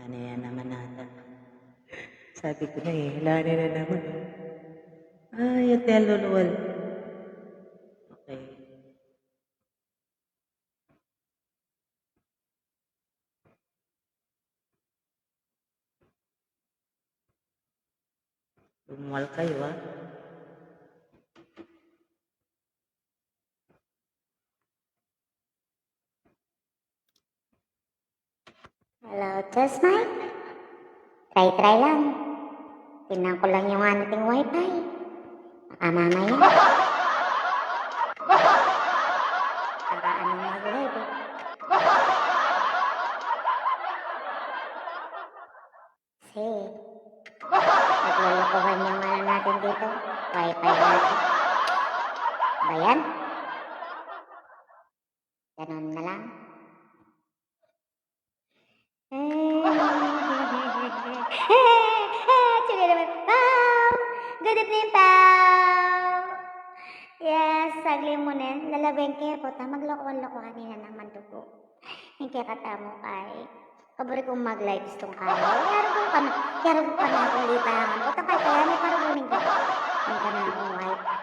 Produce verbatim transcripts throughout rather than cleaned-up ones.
Nanu ya naman ata. Sabi ku na e, ala na naman. Ay, ate, luluwal. Okay. Lumuwal kayu, a. Hello, test mic? Try, try lang. Tingnan ko lang yung ating wifi. Baka mamaya. Baka anong mag-live e. Kasi, naglolokohan yung ano natin dito. Wifi natin. Ba yan? Ganun na lang. Sige naman. Pau! Good evening, Pau! Yes, saglit mu nen. Lalabeng ke, puta, maglokohan-lokohan na naman dugu. Ing kekatamu kay, kaburi kung mag-live stream kayu. Yari kung kan-, yari kung kanakung libangan. Puta, kay kaya ni paruguning ka. Ing kanakung wifi.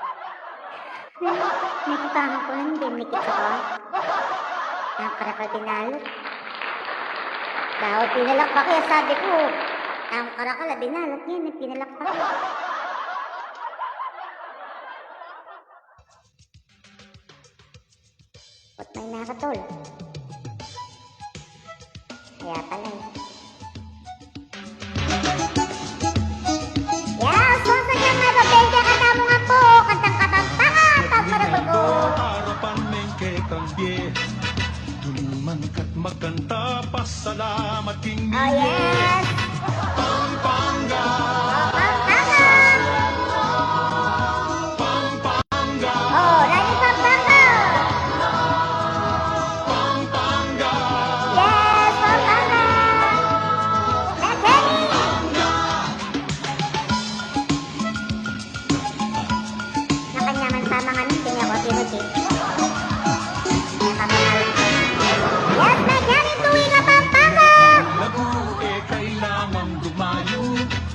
Nakita ko lang, dinikit ako. Ang karakal dinalot. Dapat pinalakpak e, sabi ku. Ang karakal dinalot, yan, pinalakpak e. Ba't may nakatol? Kaya pala e. Yes, once again, mababeng kekatamu ngan pu, kantang Kapampangan, pagmaragul ku. Harapan meng kekang bie. Dun mangkat magkanta, pasalamat king Mie. Oh, yes. Pampanga. Oh, Pampanga. Pampanga. Oh, Radyo Pampanga. Pampanga. Yes, Pampanga. Let's go. Nakanyaman pa mangamin, kanya ko tinuti. Yes, may galing tuwi ka, Pampanga! Lagu e kailangan dumayu,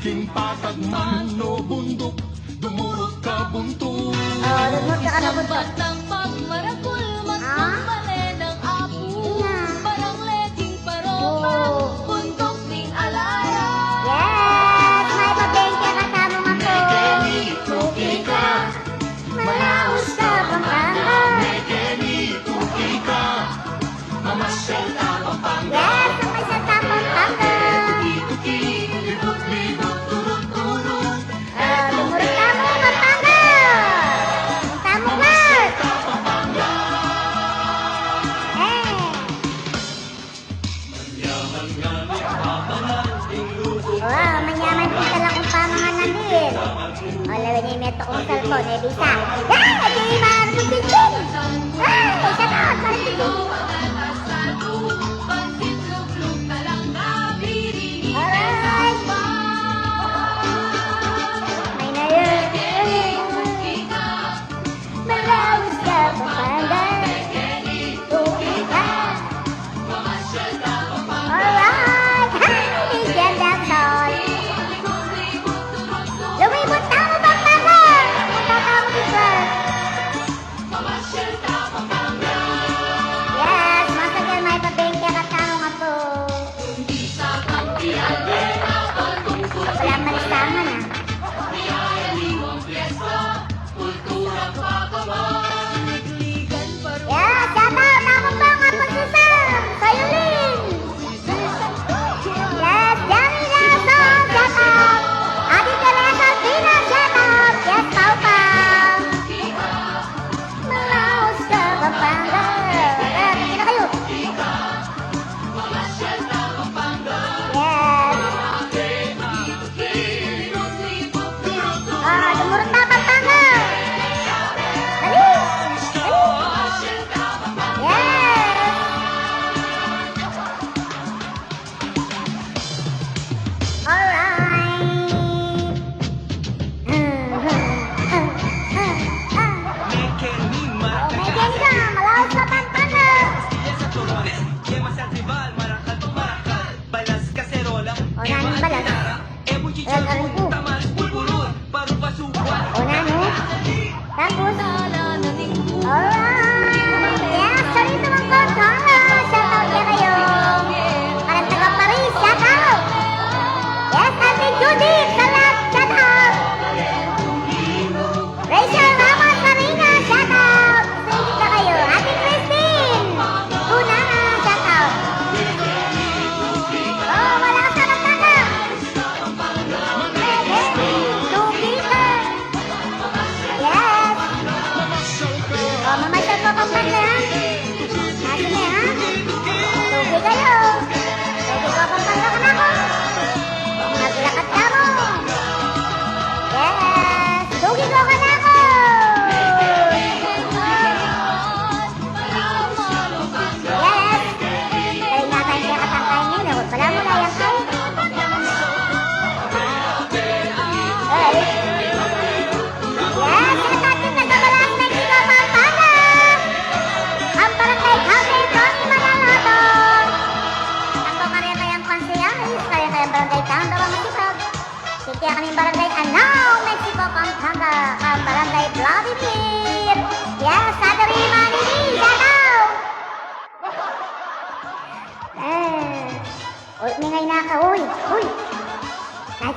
king patag man o bunduk, dumurut ka buntu. Oh, dumurut ka buntu. Isang batang pagmaragul, magkumbale ng apu, barang leting paroma, bunduk ning alaya. Yes, may pabengke ka tamu nga po. Tuki ka, malaus ka, Pampanga. Mekeni, tuki ka, mamasyal ka, Pampanga. Yes, mamasyal ka, Pampanga. Tuki-tuki, libut-libut, turut-turut. Ah, dumurut tamu, Pampanga. Tamu ka. Eh. Wow, manyaman pin talagang pamanganan din. O, lawen niya, meto kung cellphone, e bisa. Ay, adi, marunong din din. Ay, isa na, marunong din din. Alright. May na yun. Malaus ka, Pampanga. Tuki ka. Alright! Hi, Jen Dapsol! Lumibot tamu, Pampanga! Punta tamu dito.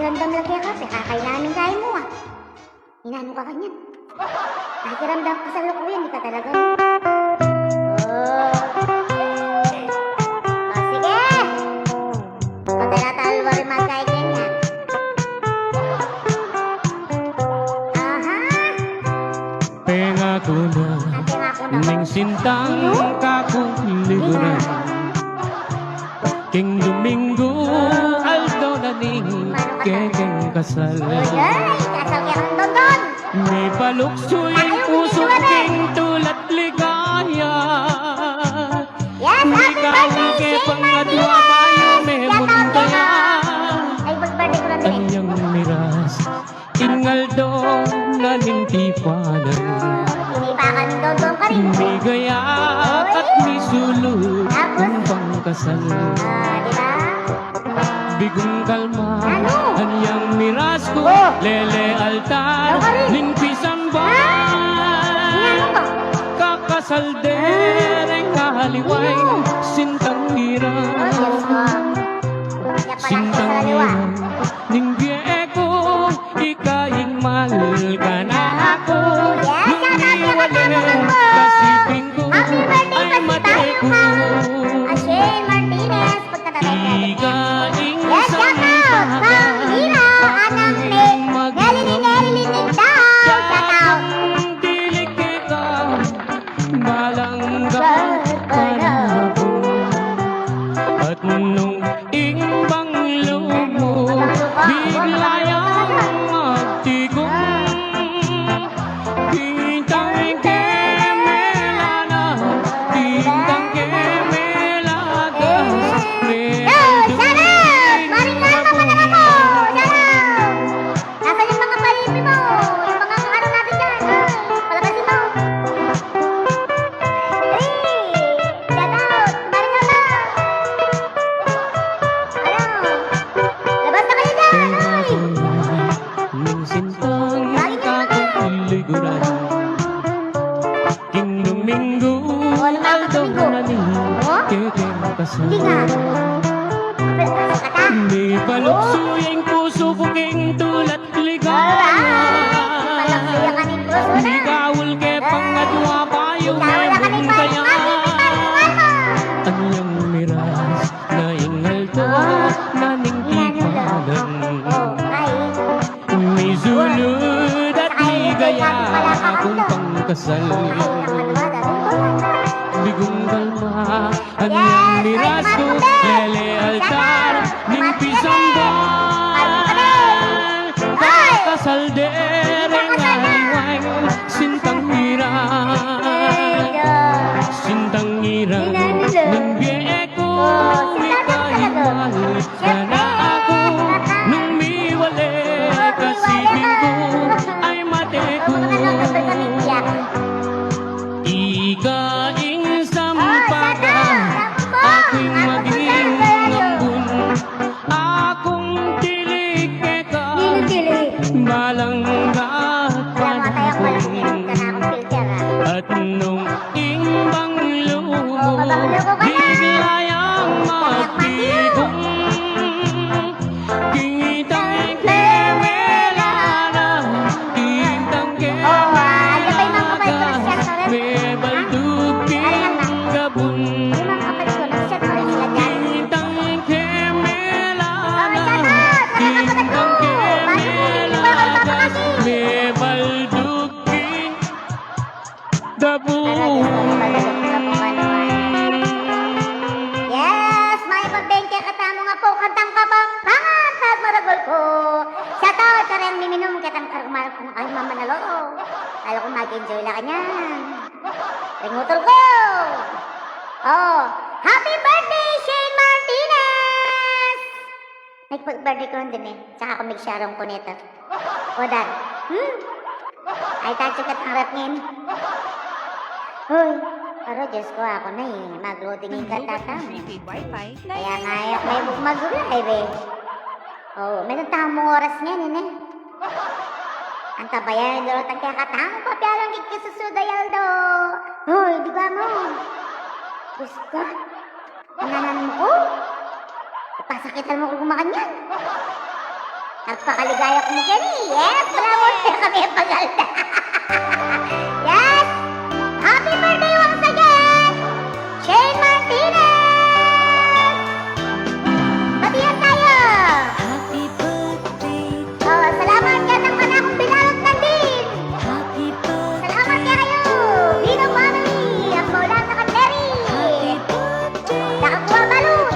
Ramdam la keka, pekakain namin kain mu, ah. Inanu ka kanyan? Pakiramdam ko sa lukuyan, di ka talaga. Oh. Oh, sige. Patay na tayo, wari magkaigan yan. Aha. Pengaku na, ning sintang kaku liguran. King Domingo, aldo na ning kekeng kasal. Oy, oy, kasal keng Dondon. Mipaluksu ing pusu king tula't ligaya. Yes, happy birthday, Shane Martinez! Shout out keka. Ay, mag-birthday ko lang din eh. Anyang miras, ing aldo na ning tipanan. Tinipakan ni Dondon ka rin. Migaya at misulud ing pangkasal. Ah, di ba? Bigung kalma, anyang miras ku, lele altar ning pisamban. Kakasal de reng aliwang sintang ngiran. Sintang ngiran ning bie ku, ika ing mal kanaku. Nung miwale ka siping ku, ay mate ku. Shane Martinez, pagkatabi. Ika ing sampag kang ina, anak ni Nelly, ni Nelly, ni Nita. Shout out. Dilig keka, balang kapanapun. At nung ing banglo mu, bigla yang magtigung. Kintang kemela na, kintang kemela ka. Yo, shout out! Maring Alma, magandang po! Shout out! Nasaan yung mga palipi mo? Yung mga ano natin dyan? Ay, palabasin mo! Hey! Shout out! Maring Alma! Ano? Labas na kayo dyan! Ay! Ning sintang kaku liguran. King Domingo, aldo na ning kekeng kasal. Mipaluksu ing pusu ku king tula't ligaya. Di kaul ke pangadwa bayu me muntaya. Anyang miras na ing aldo na ning tipanan. Misulud at ligaya kung pangkasal. Bigung kalma, anyang miras ku, lele altar ning pisamban. Kakasal de reng aliwang sintang ngiran. Sintang ngiran ning bie ku, ika ing mal kanaku, nung miwale ka siping ku, ay mate ku. Ika ing sampag, aku ing maging ambun, akung dilig keka, balang kapanapun. At nung ing banglo mu, bigla yang magtigung. Kintang kemela na, kintang kemela ka, mebaldug king gabun. Kintang kemela na, kintang kemela ka, mebaldug king gabun. Yes, mayap a bente katamu nga po, kantang Kapampangan, pagmaragul ku. Shout out kareng miminum, ketang kareng mal-, kung ay mamanalo. Kala ku mag-enjoy la kanyan. Ring utol ku. Oh, happy birthday, Shane Martinez! Magpag-birthday ku lang din eh. Tsaka ku mag-Sharon Cuneta. O, dan. Hmm? Ay, tacho ka tangrap ngayon. Hoy, aro, Diyos ko, aku na eh. Mag-loading ing katata mo. Kaya nga, eh, may buk magulay, be. Oh, may tamung oras ngayon, eh. Antabayan, duro tang kaya katamu, papialang kit kasusuda, Aldo. Hoy, di ba mo? Diyos ko. Ananan mu ku? Pasakitan mu ku gumakanyan. Nagpakaligaya ku keni. Yes, bravo, kami ang pagalda. Yes! Happy birthday once again, Shane Martinez! Batian tayo! Happy birthday. Oh, salamat kaya ng kanakong binalot ng din. Happy birthday. Salamat kaya kayo, Vino family, ang maulang na kanderi. Happy birthday. Nakakuha balon.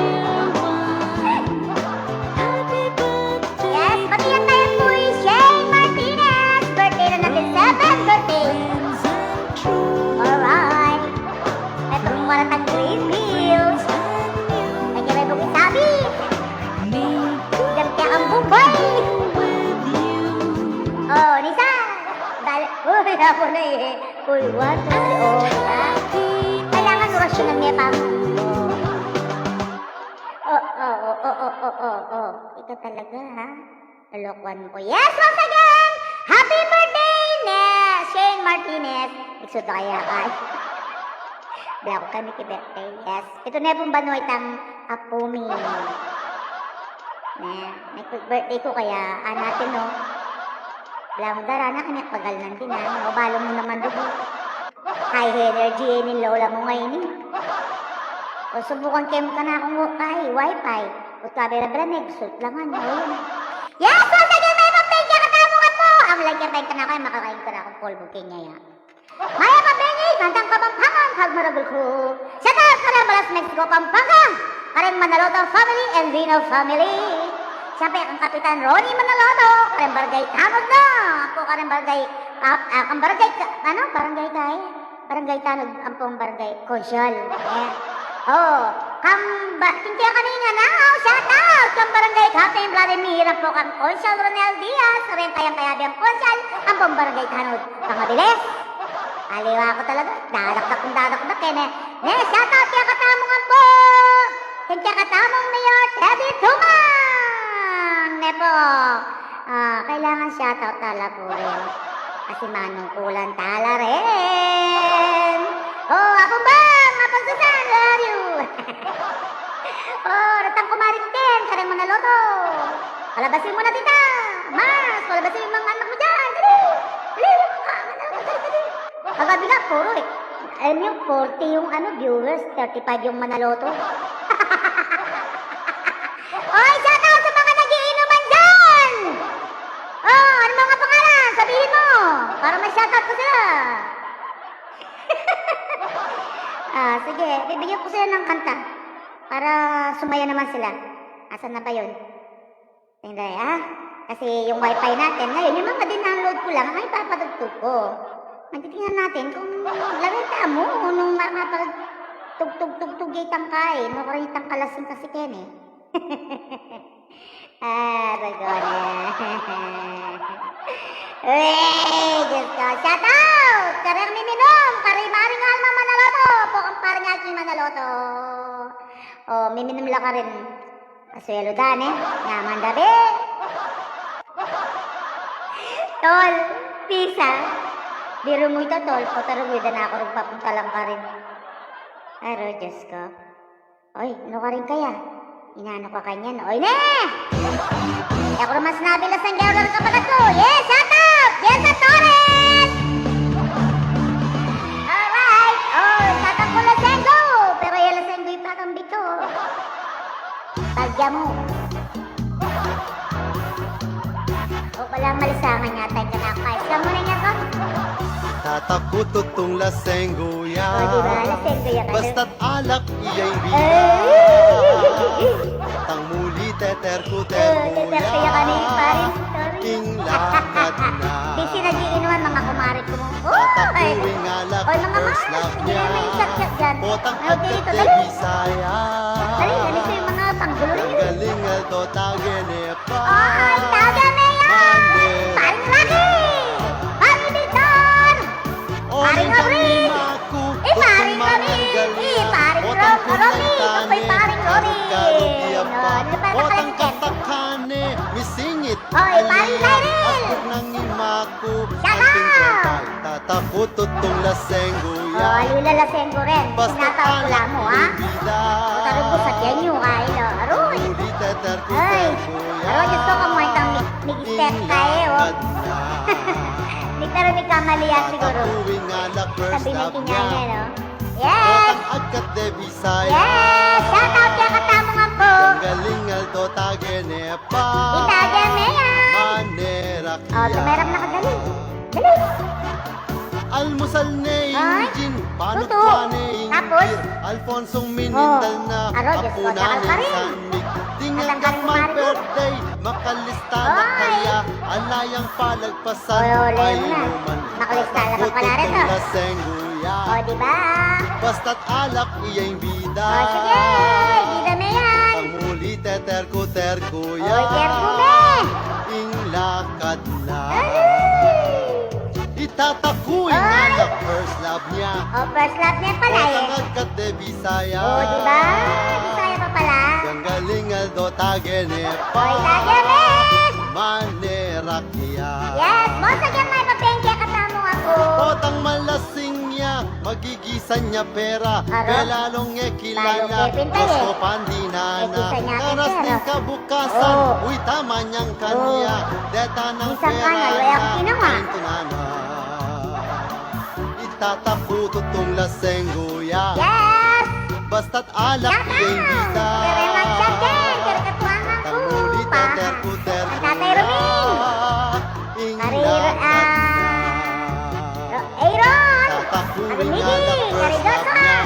Happy birthday. Yes, batian tayo po i Shane Martinez. Birthday na natin, seven birthday. Alright. Eto pong waratang green bills. Kanya may bukit sabi. Diyan kaya kang Bombay. Oh, Nisa. Dali. Uy, ako na eh. Uy, one, two, three, oh, ha? Kailangan orasyonan niya pa. Oh, oh, oh, oh, oh, oh, oh, oh. Ika talaga, ha? Lolokohan mo ko. Yes, once again! Happy birthday, ne Shane Martinez! Iksud kaya kay. Bala ko kami ki birthday. Yes. Ito na pong banuay tang apu mi. Ne, nag-birthday ko kaya, ah, natin, no? Bala mo dara na, kami pagal nang din, ah. O, balo mo naman, dugo. High energy, eh, ni lola mo ngayon, eh. O, subukan kayo mo kanakong wifi. Wifi. Utwa bera-bera, nag-sult lang, ano, yun. Yes, once again, may pagpengkya katamu ka po. Ang lagyan tayo kanakong, makakain kanakong polvo kanya, ya. Mayap a bengi kang Kapampangan, pagmaragul ku. Shout out kareng Balas, Mexico, Pampanga. Kareng Manaloto family and Vino family. Siyempre, kang Kapitan Ronnie Manaloto, kareng Barangay Tanud na. Ako kareng Barangay, ah, ah, kang Barangay, ka-, ano? Barangay kay? Barangay Tanud, ampong Barangay Konsehal. Ayan. Oh, kang ba-, kinti kanina na, oh, shout out kang Barangay Captain Vladimir, ampo kang Konsehal Ronel Diaz, kareng kayang kayabe a Konsehal, ampong Barangay Tanud. Pangabilis. Aliwa ko talaga. Dadakdak kung dadakdak, eh, ne. Ne, shout out kaya katamu ampo. Kaya katamung Mayor Teddy Tumang. Ne po. Ah, kailangan shout out tala pu rin. Kasi manungkulan tala rin. Oh, Apung Bang, Apung Susan, where are you? Oh, datang kumari Ken, kareng Manaloto. Palabasin mo na, tita. Mas, palabasin mo yung mga anak mo dyan. Dali. Dali, dali, dali, dali. Kagabi nga, puro eh. Alam niyo, forty yung ano, viewers, thirty-five yung Manaloto. Oy, shout out sa mga nagiinuman dyan! Oh, ano mga pangalan? Sabihin mo, para may shout out ko sila. Ah, sige, bibigyan ko sila ng kanta para sumaya naman sila. Asan na ba yun? Sandali, ah. Kasi yung wifi natin, ngayon, yung mga dinaload ko lang, ay papatugtog ko. Magtitingnan natin kung lagay tamu, nung ma-, mapag-, tugtog-tugtog itang kain, no, kung itang kalasing kasi ken eh. Ah, ragone. Uy, Diyos ko. Shout out! Kareng miminum, kari Maring Alma Manaloto, po kang Paring Aki Manaloto. Oh, miminum la karin. Aswelo da ne, nyaman da be. Tol, pisa. Biru mu ita, tol, pataruguy da na ku rung papunta lang karin. Ay, ro, Diyos ko. Oy, ano karin kaya? Inano ka kanyan? Oy, ne! E ku naman sinabi, lasenggero lang kapatad ku. Yes, shout out! Yes, sa Torres! Alright! Oh, tatang ku lasenggo! Pero yung lasenggo yung pakambi ko. Tagya mo. O pala, malisangan yata yung kanakay. Siya muna niya ko. Tatak ku tutung lasenggo ya. O, di ba? Lasenggo ya ka. Basta't alak iya'y bida. Eh. Tang muli teter ku, teter ku ya. Teter ku ya kami, paring Tori. Ing lakad na. Di sila di inuman, mga kumare ku. Oy! Oy, mga mahal, sige na, may chat-chat dyan. Ayaw kayo dito, dali. Dali, dali kayo, mga panggulo rin. Galing, alto, tagene pa. Oy, tagene yan! Paring Rocky! Paring Victor! Paring Abril! Eh, paring Rocky! Eh, paring Ro-, Rocky! Ito po'y paring Rocky! No, di ba, paring Ken? Oy, paring Tyrell! Shout out! Tatak ku tutung lasenggo ya. O, alila lasenggo rin. Basta tinatawag ko la mu, ha? Bida. Tarugo sa tiyan yu, kailo. Aroy. Udi teter ku, ay, teter ku ya. Aroy, Diyos ko, kamuhay tang mi-, Nag-step ka e, o. Ni, pero ni kamali ya siguru. Sabi na kinya niya, no? Yes! Yes! Shout out ya katamu ngan pu. Ita, gene ya. O, dumerak na ka, dali. Dali. Almusal ne ing Jin, panutwa ne ing Pir, Alfonsong minindal na, aro, Diyos ko, apunan ne ing San Mig. Ding anggang mang birthday, makalista na kaya, ala yang palagpasan, ay, makalista na pala rin, o. Lasenggo ya. O, di ba? Basta't alak, iya ing bida. O, sige, bida me yan. Ang muli, teterku-terku ya. O, terku me. Ing lakad na. Ay! Itataku ing alak, first love niya. O, first love niya pala e. Potang agkat de Bisaya. O, di ba? Bisaya pa pala. Ganggaling aldo tagene pa. O, itagene. Manerak ya. Yes, boss, again, may papengke katamu ngan pu. Potang malasing ya, magigisa nya pera. Aro. Belalong e kilala, Rosco Pandinana. Karas ning kabukasan, uy, tama nyang kanya. Deta nang pera na, kaintunana. Itataku tutung lasenggo ya. Yes! Basta't alak, iya ing bida. Kere Magsyan din, kere katuangan ku, paha. Ang Tatay Roming. Kari, ah, Aaron. Kari Miggy, kari Joshua.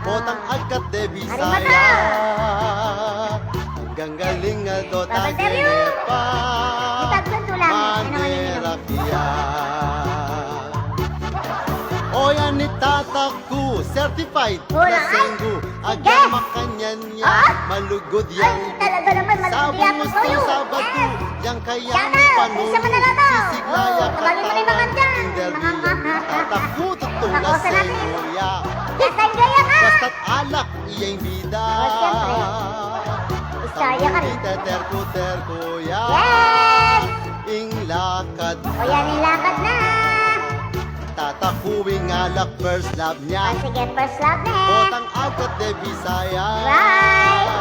Potang agkat de Bisaya. Ganggaling aldo tagene pa. Manerak ya. O yan, itataku, certified lasenggo. Agyang makanyan ya, malugud ya. Ay, talaga naman, malugud ya. Sabong, Husto, Sabadu, yang kaya mi panu. Sisiglaya, katawa, interview. Itataku tutung lasenggo ya. Basta't alak, iya ing bida. O, siyempre. Bisaya ka rin. Iteterku-terku ya. Yes! Ing lakad na. O, yan ing lakad na. Tataku ing alak, first love niya. O, sige, first love na e. Potang agkat de Bisaya. Right.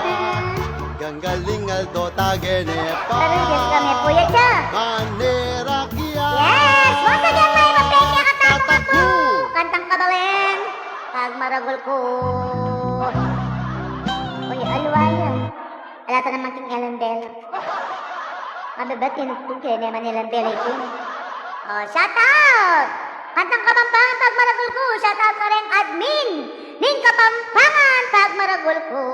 Ganggaling aldo tagene pa. Pero Diyos kami, puya siya. Manerak ya. Yes! Once again, may papengke katamu ngan pu. Kantang Kabaleng. Pagmaragul ku. Uy, aliwa ya. Ala ta naman king Ellen Bella. Mababat king, king kaya naman Ellen Bella ito. O, shout out! Kantang Kapampangan, Pagmaragul ku. Shout out kareng admin ning Kapampangan, Pagmaragul ku.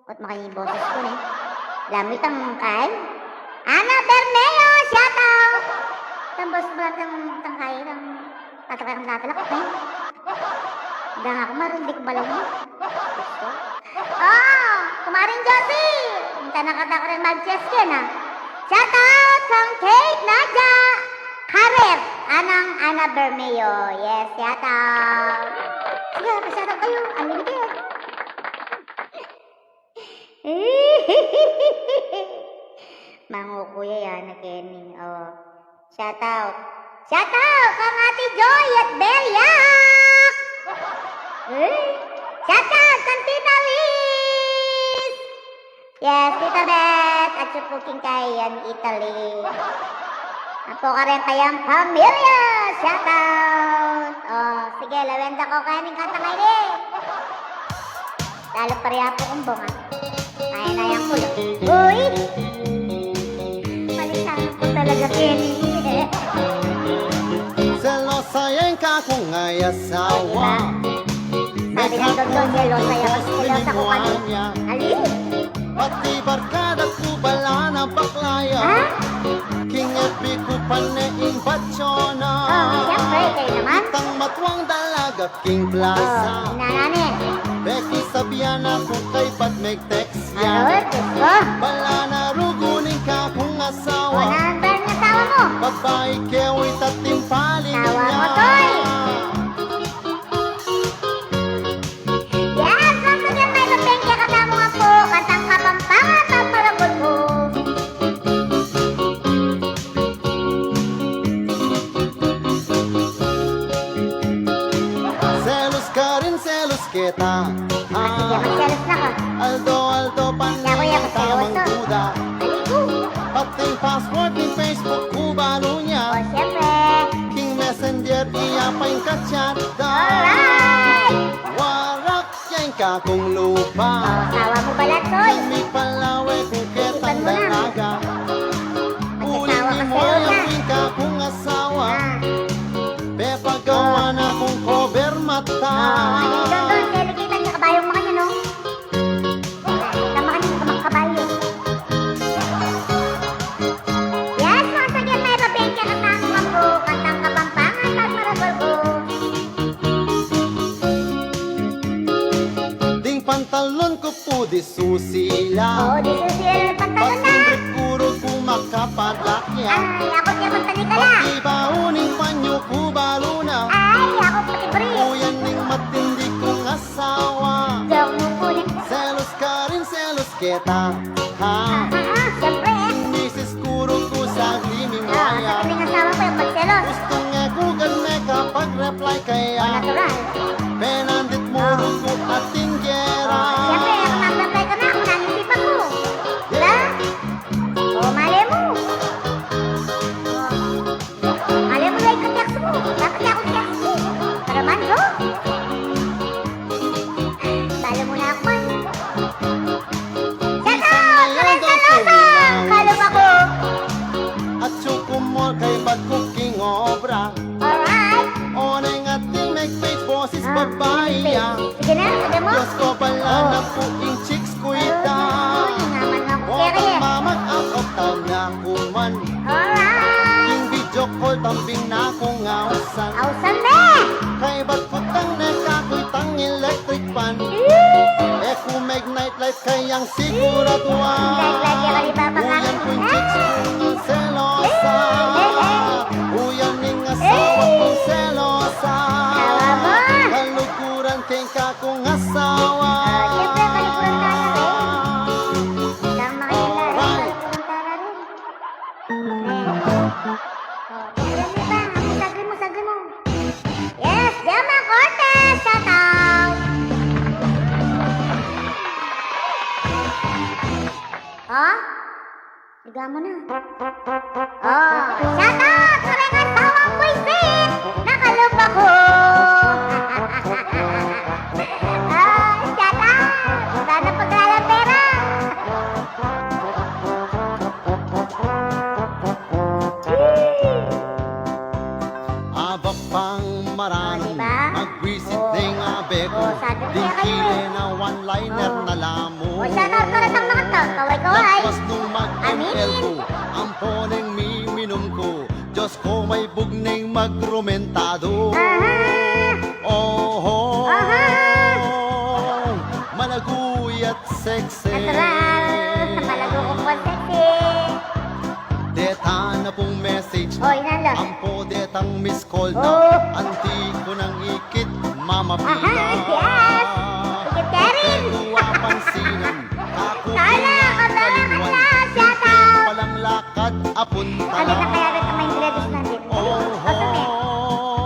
Ot makanya ing boses ku ne. Lamit ang kan. Ana Bermeo, shout out! Tambos ba tang, tang kain ang tatalakang tatalak, e? Dang aku marunong, di ku balaw mo. Gusto. O, Kumaring Josie! Minta na kata ku rin mag-chess ka na. Shout out kang Kate Nadia Karer, anang Ana Bermeo. Yes, shout out. Sige, pa-shout out kayo. Unlimited. Mangukuya ya na keni, o. Shout out. Shout out kang Ate Joy at Bel Yak! E? Shout out kang Tita Liz! Yes, Tita Beth, at supukin kayan Italy. Apo ka rin kayang pamilya, shout out! O, sige, lawenda ku kaya ning kantang ini. Lalo pa rin apo kung bunga. Ay, na yang kulo. Uy! Baliktad ku talaga, Kenny. Selosa ya ing kakung asawa. Sabi ng doktor, selosa ya, mas selosa ku pa rin. Ali? Pati barkada ku bala na bakla ya. Ha? King F B ku pa ne ing batsyona. O, siyempre, kayo naman. Itang matuang dalaga king plaza. O, inana ne. Beki, sabian na ku kaybat meg-text ya. Ano, Diyos ko? Bala na rugu ning kakung asawa. O, number ning asawa mu? Babai ke, uy, tatimpali na. Asawa mu, Toy. Yes, once again, may papengke katamu ngan pu. Kantang Kapampangan, Pagmaragul ku. Selos ka rin, selos keta. Ah, sige, magselos na ka. Aldo-aldo pa ning tamang duda. Aliku. Pati ing password ning Facebook ku balu ne. O, siyempre. King Messenger iya pa ing ka-chat da. Alright! Warak ya ing kakung lupa. O, asawa mu pala, Toy. Mipalawe ku ketang dalaga. Uling mimwaya ku ing kakung asawa. Ah. Pepagawa na kung cover mata. O, ano yung doon? Delicate ang kabayo mo kanya, no? Tama ka na, tama ka, kabayo. Yes, once again, may papel ka katang mambo, katang Kapampangan, pag maragol ko. Ding pantalon ku pu di susila. Oo, di susila ing pantalon na. Pati ing rikuru ku makapadakya. Ay, aku kaya pantalon ka na. Pati baun ning panyo ku balu na. Ay, aku pati bri. Uyan ning matindi kung asawa. Joke mu pu yan. Selos karin, selos keta. Ha? Ah, ah, ah, siyempre. Misis ku run ku sagli mimwaya. Ah, sa kaming asawa ko yung magselos. Gustu nge ku gan mekapag-reply kaya. O, natural. Penandit mu run ku ating gera. O, siyempre, kung mag-reply ka na, kung nanisipan ku. Diba? O, malay mu. O. Malay mu, like ka-text mu. Dapat ka akong text mu. Para man, bro. Talo mu na aku man. Shout out! Lorenzo Losa! Kalupa ku! At sukumol kay bat ku king obra. Alright! O, neng atin meg-page boses babai ya. Sige na, sige mo. Diyos ko, bala na pu ing chicks ku ita. Ay, naman ako. O, kaya. Tang mamag-akap tang na ku man. Alright! Ing video call tambing na kung ausan. Ausan ne! Kaybat ku tang ne kakuy tang electric fan. Eee! E ku meg-night life kayang siguraduan. Night life ya kali papa nga. Uyan ku ing chicks kung selosa. Eee! Eee! Uyan ing asawa kung selosa. Awa mo! Kaluguran keng kakung asawa. Ah, siyempre, kaluguran ka na rin. Tama ka na rin, kaluguran ka na rin. Alright. O, yan, di ba? Ang sagri mo, sagri mo. Yes, Gemma Cortez, shout out. O? Liga mo na. O, shout out sa mga asawang buisit na kalupa ku. O, shout out. Sana paglalang pera. Abak pang maranan, o, di ba? Magwisit deng abe ku. O, sabi ko kaya kayo eh. Ding kile na one-liner na la mu. O, shout out ka rin sa mga to. Kaway-kaway. Lakwas nung mag-M L ku, ampo neng miminum ku. Diyos ko, maybug neng magrumentadu. Aha. Oho. Aha. Malagu ya't sexy. Natural. Malagu ku pung sexy. Deta na pung message na. O, inalo. Ampo detang miss call na. O. Anti ku nang ikit, mamapila. Aha, yes. Ikit ka rin. Ku apansinan, kaku kaya, kaya, kaya, shout out. Palang lakad, apunta na. Ano na kaya rin ang mga ingredients natin? Oho.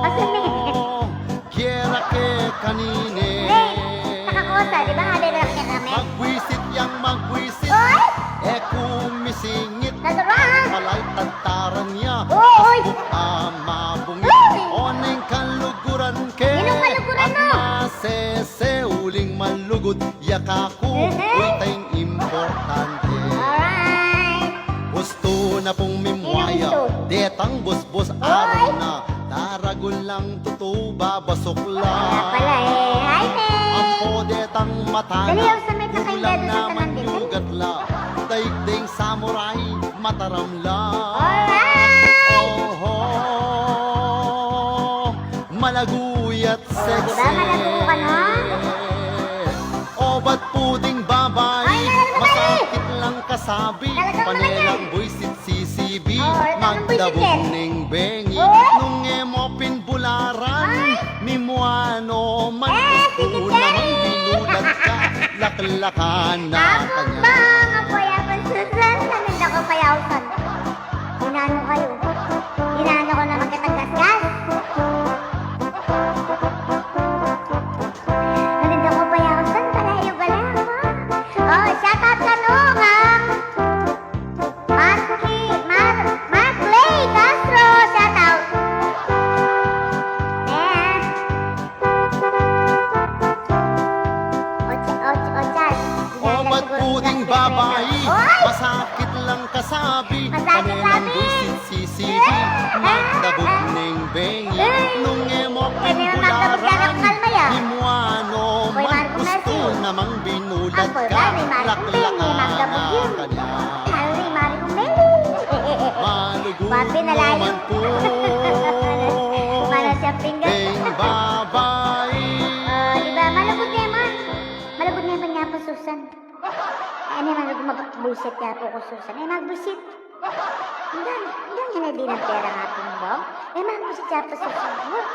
Pasumi. Pasumi. Kera ke kanine. Hey, nakakosa, di ba? Ada na kaya kami. Magwisit yang magwisit. Oy! E ku misingit. Natural. Palay tantaran ya. Oy! Pasbuk a mabungit. Oy! O neng kaluguran ke. Ninong kaluguran mo? At masese uling malugud ya kaku. Ehe. Uy, tayng importante. Alright. Gustu na pung mimwaya. Ninong gustu? Detang busbus, oy, arun na. Daragul lang tutu, babasuk la. Kaya pala eh. Hi, Neng. Ampo detang mata na. Dali, yung sa may bulang na manlugat la. Daigdig samurai, mataram la. Alright! Oho. Malagu ya't sexy. O, di ba? Malagu ka na? O, bat puding babai. Ay, malagu ka na eh. Masakit lang kasabi. Talagang panelang buisit. C C B, o, magdabug neng bengi. Oy! Nung e mo pin bularan, ay, mimua no man. Eh, gustu na mang binulat ka, laklakan na kanya. Ako pa, nga po yan, pagsusan, naninda ko pa yausan. Inano kayo? Inano ko naman kitang gasgas? Naninda ko pa yausan, palayo-balayo. O, shout out kanu kang Apple, ba? May Mari Kumping, may Mangga Bugin. Lalo na yung Mari Kumpeli. Barbie na layo. Mana siya pinggan. Oh, di ba? Malugud naman. Malugud naman niya po, Susan. Ay, naman, mag-, buwisit niya po ko, Susan. Ay, magbuwisit. Hanggang, hanggang yun na din ang pera nga pong bong. Eh, ma'am, gusto siya po sa sabon.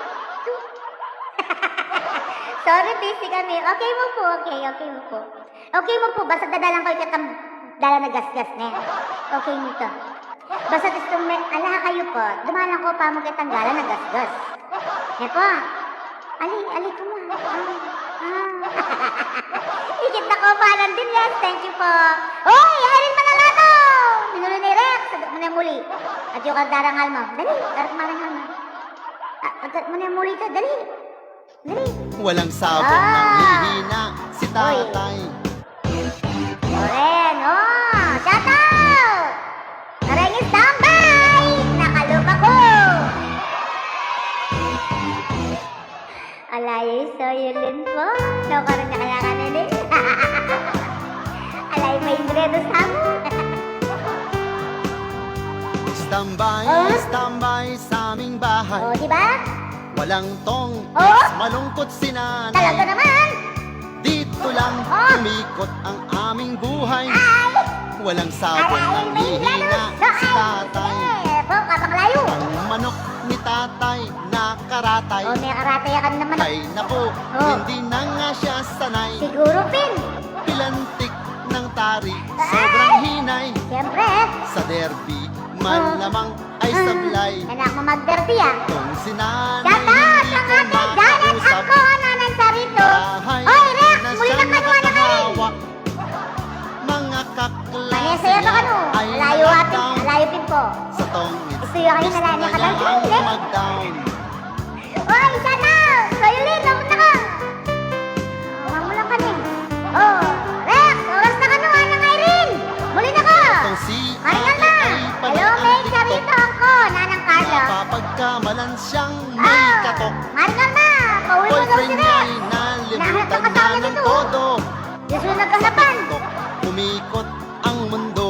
Sorry, busy kami. Okay mo po, okay, okay mo po. Okay mo po, basta dadalan ko yung kitang dala na gasgas na yan. Okay nito. Basta gusto mo, ala kayo po, dumalan ko pa mo kitang dala na gasgas. Yan po. Ali, ali ko mo. Ah, ah. Ikit na ko pa lang din, yes. Thank you po. Hoy, Irene Manalato! Minulo ni Rex. Agad mo na muli. At yung kagdarangal mo. Dali, agad marangal mo. Ah, agad mo na muli ka. Dali. Dali. Walang sabong Ah. nanghihina si Hoy. tatay. Moreno, shout out! Kareng standby! Nakalupa ko! Alay, so yun po. No, kareng na kaya ka na din. Alay, may bredo sa mo. Standby, Oh? standby sa aming bahay. Oh, di ba? Walang tong, Oh? malungkot si nanay. Talaga naman? Dito lang Oh. umikot ang aming buhay. Ay! Walang sabon Ay, ay, ang may hihina ganun. si tatay. Sige, po, kapanglayo. Ang manok ni tatay nakaratay. Oh, may karatay ka naman. Ay, naku, Oh. hindi na nga siya sanay. Siguro, Pin. Pilantik ng tari, Ay! sobrang hinay. Siyempre. Sa derby, Oh. malamang ay Ah, sablay. Anak mo mag-derby, ah. Kung si nanay Shout out hindi kang Ate Janet makausap, Angko, Nanang Sarito. bahay Oy, Rex, na muli siya na kayo, anak Irene. nakakahawak. Mga kaklase Vanessa, yan niya baka no? ay Alayo atin, nag-down. alayo din po. Sa tong Gusto yung kayo gusto nalala na niya ka lang, lang Irene. mag-down. Oy, shout out! Kayo, Lin, napunta ka! Oh, mamulang ka din. Oh, Rex, oras na ka no, Anang Irene! Muli na ka! Itong si Maringan Ate na! ay Hello, May pag-tiktok. Charito ako, Nanang Carlo. Napapagkamalan siyang may Ah, katok. Maringan na! Pauwi mo daw Boyfriend si niya Rex! ay nalimutan Nahanap na ka na sana ng dito. todo. Gusto na Sa ganapan! TikTok, umikot ang mundo.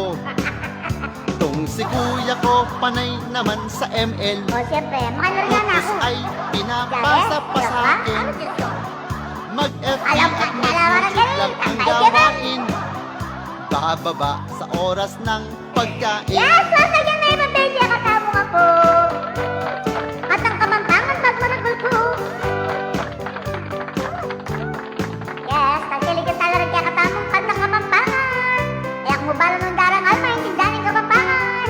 Tong si kuya ko, panay naman sa M L. O, siyempre, mahal na rin Upos ako. ay pinapasa Dahil, pa sa diba? akin. Ano gusto? Mag-F B Alam ka, at alam mo na mag-YouTube ganun, lang ang tambay ka na. gawain. Bababa sa oras ng pagkain. Yes, masaya na yung pamilya, katamu nga po. At ang Kamampangan, pag maragul po. Yes, tagkalikan talaga kaya katamung kantang Kapampangan. Kaya kung mubala nung darangal, maintindihan ng Kapampangan.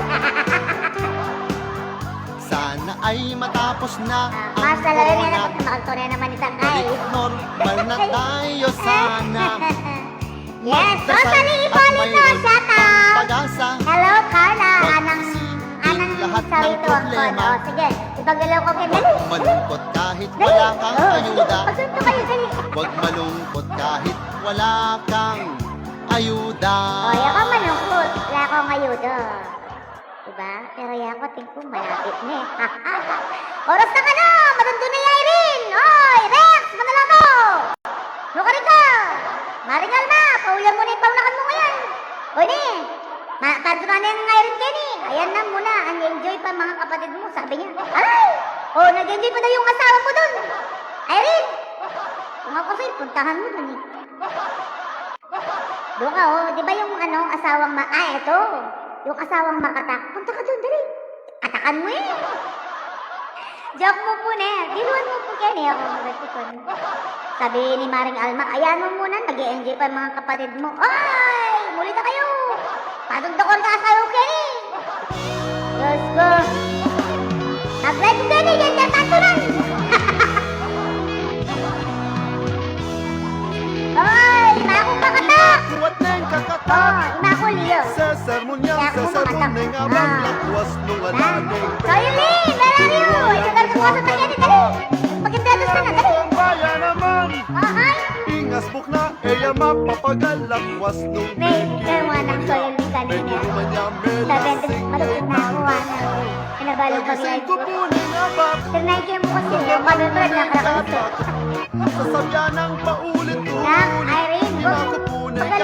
Sana ay matapos na Ah, ang Marcel, ayun na corona. naman, makalto na naman isang Balik ay. normal na tayo sana. Yes, Magdasal Rosalie at Hipolito, mayroon shout pang out. pag-asa. Hello, Carla. Wag Anang, isipin anang lahat ng sarito ang problema. Ano. Sige, ipagalaw ko kayo. Dali. Huwag malungkot kahit Dali. wala kang Oh, ayuda. Pagsunto kayo, dali. Huwag malungkot kahit wala kang ayuda. O, yan ka malungkot. Wala akong ayuda. Diba? Pero yan ko, tingko, malapit na eh. Oras na ka na! Madundo na, Irene! Oy, Rex! Manalato! Nukarin ka! Maring Alma, paulian mo na yung paunakan mo ngayon. O, ini. Ma-, tanto na na yung Irene, Kenny. Ayan na muna, ang enjoy pa mga kapatid mo, sabi niya. Aray! O, nag-enjoy pa daw yung asawa mo dun. Irene! Kung ako sa'yo, puntahan mo dun eh. Doon ka, oh. Di ba yung ano, asawang ma-, ah, eto. Yung asawang makatak. Punta ka doon, dali. Katakan mo eh. Joke mo po na eh. Biruan mo po, Kenny. Ako, mabait ko, Kenny. Sabi ni Maring Alma, "Ayan mo muna, nag-e-enjoy pa yung mga kapatid mo." Ay! Muli na kayo! Patundok ko na kayo, Kenny! Diyos ko. Mag-live ko, Kenny, yan, yan, tatunan! Oy, imaku kakatak! Kuwat neng kakatak! Oh, imaku Leo. Sesermon yang, Imaku sesermon kakatak. Neng abang Ah. Lakwas nung alaning. Sorry, Lee. Where are you? Ito na, ito na, ito na, ito na. Maganda na sana, dali. Ang bayan naman. Oh, hi. Ingas bukna, e ya mapapagal lakwas nung May, kayo nga ng Soyoli kanina. Medyo manyame Sabi, lasing malupit na ako, ano. Kinabalu ko Kagising ko po ning abak. Tinay kayo mo kasi yung pagkakit na karakter. Sasabyan ng paulit-ulit. Nang Irene, Inaku po na Pagkalitan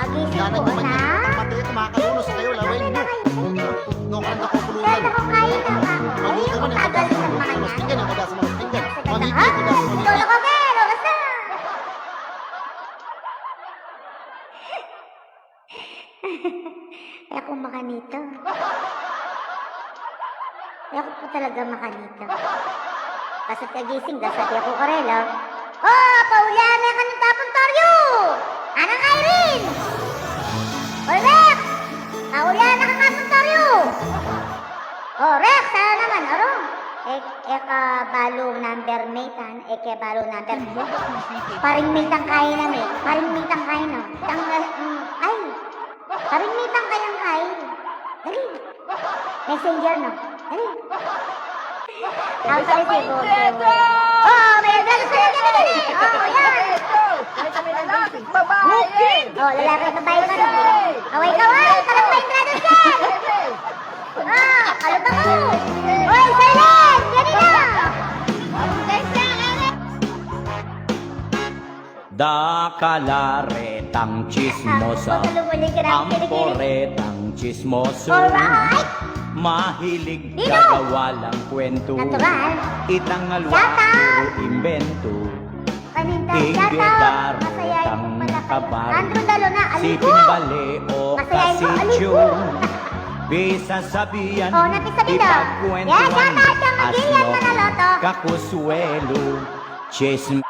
Magising ku na. Pati ito, mga kalulus kayo, lawen nyo. No, kaya nakukulutan. Kaya nakukaya na ako. Ay, magagaling ng mga yan. Magising ka na, kada sa mga pinggan. Sa ganda, ha? Tulog ako, girl. Basta. E ku makanita. E ku pu talaga makanita. Basta kagising da, sabi ku karela, "O, paulyan na ka ning Tapon Toryu! Anang Irene! O, Rex! Paulyan na ka ning Tapon Toryu!" "O, Rex, sana naman, aro?" E, e ka balu number, mate, e ke balu number. Paring mate ang kain na, mate. Paring mate ang kain, no? Tang, mm, ay. Paring mate ang kayang kain. Dali. Messenger, no? Dali. Ang pala si Bobo. O, may address ka na, dali, dali. O, yan. Ay, sa may lalaki, babae. O, lalaki, babae pa rin. Away ka, away. Parang may brother dyan. Ah, kalabang ko! Hoy, silent! Dali na! Dakal a retang tsismosa, ampo retang tsismoso. Alright! Mahilig gagawa lang kwentu. Natural. Itang aliwa puro imbento. Paninda, shout out. Masaya yung palakay. Andrew Dalona, aligo. Masaya yung aligo. Bisa sabihan, o, napisabi daw. Ipagkwentuhan, yeah, shout out kang Gillian Manaloto. Kakuswelo, chism-,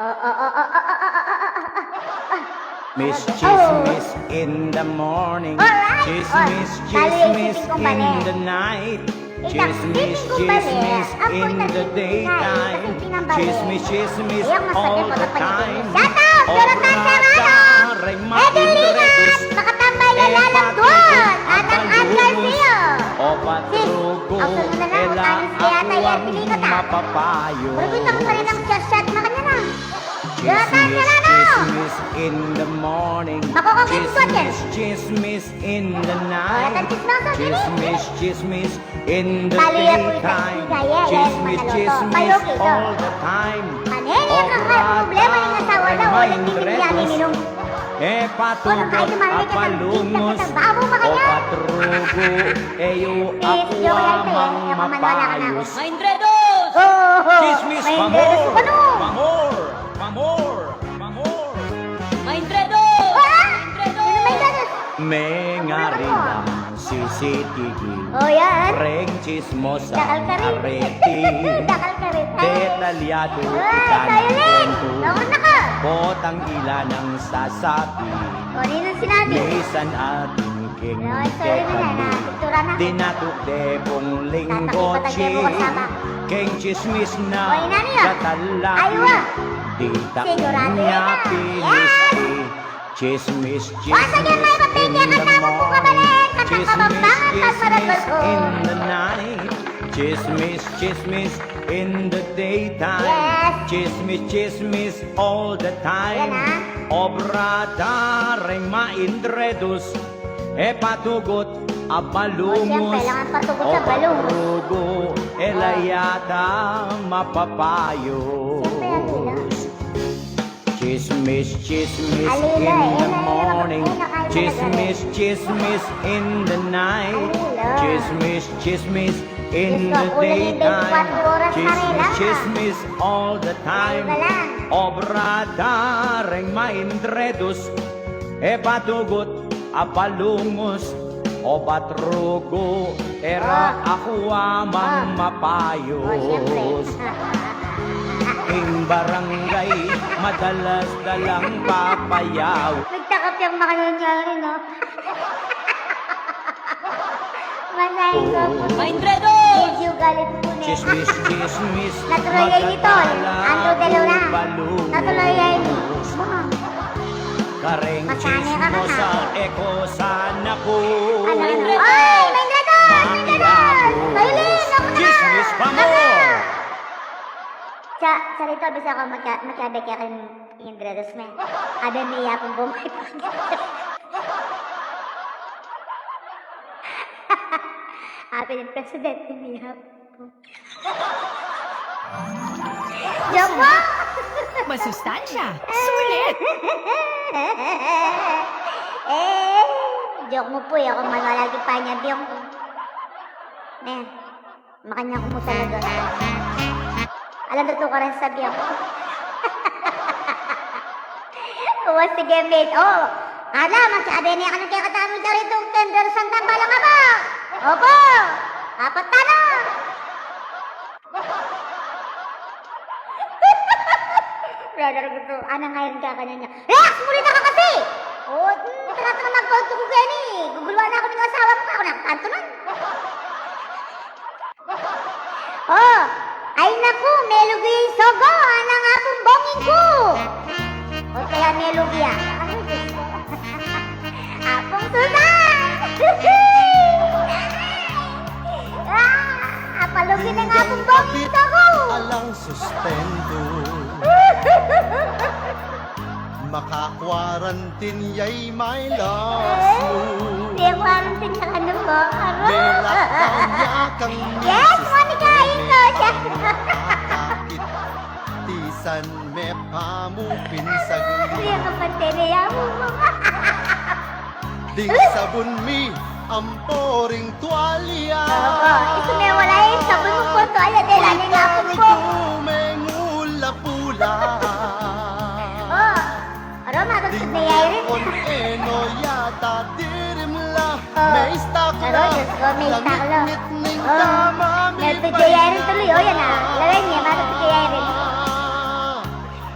o, o, o. Miss Chismis in the morning. Alright. Chismis, chismis in the night. Chismis, chismis in the daytime. Chismis, chismis all the time. Shout out! Pero tan sa ano? Edelina at makatambay na lalam doon. At ang Uncle Sio. Sis, ang sunod na lang, ang Spanish kaya tayo, pili ko ta. Pero kita ko pa rin ang chat-chat na kanya na. Pero tan sa ano? Chismis in the morning. Makukuha ko yung chismis. Chismis in the night. Chismis, chismis in the daytime. Chismis, chismis all the time. Manene ka ka problema ning asawa na, o, nagtitinda, minum. E patugad a palungos, o patrugo, e yu aku amang mapayus. Maindredos! Chismis pa more, pa more, pa more. Maindredos! Maindredos! Mengaridang C C T V. O, yan. Reng chismosa. Dakal ka rin. Areti. Dakal ka rin. Detalyado. Ay, itang silent! Kwentu. Bangon na ka! Potang ila nang sasabi. O, ninong sinabi? Misan atin king Ay, sorry na, kekami. Natuturan na. Dinatuk de pung Tatakipatan lingkotsi. Kayo bukas sama. King chismis na O, inano yan? Katalabi. Aywa. Di Sigurado taknya yan, ah. Pinisti. Yes. Chismis, Once again, chismis may in papeke the kanta mo po morning. Kabalen, kanta Chismis, kabambangan, chismis pagmaragol po. In the night. Chismis, chismis in the daytime. Yes. Chismis, chismis all the time. Yan, ah. Obra da ring maindredus, e patugut a balungus. O, siyempre, kailangan patugut sa balungus. O patrugu, e la yata mapapayus. Siyempre, ano lang. Chismis, chismis in the morning. Chismis, chismis in the night. Chismis, chismis in the daytime. Chismis, chismis all the time. Obra da ring maindredus, e patugut a balungus, o patrugu, e ra akua mang mapayus. Ing barangay, madalas da lang papayaw. Nagtakap yang makanyan niya rin, no? Masahin ko po. Maindredus! Medyo galit po na. Chismis, chismis. Natuloy ya ini, tol. Andrew De Luna. Natuloy ya ini. Kareng chismosa, eko sana ku. Ano, ano? Oy, maindredus! Maindredus! Mailin, ako na! Chismis pa mo! Sa, sarita, bisa ko magka-, magkabe kaya kayong indredus me. Abe me yapun bumalik. Abe ng presidente me yapun. Joke po! Masustansya. Sulit. Eh, joke mu pu, e ku maniwala king panyabing ku. Ne, makanyan ku mu talaga. Alam, tutu ka rin sabi aku. O, sige, mate. O, ala, magsabi ne kanu kekatamu dyan ring tender sandang balang aba. Opo. Apat tana. Brother, gutu, anang ngayon kakanyan niya. Relax, muli na ka kasi! O, tara, tara, magkaunti ku keni. Guguluan na ku ning asawa ku, aku na, kanto na. O, ay naku, melugi ing sogo, anang Apung Bonging ku. O, kaya melugi, a. Apung Susan! A, apalugi nang Apung Bonging ku. Alang sustento. Maka-quarantine ya i my loves mu. Di quarantine ya kanu, aro. Yes, Monica, ikaw siya. Tisan me pamu pin saglit. Di ka pantene ya mu. Ding sabun mi ampo ring tualya. Opo, isu me wala ing sabun mu pu, tualya de la ning Apung Bong. Mengula-pula. O, aro, matutug ne ya rin. Ding eno yata dirim la. O, aro, Diyos ko, me istak la. O, metu de ya rin tuloy. O, yan na. Lawen ne, matutug ne ya rin.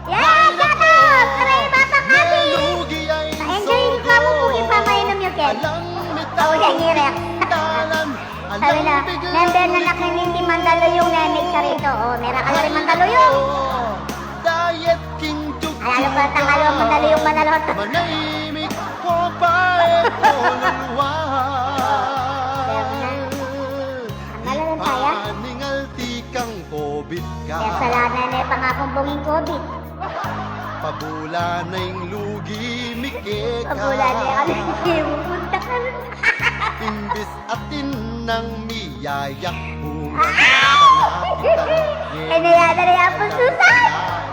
Yes, shout out! Karay, Papa Kabi! Na-enjoy rin ka mu pu king pamainom yu keni. O, yan, irek. Sabi na, member na na keni ning Mandaluyong, ne, me charito. O, mera ka la ring Mandaluyong. Ala, lupa, tangalo, Mandaluyong, Manaloto. Manahimik ko pa e ko luluwa. Ang malalim pa yan. Paningal tikang COVID ka. Kasalanan ne pang Apung Bonging COVID. Pabula na ing lugi mi keka. Pabula na ing lugi mi keka. Imbis atin nang miyayak bunga. Ay! Kaya na yata na Apung Susan.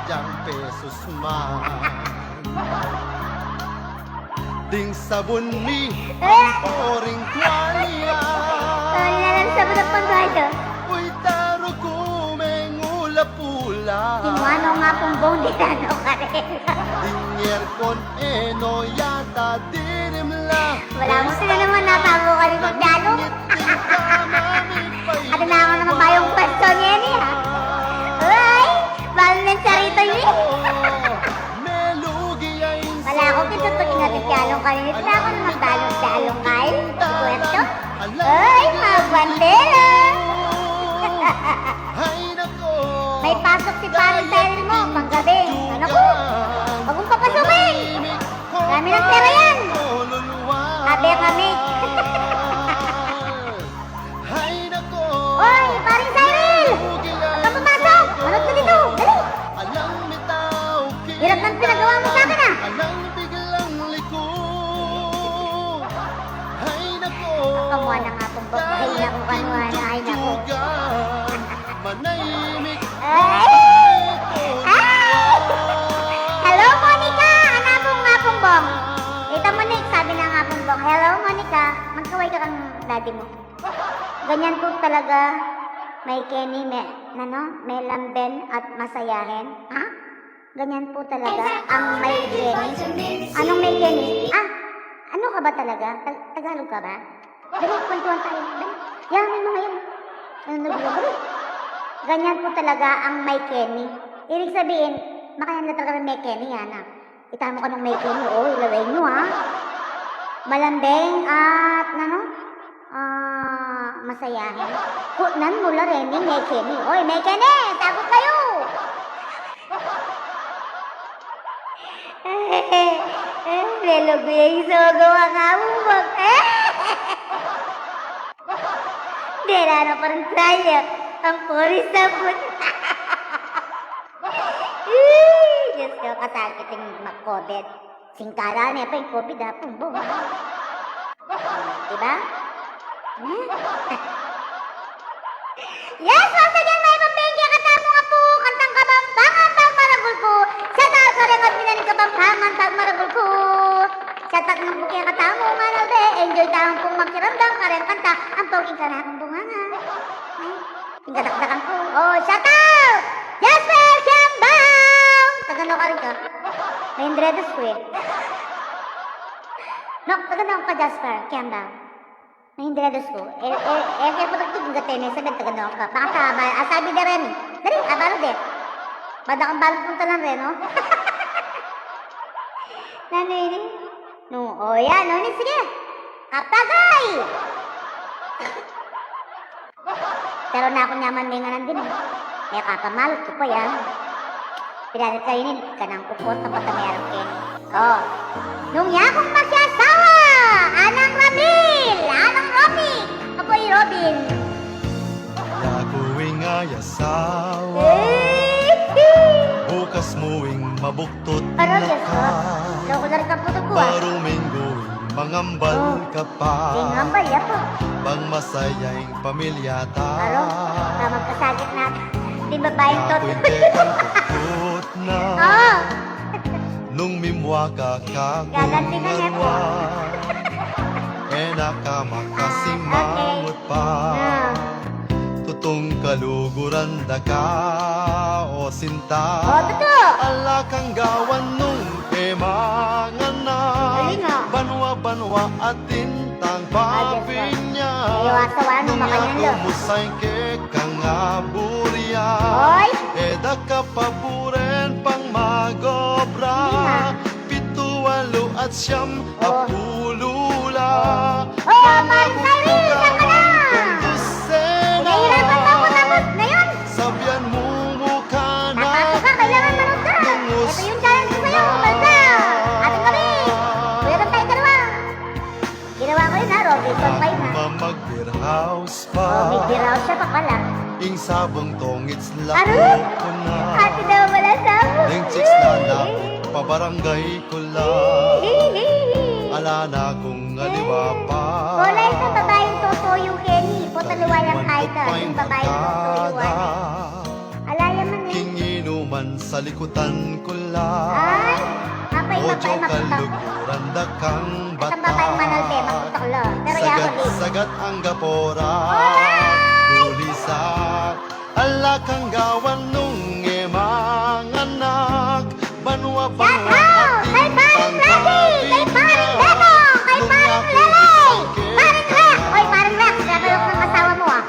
Dang pesos man. Ding sabun mi, eh, ampo ring tualya. Tualya lang sabun ang pambato. Uy, taro ku mengula-pula. Kinuha no nga pung bong, di na no karela. Ding aircon, e no yata dirim la. Wala mu sila naman natabukan ni Pagdalo. At na ako naman bayong pwesto niya niya. Uy, bali ng charito niya. Kalinit na ako na magbalong-balong kayo. Kwento. Ay, mga bandera! Ay, nako! May pasok si Paring Cyril mo, panggabi. Ano ko? Huwag mong papasukin! Dami ng pera yan! Abi kami. Ay, nako! Oy, Paring Cyril! Huwag ka papasok! Manot ka dito! Dali! Hirap ng pinagawa mo sa akin, ah! Ay, nako! Kamuha na nga pong bok. Ay, nako, kamuha na. Ay, nako. Ay! Ay! Hello, Monica! Ana pong nga pong bong. Kita mo, Nick, sabi na nga pong bong. Hello, Monica. Magkaway ka kang daddy mo. Ganyan po talaga, May Kenny, me, ano, melamben at masayahin. Ha? Ganyan po talaga ang May Kenny. Anong May Kenny? Ah, ano ka ba talaga? Tag- Tagalog ka ba? Dali, kwentuhan tayo. Dali. Yan, may mga yan. Ano na ba? Ganyan po talaga ang May Kenny. Ibig sabihin, makayan na talaga may Kenny, yan ah. Kita mo ka nung May Kenny, o, ilaway nyo, ha? Malambing at, ano? Ah, masayahin. Kutnan mo la rin ni May Kenny. Oy, May Kenny, sagot kayo! Lelo, guya, yung sogo, ang among bok. Dela na parang sayang. Ang puri sabon. Ih, Diyos ko, kasakit yung mag-covid. Singkara niya pa yung covid, ha, pumbong. Diba? Hmm? Yes, once again, may pambengke katamu nga pu, kantang Kabambangan, pagmaragul ku. Shout out kareng admin ning Kabambangan, pagmaragul ku. Shout out naman pu kaya katamu, Manalbe. Enjoy tamu pung makiramdam kareng kanta, Ang Poging Kanakung Bunganga. Ay. Ing kadakdakan ku. Oh, shout out! Jasper Kiambao! Taga no ka rin ka? Nahindredos ku e. No, taga no ka, Jasper Kiambao? Nahindredos ku. E, e, e, kaya patagtig ng gatene, sabi taga no ka. Baka sa, ba, ah, sabi de rin. Dali, ah, balo de. Bada kang balo kung talan rin, no? Nanu ini? No, o yan, no? Ini, sige. Kapagay! Pero na aku nyaman menganan din e. E, kapamalut ku pa yan. Pira ka ini, kanang kupot, kapag kami arap kayo. O. Nung ya kung magsasawa, Anang Ramil, Anang Romy, apoy Robin. Ya ku ing ayasawa, e, e, bukas mu ing mabuktot na ka. Loko na rin ka puto ku, a. Baruminggu ing mangambal ka pa. Ing ambal, ya pa. Bang masaya ing pamilya ta. Aro, tamang kasakit na. Di babaeng tot. Ako'y tekang tukot na. O. Nung mimwa ka kakung arwa, e na ka makasimangot pa. Tutung kaluguran da ka, o sinta. O, tutu. Ala kang gawan nung e manganak. Banwa-banwa atin tang papinya. Nung ya kumusay kekang aburya, e da ka paburen pang magobra. Pitu, walu at siyam a pulu la. O, Paring Cyril, saan ka na? Pinahirapan mo ako tapos ngayon. Sabian mu mu ka na. Papasok ka, kailangan manood ka. Ito yung challenge ko sa'yo, basta. Ating gabi. Kuya, tayo dalawa. Ginawa ko yun, ha, Robinson pa yun, ha. Mag-beer house pa. O, may beer house siya pa pala. Ing sabong tongits lako na. Ate daw wala sabong. Ning chicks na na, pabarangay ku la. Ala na kung aliwa pa. Wala itang babaeng totoyo, Kenny. Potoluwa yang kahit ka. Yung babaeng totoyo, wala. Ala, yaman e. King inuman sa likutan ku la. Ay, apay, o, apay, Diyo, apay, kaluguran da kang bata. Itang babaeng manalbe, maputok lo. Pero ya, sagat-sagat ang gapora. Alright! Pulisak, ala kang gawan nung e manganak. Banwa-banwa atin tang papinya. Shout out kay Paring Rocky, kay Paring Bebong, kay Paring Lele. Paring Rex, oy, Paring Rex, gagawin ko ng asawa mo, a.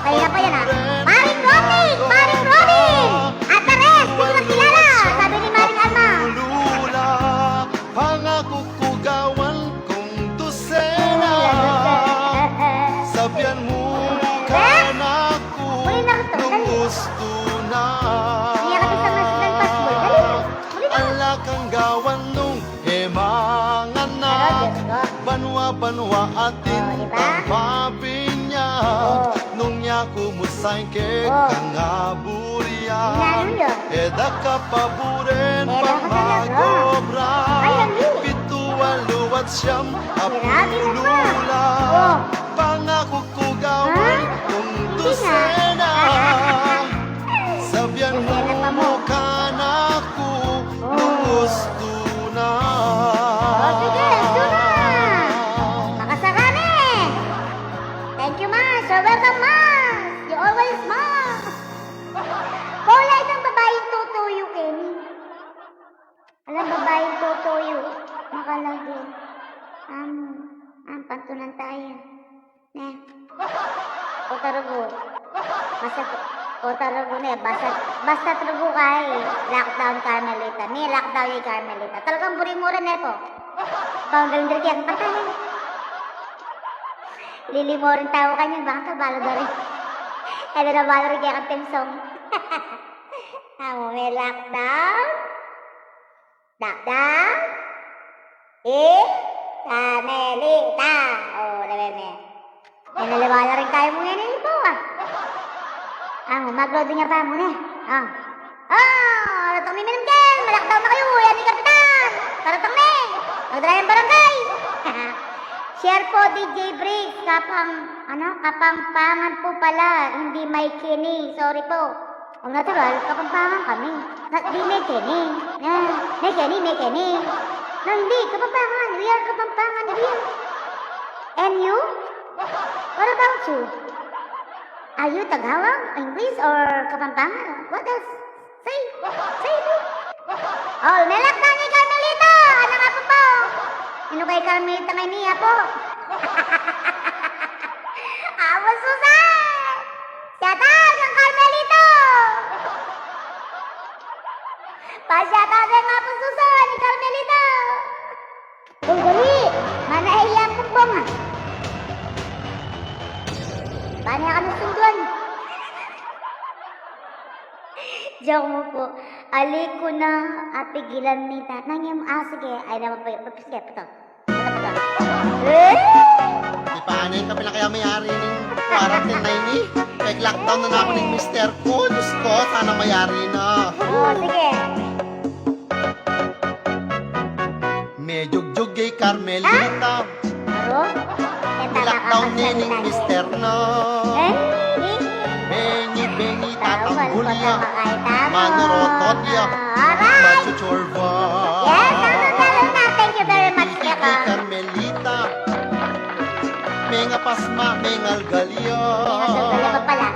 Kaya pa yan, a. Paring Rocky, Paring Robin, Ate Res, di ko na kilala, sabi ni Maring Alma. Pangako ku Gawan kung dusena. Sabian mu kanaku nung gustu na. Ala kang gawan nung e manganak. Banua-banua atin pambinyag. Nung ya ku mu saing kekang aburian, e da ka paburen pang mag-obra. Pitu, walu at siyam a pulu la. Pangaku ku gawan kung dusena. Sabian mu kanaku nung gustu na. O, sige, gustu na. Makasarili. Thank you, Mas. You're welcome, Mas. You always, Mas. Paula, itang babaeng tutuyu keni. Alam, babaeng tutuyu. Makalagi. Am, am, pantunan tayu. Ne. Kota rugu. Basta, kota rugu ne. Basta, basta rugu kaya. Lockdown Carmelita. May lockdown ya i Carmelita. Talagang buri mu rin, e pu. Panggaling dari kaya ang kanta, e. Lili mu rin tau kanyan. Baka ka balu dari. E, da na balu dari kaya kang theme song. Amu, may lockdown. Lockdown? I Carmelita. O, lawen ne. Yan, naliwala rin tayu mu ngeni, e pu, a. Amu, mag-loading ya pa mu ne. O. O, daratang ne, minum ken. May lockdown na kayu. Yan i Kapitan. Daratang ne. Magdala yang barangay. Share pu, D J Briggs. Kapang, ano, Kapampangan pu pala. Hindi may keni. Sorry pu. Ang natural, Kapampangan kami. Na, di may keni. Na, may keni, may keni. Na, hindi, Kapampangan. We are Kapampangan here. And you? What about you? Are you Tagalog, English, or Kapampangan? What else? Say, say it. O, may lockdown ya i Carmelita. Ano nga pu pu? Inu kaya i Carmelita ngeni, e pu? Awa, Susan! Shout out kang Carmelito! Pa-shout out kang Apo Susan, i Carmelito! Uy, dali! Mana e yang kumbong, a. Bane ka na sunduan. Joke mu pu. Ali ku na, apigilan nita. Nang yang, a, sige. Ay, naman pa, sige, pa to. Di pa ne, kapin na kaya mayari ning quarantine na ini. Peg-lockdown na naku ning mister ku. Diyos ku, sana mayari na. O, sige. Mejugjug ya i Carmelita. Aro? Lockdown ne ning mister na. E, e. Bengi-bengi tatanggul ya. Manurotot ya. Aray! Machuchurba. Yes, Mama Luna, thank you very much, Kika. Carmelita. Mengapasma, mengalgal ya. Mengalgal ya pa pala.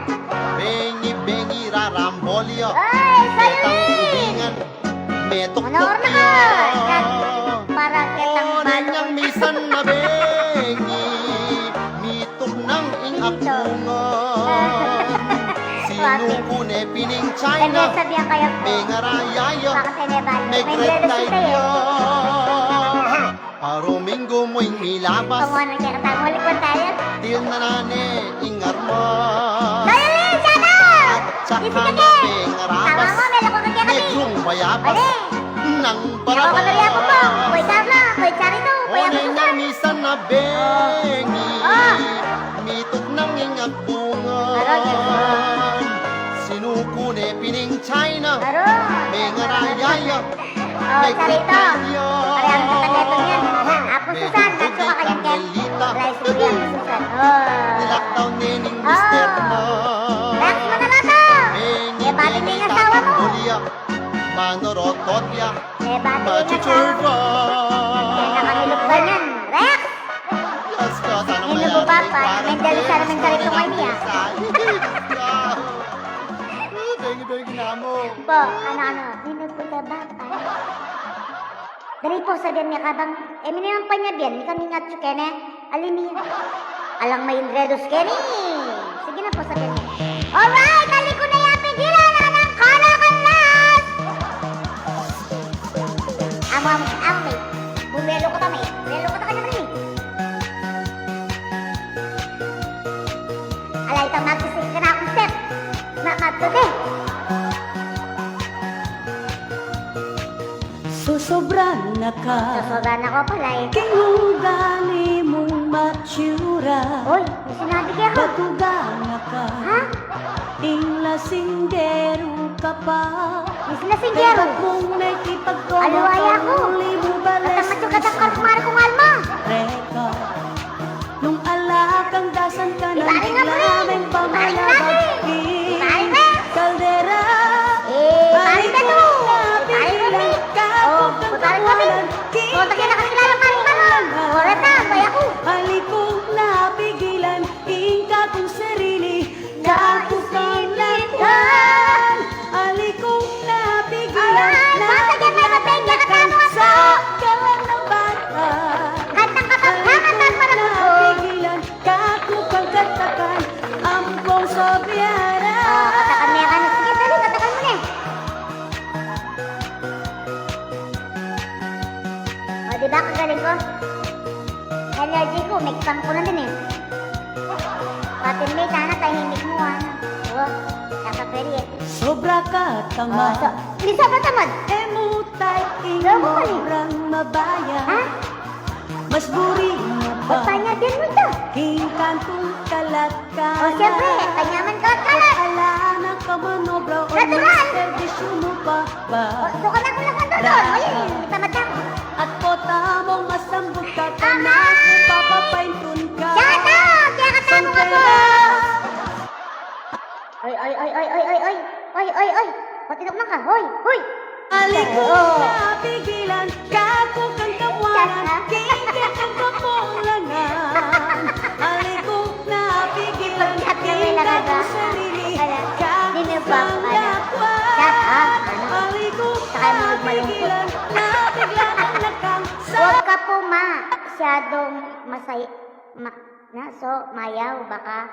Bengi-bengi rarambol ya. Ay, sayo ni! Metuktuk ya. Para kitang balu. Neng misan a bengi, mituknang ing apungan. Sinu ku ne pining China, mengaraya ya, megret tayo ya. Parominggu mu ing milabas. Tilna na ne ing armas. At saka na pengarabas. Negrung bayabas. Nang barabas. O, neng misan a bengi, mituknang ing apungan. Sinu ku ne pining China, mengaraya ya. O, sarito. Pareha kang kanta niyan. Apo Susan, atsu ka kanyang kek. Rice cooker, Apo Susan. O. Ni-lockdown ne ning mister na. Relax mu na, Loto. E, bati ne ing asawa mu. Manurotot ya. E, bati ne ing asawa mu. Machuchurba. E, nakamiluk ba niyan? Relax. Diyos ku, sana mayari. Inubu pa pa. May dali sana, may sarito ngayon niya. Bengi-bengi na mu. Po, ano, ano? Inubu pa pa. Dali po, sabian mi kabang, e, mi naman panyabian, mi kami ngatsu keni, ali mi. Alang maindredos keni. Sige na po, sabian mi. Alright, ali ku na ya pigilan, anak, kalakan las! Amu, amu, amu, mi. Bumelo ku kami. Sosobra na ku pala e. King ugali mung matsura. Hoy, may sinabi kaya ka? Batugan na ka. Ha? Ing lasinggeru ka pa. Ing lasinggeru? Kaybat mung mekipagtoma. Aliwa ya ku. Uli mu bales. Katang matsura, katang karmar kung alma. Reka. Nung ala kang dasan ka na, bigla meng pamalabag king kaldera. Aling kung napigilan, kakukang kamuanan king kekang kamuanan. Aling kung napigilan, ing kakung sarili, kakukang lakwan. Aling kung napigilan, napigilan na kang sa kalan ng bata. Kantang Kapampangan, Maragul ku. Aling kung napigilan, kakukang katakan, ampong sobyara. O, katakan me ya kanu. Sige, dali, katakan mu ne. O, di ba? Kagaling ku. Energy ku, mekpang ku na din e. Pati me, sana tahimik mu, ano. O, nakapwede e. Sobra ka tamad. O, so, hindi sobra tamad. E mu tay ing obrang mabaya. Ha? Mas buri mu pa. Ba't panyardian mu ita? King kantung kalat-kalat. O, siyempre, kanyaman kalat-kalat. Ala na ka manobra o serbisyu mu pa ba. O, so ka na kung nagkandodon. O, yun, tamad na ku. At pota mung masambut ka, kanaku papapaintun ka. Shout out! Kaya katamu ka po! Ay, ay, ay, ay, ay, ay, ay. Ay, ay, ay. Pati na ka. Hoy, hoy. Aling kung napigilan, kakukang kamuanan king kekang kapulangan. Aling kung napigilan, king kakung sarili, kakukang lakwan. Aling kung napigilan, nabigla na kang sa. Huwag ka po masyadong masaya, ma-, na, so, mayaw, baka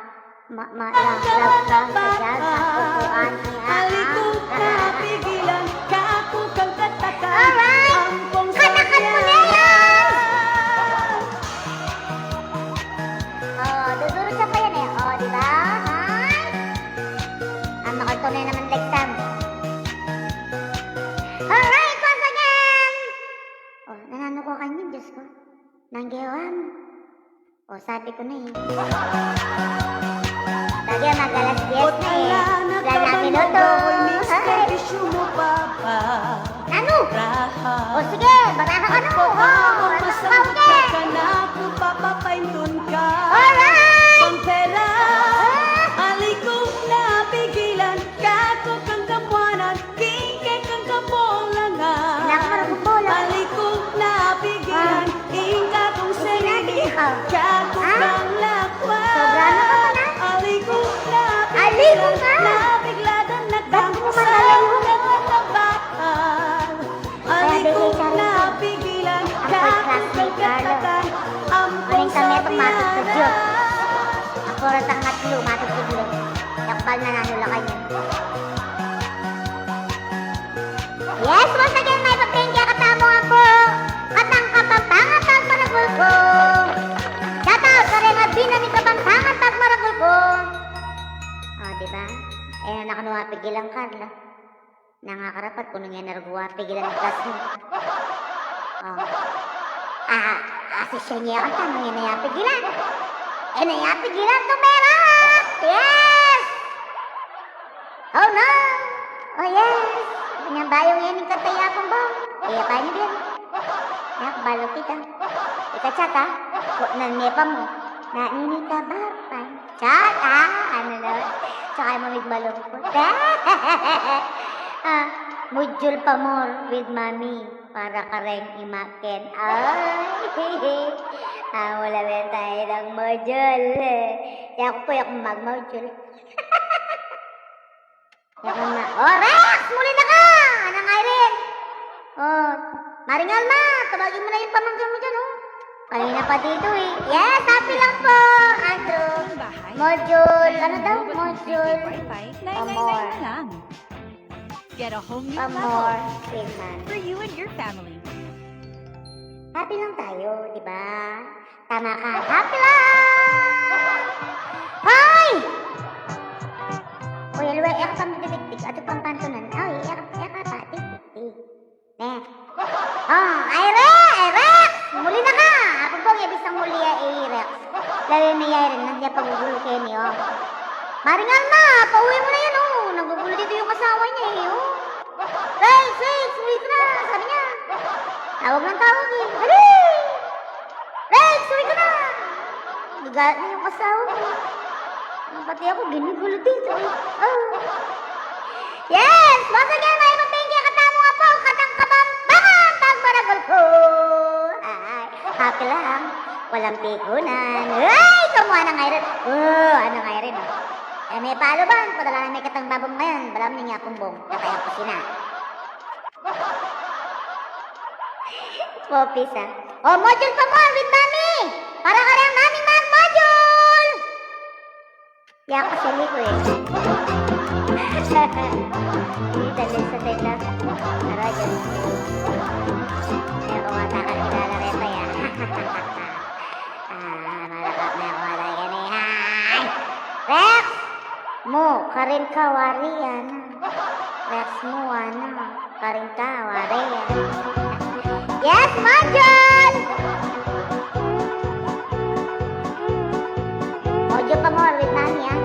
Ma-, ma-, love, love ka sa dyan, sa upuan niya. Aling kung napigilan, kakukang katakan. Alright! Katakan mu na yan! O, dudurut siya pa yan e. O, di ba? Hay! Ang makalto na naman, Lexam. Alright, once again! O, nananu ku kanyan, Diyos ku. Nanggewan. O, sabi ku na e. Lagi mag alas diyes na e. Wala na minuto. Ay. Nanu? O, sige, baraha ka na. O, ano ka? Kanaku papapaintun ka. Alright! Pampera. Aling kung napigilan, kakukang kamuanan king kekang kapulangan. Anak, maragul bola. Aling kung napigilan, ing kakung sarili, kakukang lakwan. Sobra na ka pa na. Aling kung napigilan, nabigla na kang sa kalan ng bata. Aling kung napigilan, kakukang katakan, ampong sobyara. Ako rin ang ngatlo, matutudlo. Yakbal na nanulakan yan. Yes, once again, mayap a pagkatamu ngan pu. Katang Kapampangan pagmaragul ku. Shout out kareng abina ning Kapampangan pagmaragul ku. O, di ba? E na kanu mapigilan, Carla. Nangakarapat ku nung e na ragu mapigilan ing class mu. O. A, asisyan ye kanta nung e na ya pigilan. E na ya pigilan tumerak! Yes! Oh no! Oh yes! Inyang bayu ngening kanta i Apung Bong. E, paini din. Nak, balu kita. Ika chat, ha? Ku, nan me pa mu. Nanini ka ba, pan? Chat, ha? Anu na? Tsaka mo migmalungkut. A, module pa more with mommy. Para kareng imaken. Ay! A, wala bentang module. Yaku pu, yaku magmodule. Yaku na. O, Rex! Muli na ka! Anang Irene? O, Maring Alma, tawagin mu na ing pamangkin mu dyan, o. Kanina pa dito, e. Yes, happy lang po, Andrew. Module, ano daw? Module pa more. Get a whole new level for you and your family. Happy lang tayo, di ba? Tama ka. Happy lang! Hoy! Uy, aliwa, e ka pa magdidikdik. Atin pang pantunan. Ay, e ka, e ka pa, dikdik. Ne? Ah, ay, Rex! Ay, Rex! Muli na ka! Apo bang ya bisang muli ya, eh, Rex. Lawe me ya, Irene, nanti ya pagugulu keni, o. Maringan na, pauwi mu na yan, o. Nagugulu dito yung asawa niya, eh, o. Rex, Rex, uwi ka na, sabi niya. Tawag ng tawag, eh. Dali! Rex, uwi ka na! Nagalit na yung asawa ko. Pati ako, ginugulo dito, eh. O. Yes! Once again, maipapinggir katamu nga pu, katang Kapampangan pagmaragul ku. Ay, happy lang. Walang pikunan. Ay, kumuha na nga rin. O, ano nga rin, o. E, me paluban, padala na me katang babung ngayon. Balamu ning Apung Bong. Kataya ku sina. Popis, a. O, module pa mu, with mommy. Para kareng mommy mag-module. Yaku seli ku, e. Ini tadi sa tenda. Aray, Diyos. Yaku ata kakilala reta, ya. A, malakap na yaku ata keni. Ay! Rex! Mu, karin ka wari, ana. Rex mu, ana. Karin ka wari, ana. Yes, module! Module pa mu, with mommy, a.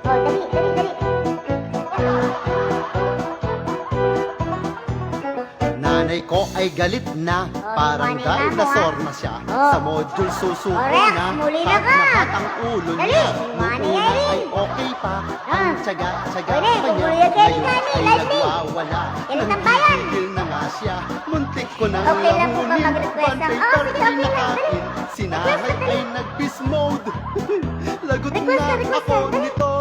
O, dali, dali, dali. Nanay ko ay galit na, parang dinosaur na siya. O. Sa module susuko na, muli na ka. Lahat ng ulo niya. Dali, mani na, Irene. Nung una ay okay pa, ang tiyaga-tiyaga pa niya. Ngayon ay nagwawala. Nagpipigil na nga siya. Muntik ko nang lamunin, bond paper pinakain. Si nanay ay nag-beast mode. Lagot na ako nito.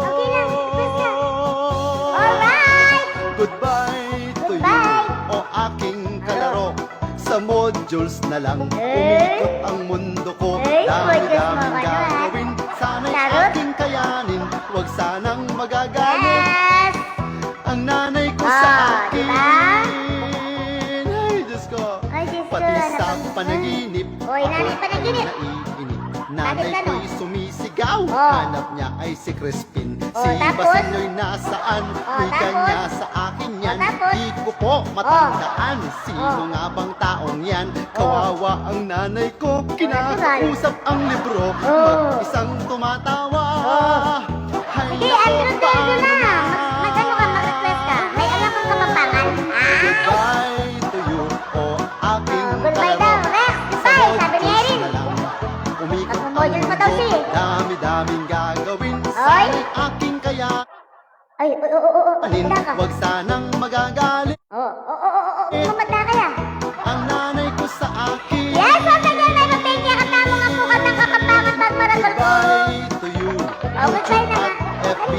Alright! Goodbye to you, o aking kalaro. Sa modules na lang umikot ang mundo ko. Dami-daming gagawin, sana'y aking kayanin. Huwag sanang magagalit. Yes! Ang nanay ko sa akin. Ay, Diyos ko. Pati sa panaginip, ako ay naiinip. Nanay ko'y sumisigaw. Hanap niya ay si Crispin. Si Basanyoy nasaan? Wika niya sa akin yan. Di ko po matandaan. Sino nga bang taong yan? Kawawa ang nanay ko. Kinakausap ang libro. Mag-isang tumatawa. Hay nako, paano na? Mag-ano ka, mag-request ka. May alam kang Kapampangan. Goodbye to you, o aking kalaro. Goodbye daw, Rex. Goodbye, sabi ni Irene. Umikot ang mundo ko, dami-daming gagawin. Sana'y aking kaya. Ay, o, o, o, o, o, anin, wag sanang magagalit. O, o, o, o, o, o, mamata kaya. Ang nanay ko sa akin. Yes, once again, maipapinggir katamu nga pu katang Kapampangan pagmaragul ku. Goodbye to you. O, goodbye na nga. F B.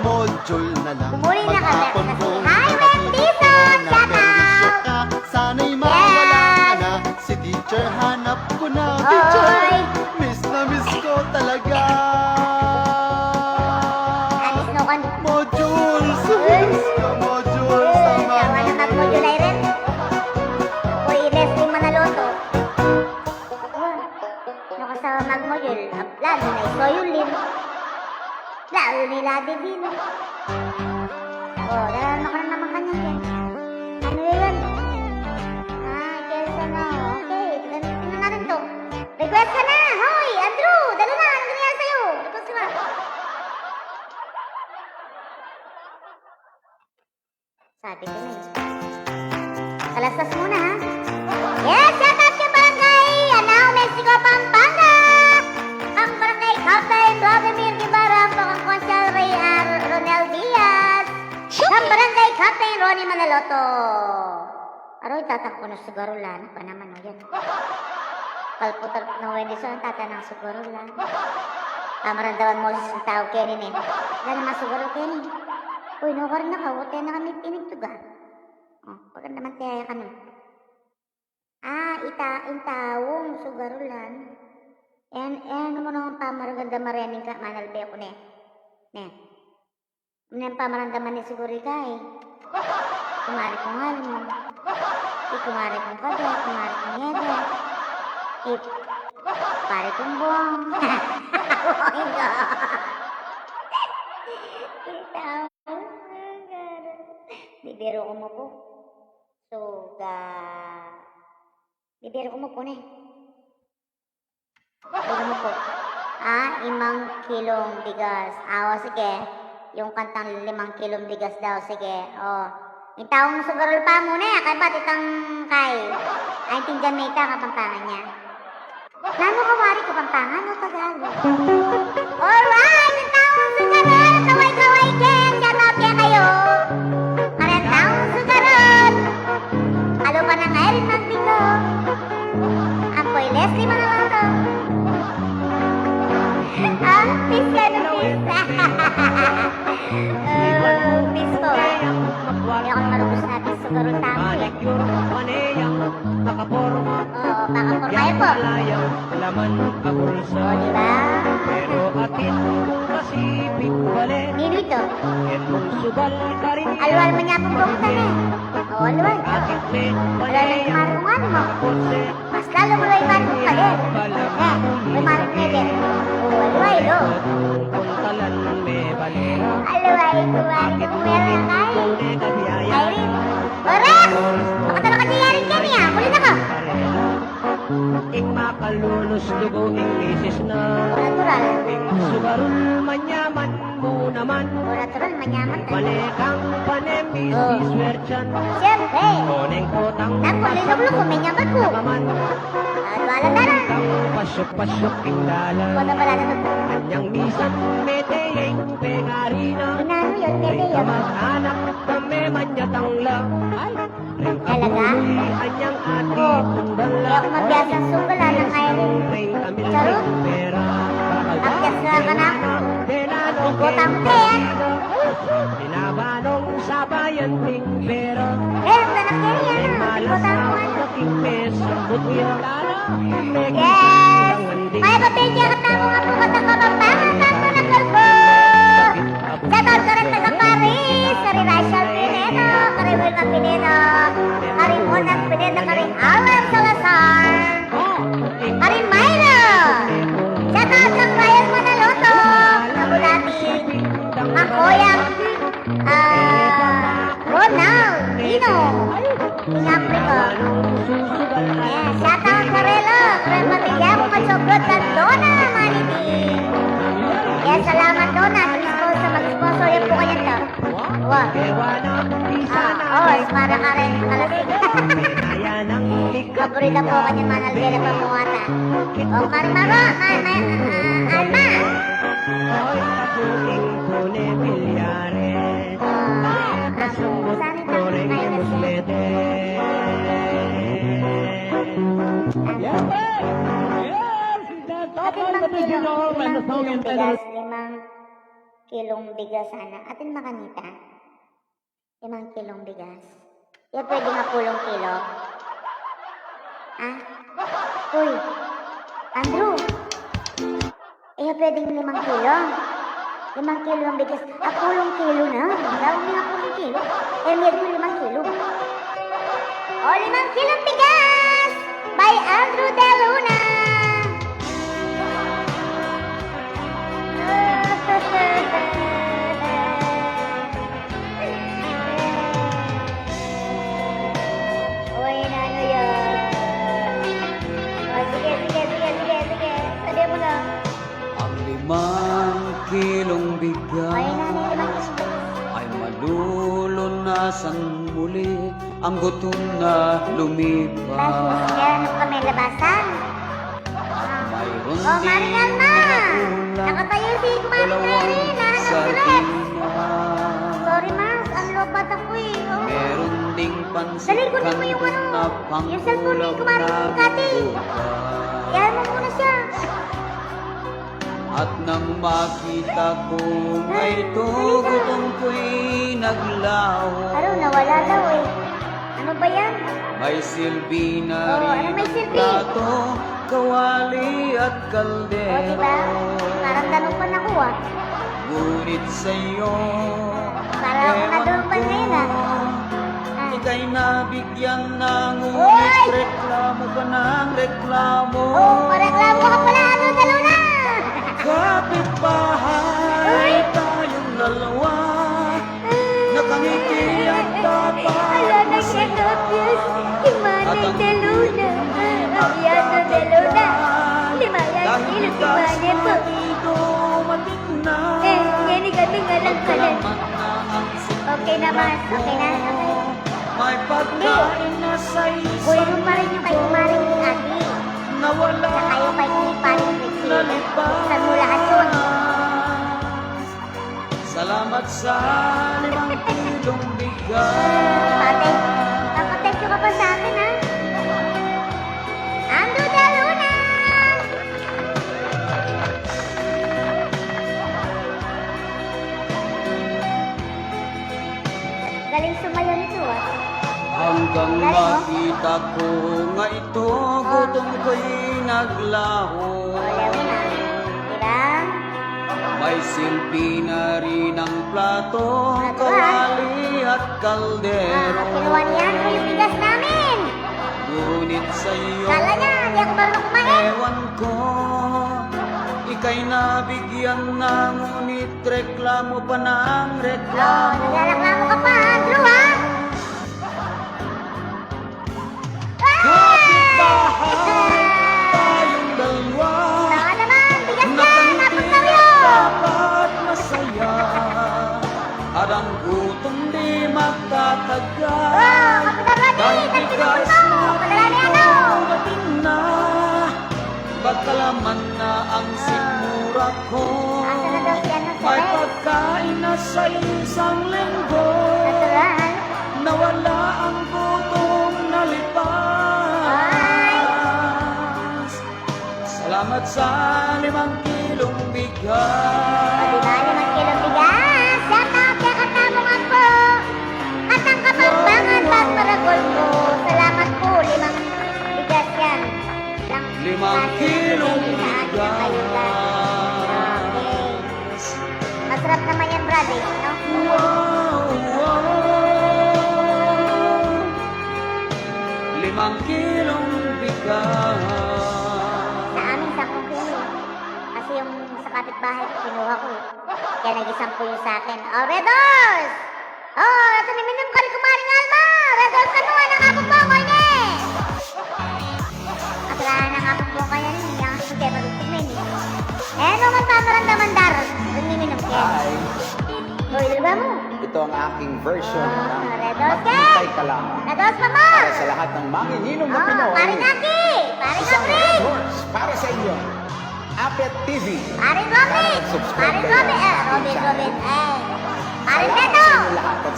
Module na lang. Umuli na ka, maghapon ko. Hi, Wendy, shout out. Sana'y mawala ka na. Si teacher, hanap ko na. Teacher, miss na miss ko talaga. Modules, miss ko modules. Ang mga mag-module ay rin. Uy, Leslie Manaloto. Nakasawa mag-module, lalo na ikaw, Yulin. Lalo ni Ladi din. O, dala na ka na naman kanya yan. Ano yan? Ay, kesa na. Okay, tingnan natin to. Request ka na! Hoy, Andrew! Dala na! Anong nangyari sa'yo? Request ka na. Sabi ko na eh. Kalastas muna, ha? Yes, shout out kang Barangay Anao, Mexico, Pampanga! Kang Barangay Captain Vladimir Guevara, kang Konsehal Ray R. Ronel Diaz, kang Barangay Captain Ronnie Manaloto. Aroy, tatang ku na siguro, lana pa naman, o yan. Kalputan na Wendy, so ang tata ng siguro lang. Pamarandaman mo sa tao keni ne. Wala naman siguro keni. Uy, no, karin na ka, wala na kami pinigtuga. O, paganda man tiyaya kami. A, ita, intawong sugarulan. En, en, ano mo naman pamaraganda marening ka, manalbe ako ne. Ne. Neng pamarandaman ni siguri ka, e. Kumari kung Alma. E, kumari kung Kade, kumari kung Yede. E, pare kung Bong. Bibiro ko mo po. Suga. Bibir ko mo po na eh. Bibir mo po. Ah, imang kilong bigas. Ah, o, sige. Yung kantang limang kilong bigas daw, sige. O. Yung taong sugarol pa muna eh. Kaya ba't itang kay? Ay, tindihan na ita, Kapampangan niya. Nanu ka wari, Kapampangan o Tagalog? Alright, ang taong sugarol, kaway-kaway ken, shout out kekayu. Para ang taong sugarol, alupa na nga rin magbigo. Ampo i Leslie Manaloto. Ah, peace ka na, peace. Ah, peace po. Hindi ako marubos na peace, sugarol tamu eh. Nakaporma. Oo, baka porma yan po. Malayang laman a bulsa. O, di ba? Pero atin kung masipit bale. Nino ito? Ketmung subal karin. Alwal man niya pong buktan eh. O, alwal. Atin me. Alwal na yung marungan mo. Kotse. Mas lalo mo lang yung marungan mo. Eh, may marungan eh. O, alwal, o. Puntalan me balera. Alwal, kumari kung meron na kayo. Irene. Oras! Makatalo ka diyan, Irene, kaya niya. Muli na ka. Ing makalulus dugu ing misis na. Natural. Ing sugarul manyaman mu naman. O, natural, manyaman tayo. Pane kang pane, misis, oh, Werchan. Siyempre. Koneng potang. Tapos, linuluk ko, manyaman ku. Naman. At wala na lang. Kang pasyuk-pasyuk ing dalan. Kung na pala na to. Anyang misan, mete, ing pengari na. Inano yun, mete yun. Ring kamag-anak, kami manyatang lang. Ay. Talaga? O, kaya kung mabiyasang sugal, ah, nang Irene. Charot? Abiyas na ka na. Tingkotang te, ah. Eh, ang anak niya, yan, ah. Tingkotang mo, ano. Yes. May papel niya ka tamo nga po, katang Kapampangan, tamo na kalbo. Shout out karing taga Paris, karing Rachel Pinedo, karing Wilma Pinedo, karing Mona Pinedo, karing Alan Salazar, karing Myra. Shout out kang Ryan Manaloto, Abu Dhabi, kang Koyang, ah, Ronaldino. Ing Apriko. Ayan, shout out karela, kareng pamilya ku, Kasobrot, kang Dona Manidi. Ayan, salamat, Dona, sa sponsor, mag-sponsor yan po kanyan to. Wa. Ah, o, para kareng kalasing. Paborito po kanyan, Manalbera Pamuata. O, Marmaro, ma, ma, ah, Alma. Ah, ah, saan ito? Ay, Atin mang kilong, limang kilong bigas, limang kilong bigas sana. Atin makanita. Limang kilong bigas. Ya pwedeng apulung kilo? Ha? Uy, Andrew. Eh, pwedeng limang kilo. Limang kilo ang bigas. Apulung kilo na. Daw niya apulung kilo. Eh, meron limang kilo. O, limang kilong bigas by Andrew De Luna. Uy, nanu yan? O, sige, sige, sige, sige, sige. Sabi mo na. Ang limang kilong bigas ay malulunasan muli ang gutom na lumipas. Bakit? Kaya ano kami labasan? At mayroon ding mga kulang, dalawang sardina. O, Maring Alma! Nakatayo si Kumaring Irene, nahanap sila eh. Sorry, Mars, ang lobat ako eh. O. Meron ding pansit kanton na pangkulam na buka. Dali, kunin mo yung ano, yung cellphone ni Kumaring Cathy. Iyan mo muna siya. At nang makita kong ito, gutom ko'y naglaho. Ano, nawala daw eh. Ano ba yan? May silbi na rin ang plato, kawali at kaldero. O, diba? Parang ganun pa na ko, ah. Ngunit sa'yo, ewan ko, ika'y nabigyan na, ngunit reklamo ka ng reklamo. Uy! Ah. O, pareklamo ka pala, ano, dalaw na? Kapitbahay tayong dalawa, nakangiti at tapang masaya. Eh, ini kami ngalang kanan. Okay na, Mas. Okay na. Hindi. Kunin mo pa rin yung kay Kumaring Adi. Tsaka yung kay Kumaring Ricky. Buksan mo lahat yun. Salamat sa limang kilong bigas. Papa, thank you ka pa sa akin, ha? Ando de Luna! Galing sumayaw nito, ah. Hanggang makita ko nga ito, gutom ko'y naglaho. Wala mo na. Ilang? May silbi na rin ang plato, kawali at kaldero. Ah, kinuha niya yung bigas namin. Ngunit sa'yo, kala niya, di ako marunong kumain. Ewan ko, ika'y nabigyan na, ngunit reklamo pa ng reklamo. Oh, nagreklamo ka pa, Andrew, ha? Kapitbahay tayong dalwa. Baka naman, bigas na, napagtawyo. Dapat masaya. At ang gutom di magtatagal. Oh, Kapitan Roddy, dahil bigas na, dumating na. Pagkalaman na ang sikmura ko. Asa na daw si ano, si Rex? May pagkain na sa isang linggo. Natural. Nawala ang gutom na lipas. Ay. Salamat sa limang kilong bigas. O, di ba? Limang kilong bigas. Shout out kaya katamu nga po. At ang Kapampangan, pagmaragul ko. Salamat po. Limang bigas yan. Limang kilong bigas. Okay. Masarap naman yan, Brad, eh, no? Wow, wow. Limang kilong bigas. Sa amin, sampung kilo, eh. Kasi yung sa kapitbahay ko, kinuha ko, eh. Kaya naging sampu yung sa akin. O, Red Horse! O, ito, miminum ka rin, Kumaring Alma! Red Horse ka mo, anak ako po, koine! Kasalanan nga po po kaya ni, yang suke, magiging mini. Eh, ano man pamaramdaman, Dar? Yung miminum ka. Hi. O, ilaba mo. Ito ang aking version ng Red Horse, Maghintay Ka Lamang. Red Horse pa mo! Para sa lahat ng manginginom na Pinoy. Paring Aki! Paring Abri! Red Horse para sa inyo. Apet T V. Paring Robin! Paring Robin! Eh, Robin, Robin. Eh. Paring Beto!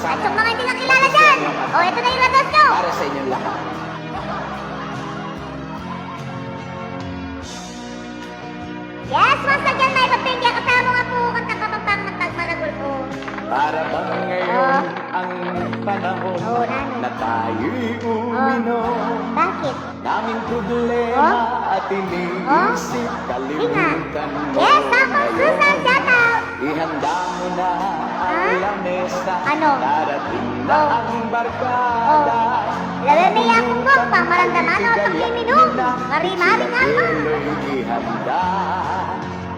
At yung mga hindi nakilala dyan! O, ito na yung ratas nyo! Para sa inyong lahat. Yes, once again, may pagpinggi katamu nga po, kantang Kapampangan, pagmaragul ko. Para bang ngayon ang panahon na tayo'y uminom? Bakit? Daming problema at iniisip, kalimutan mo na yun. Yes, Papa Susan, shout out! Ihanda mo na ang lamesa, darating na ang barkada. Lawe me ya kung bong, pamaramdaman o pag-iinom. Mari-mari nga pa. Ihanda.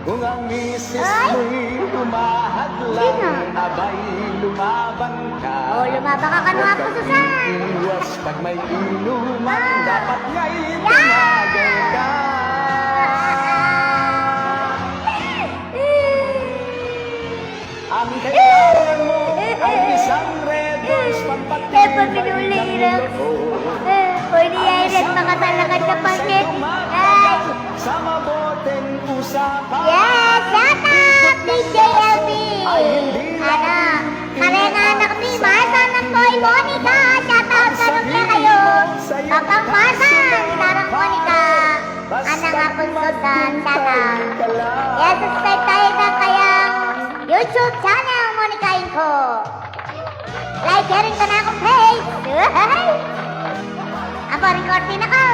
Kung ang misis mo'y humahadlang, abay, lumaban ka. O, lumaban ka kanu, Apo Susan. Huwag kang iiwas pag may inuman, dapat nga'y tumagal ka. Ang kailangan mo ay isang Red Horse pampatibay ng loob. Pwede yan, makatalakad ka pa, Kevin. Ay! Sa maboteng usapan. Yes, shout out, D J L B. Ano, karena anak ni Martha ng Boy Monica, shout out kanu kekayu. Papa Martha, Sarang Monica, Anang Apun Susan, shout out. Yes, subscribe tayo sa kayang YouTube channel, Monica Inco. Like, sharing, panakong page. Ako rin, kortina ko.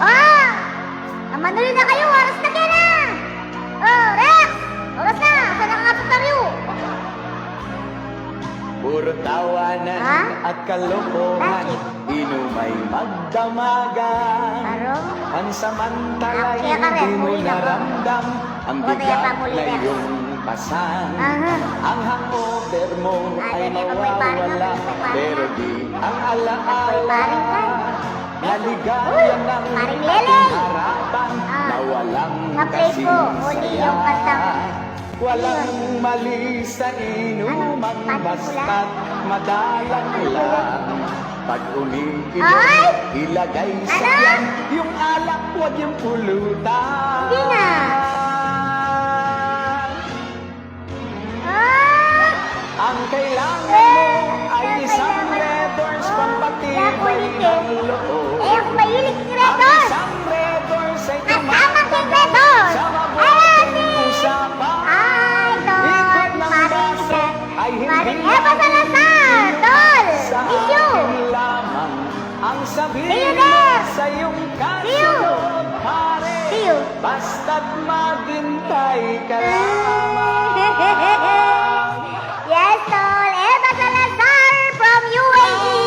O! Manuli na kayu, oras na kaya na! O, Rex! Oras na! Saan na ka nga pagtaryu? Puro tawanan at kalokohan, inumay magdamagan. Pansamantala'y di mo naramdam ang bigat na iyong pasan. Ang hangover mo ay mawawala, pero di ang alaala. Uy, Paring Leleng. Ah, na-play ko uli yung kantang, walang mali sa inuman, basta't madalang lang. Pag umiinom, ilagay sa tiyan. Yung alak, wag yung pulutan. Hindi na. Ah! Ang kailangan mo ay isang Red Horse pampatibay ng loob. Eh, ako mahilig kay Red Horse. Ang isang Red Horse ay tumatakbo sa mabuting usapan. Idol, ikot ng baso ay hindi Eva Salazar, Tol, miss you. Ang sabihin mo sa iyong kasunod, pare, basta't maghintay ka lamang. Yes, Tol. Eva Salazar from U A E.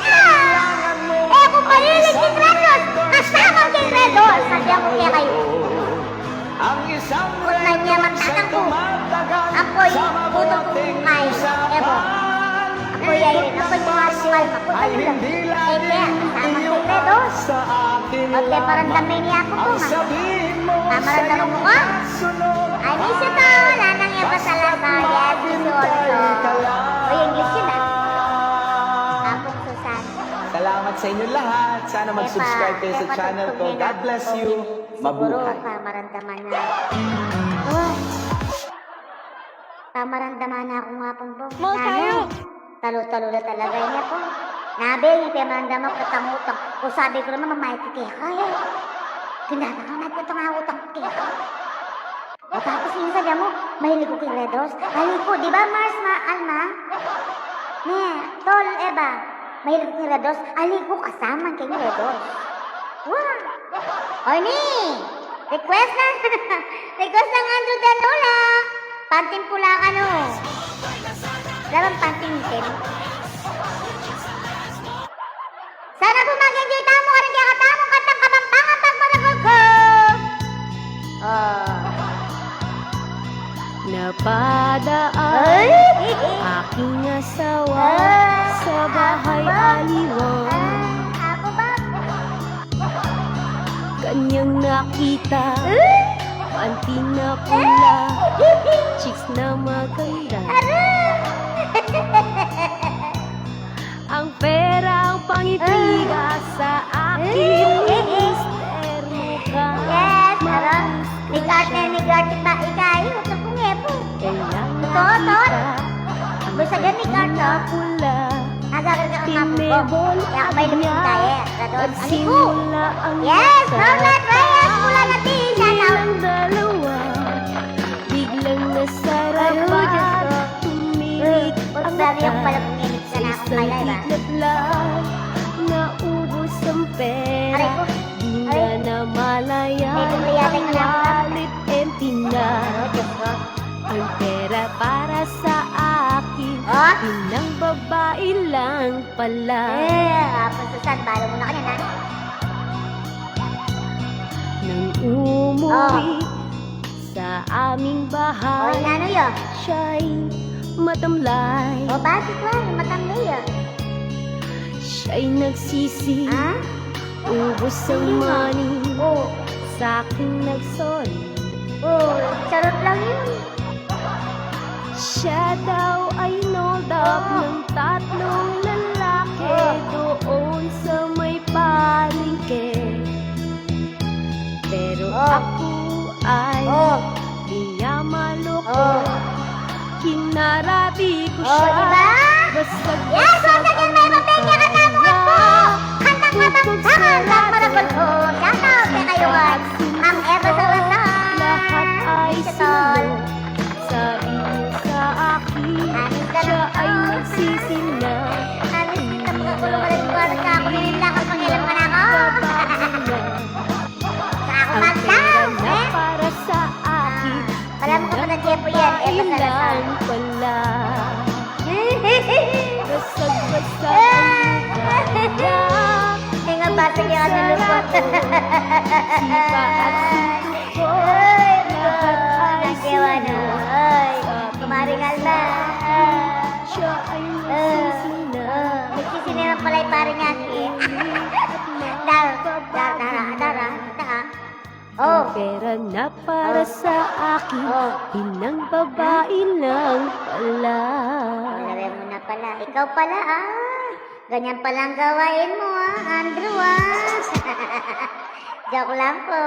Ah! Eh, kung mahilig kay Red Horse, kasama kay Red Horse. Sabi ako kaya kayo. Ang isang Red Horse ay tumatagal sa mabuting usapan. Ikot ng baso ay hindi laging iyong sa akin lamang. Ang sabihin mo sa iyong kasunod, basta't maghintay ka lamang. Uy, English yun, ah. Apong Susan. Salamat sa inyo lahat. Sana mag-subscribe kayo sa channel ko. God bless you. Mabuhay. Siguro, pamaramdaman na. Oh. Pamaramdaman na ako nga pong bong. Mall tayo. Talo-talo na talaga niya po. Nabe, pamaramdaman ko itang utang. Kung sabi ko naman, mamayad ka kaya. Tinataka, mamayad ka itang utang kaya. O, tapos minsan, alam mo, mahilig ko kay Red Horse. Aliku, di ba, Mars, ma, Alma? Ne, Tol, Eva, mahilig ko kay Red Horse. Aliku, kasama kay Red Horse. Wow! O, ni! Request na! Request ng Andrew Denola! Panting pula ka, no? Wala bang panting itim? Sana po mag-enjoy tamu karing kekatamung kantang Kapampangan Pagmaragul Ko. Ah. Napadaan aking asawa sa bahay aliwa. Ah, ako ba? Kanyang nakita, panty na pula, chicks na maganda. Aray! Ang perang pangiti ka sa akin, mister, mukha. Yes, alam. Nag-arte, nag-arte pa, ikay, utang kung epo. Totoo, totoo. Basta ganun, nag-arte. Pula. Nagagarga ka nga po. Kaya ako may lupit tayo. Radon, ani po? Yes, Ronald Reyes, mula Latin, shout out. Biglang nasarapan, tumirik ang mata. Sa isang kidlat lang, naubos ang pera. Di na namalayan, ang wallet empty na. Ang pera para sa akin, pinang babae lang pala. Eh, ah, Susan, balo mo na kanyan, ha? Nang umuwi sa aming bahay, siya'y matamlay. O, bakit, Mari? Matamlay, ah. Siya'y nagsisi, ubos ang money, sa'king nag-sorry. O, charot lang yun. Siya daw ay inold up ng tatlong lalaki doon sa may palengke. Pero ako ay di niya maloko. Kinarabi ko siya. Yes, once again, may mapengke ka na mga po. Kantang Kapampangan Pagmaragul Ko. Shout out kay kayo, ah. Ma'am Eva Salazar. Lahat ay sinunod. Sabi mo sa akin, siya ay nagsisi na. Amis, kita pagkakulong ka lang, kuwanan ka, ako, nilin lang ang pangilam ka na ako. Sa ako magdaw, eh? Para sa akin, pala mo ka pa na Jepo yan, eh, basta na sa lang pala. Basag-basag ang mukha niya. Eh, nga, basag yung ano, lupot. Sipa at suntok ko. Ay, nagewa na. Ay, kumaring Alma. Siya ay nagsisina. Nagsisina naman pala yung pare niya, eh. At na Dar, dar, dara, dara, dara. Oh. Pera na para sa akin, oh, pinangbabae lang pala. Lagay mo na pala. Ikaw pala, ah. Ganyan palang gawain mo, ah, Andrew, ah. Joke lang po.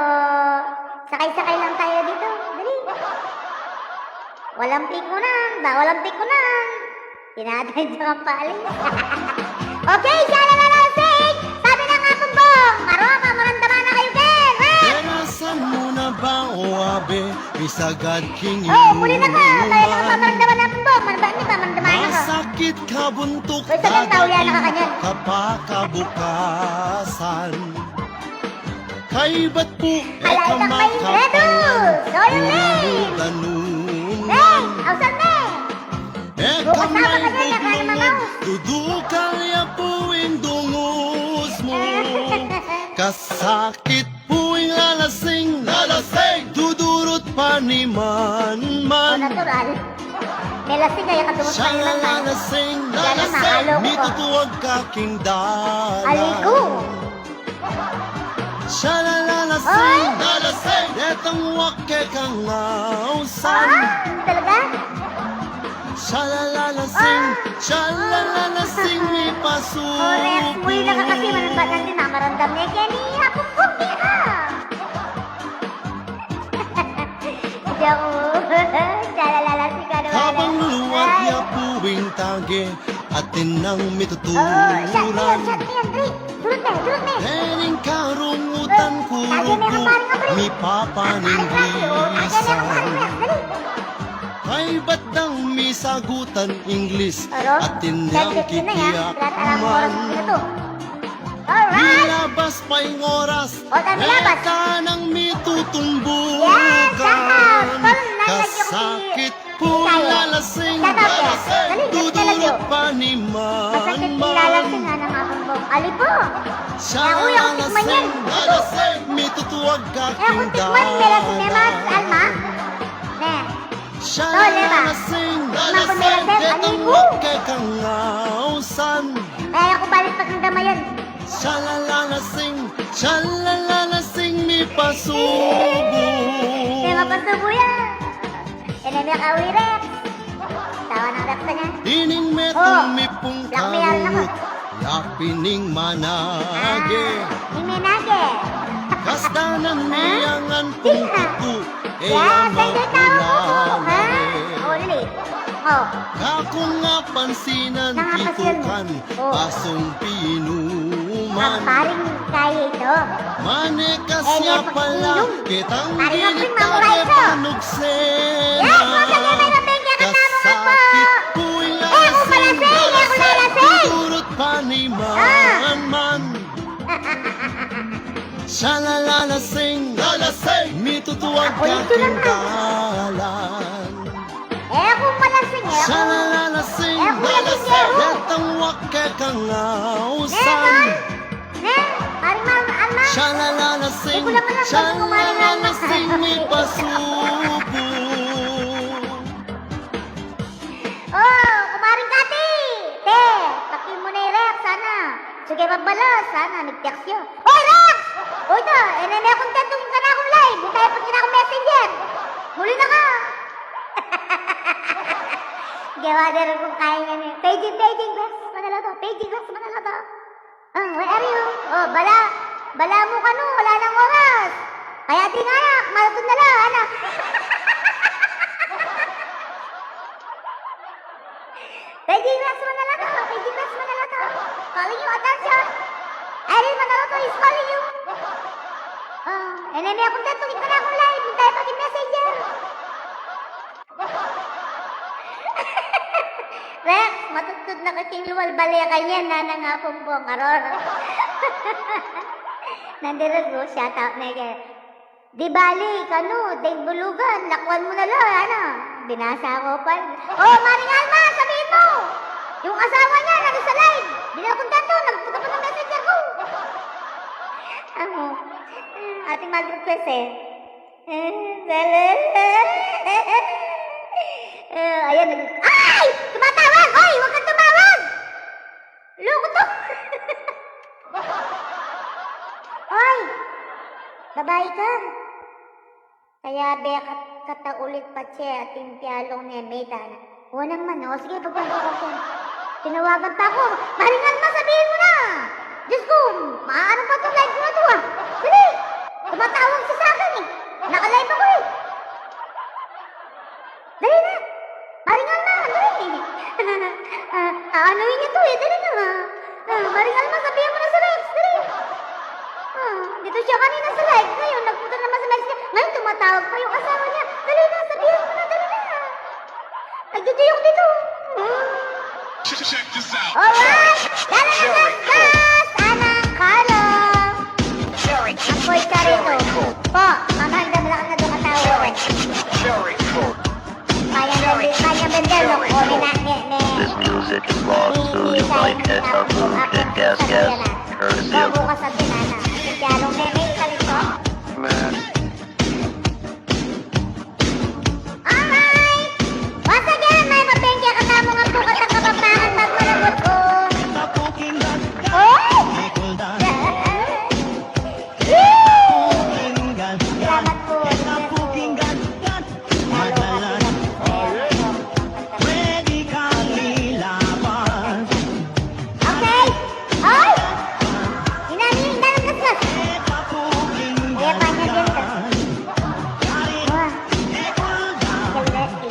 Sakay-sakay lang tayo dito. Dali. Walang pikunan. Ba, walang pikunan. Pinatay sa kapaling. Okay, siya na lang ang sing. Sabi ng Apong Bong, "Aro, pamaramdaman na kayu, Ken." Ren! Perasan mu na ba o abe, isagad king... Oh, muli na ka. Kaya na ka pamaramdaman na, Apong Bong. Mano ba, hindi ba maramdaman na ka? Masakit kabuntuk, uy, sa ganda, uya na ka kanyan, kapakabukasan. Kaybat pu, e ka makapal, ulutan mu man. Hey, ausan na. E ka maybuglungug, dudukal ya pu ing dungus mu. Kasakit pu ing lalasing, lalasing, dudurut paniman man. O, natural. May lasing, kaya ka dumut paniman man. Siya lalalasing, lalasing, mitutuwag ka king dalan. Aligo. Siya lalalasing, lalasing, detang wake kang ausan. Ah, talaga? Siya lalalasing, siya lalalasing, mipasubu. Correct. Muli na ka kasi, manambat natin, mamaramdam na, Kenny, apupuk ya. Joke. Siya lalalasing ka naman. Kabang luwag ya pu ing tage, atin nang mitutulan. Oh, shot na yan, shot na yan, Dre. Surut na, surut na. Dening karungutan ku, kurugu, mipapaninggisan. Kaybat dang misagutan Inglis, atin yang kikiakman. Alright. Milabas pa ing oras, o, milabas. Eka nang mitutumbukan. Yes, shout out. Kasakit pu ing lalasing, dudurut paniman man. Masakit ing lalasing, ha, ng Apong Bong. Ali po. Siya lalalasing, lalasing, mitutuwag ka king dalan. E, aku tikman, may lalasing, may mas, Alma. Ne. Siya lalalasing, lalasing, detang wake kang ausan. Kaya ku balik pa kang damayan. Siya lalalasing, siya lalalasing, mipasubu. Kaya mapasubu ya. Yan ang mga ka-Rex. Tawa ng Rex na niya. Ining metung mipung kamut, yapin ing manage. Ah, ing manage. Kasdanan mi yang antung tutu, e ya makulala re. O, dali. O. Kakung apansinan, pitukan, basung pinuman. Ang paring kaya ito. Mane ka siya pala, ketang ginitan e panugsena. Kasakit pu ing lalasing, lalasing, dudurut paniman man. Siya lalalasing, lalasing, mitutuwag ka king dalan. E ku malasing, e ku. Siya lalalasing, lalasing, detang wake kang ausan. Ne, paring Alma. Siya lalalasing, siya lalalasing, mipasubu. O, kumaring Kati. Te, pakimu ne i Rex, sana. Sige, mabalas, sana. Nag-text ya. Hoy, Rex! Hoy, ta, e ne me kontento king kanakung live. Bintay pa king kanakung messenger. Muli na ka. Gawa da rin kung kaya niya, ne. Paging, paging, Rex Manaloto. Paging, Rex Manaloto. Ah, where are you? O, bala. Bala mu kanu, wala nang oras. Kaya di nga, malutun na la, ana. Paging, Rex Manaloto, Paging, Rex Manaloto. Calling you attention. Irene Manaloto is calling you. Ah, e ne me kontento king kanakung live, bintay pa king messenger. Rex, matudtud na ka king lual, bale ka niyan, nanang Apong Bong, aror. Nandirugu, shout out ne ke. Di bali, kanu, deng bulugan, lakwan mu na la, ana. Binasa ko pa. O, Maring Alma, sabihin mu. Yung asawa niya, nandun sa live. Di na kontento, nagpunta pa ng messenger ko. Ano? Ating mag-request e. Eh, ayan, nag-, ay! Tumatawag! Hoy, huwag kang tumawag! Loko to! Babai ka? Kaya be kat-, kata ulit patse atin pialung ne me, dana. Wa naman, o, sige, pagpaldo ko ken. Tinawagan pa ku. Maring Alma, sabihin mu na. Diyos ku, maano pa tong live ku na to, ah. Dali. Tumatawag siya sa akin, eh. Naka-live aku, eh. Dali na. Maring Alma, dali. Ah, aanuhin niya to, eh. Dali na. Ah, Maring Alma, sabihan mu na si Rex, dali. Ah, dito siya kanina sa live. Ngayon, nagpunta naman sa live niya. Ngayon, tumatawag pa yung asawa niya. Dali na, sabihan mu na, dali na. Nagduduyok dito. Ah. Alright! Dali na, gas, gas! Anang Carlo! Ang Ford ka rito. Po, mamahanda mo lang na doon katawa. Kayang bendel, kayang bendel, no? O, ni na, ni, ni. This music is brought to you by Keta Bukid Gas Gas, courtesy of Bobo ka sa binana. Pialung me, me, kalito. Alright! Once again, mayap a pengke katamu ngan pu, katang Kapampangan, pagmalabut ku. Oy! Salamat pu. Lalo, okay. Ay! Inani, inani, gas, gas. Iya pa niya din, gas. Wah.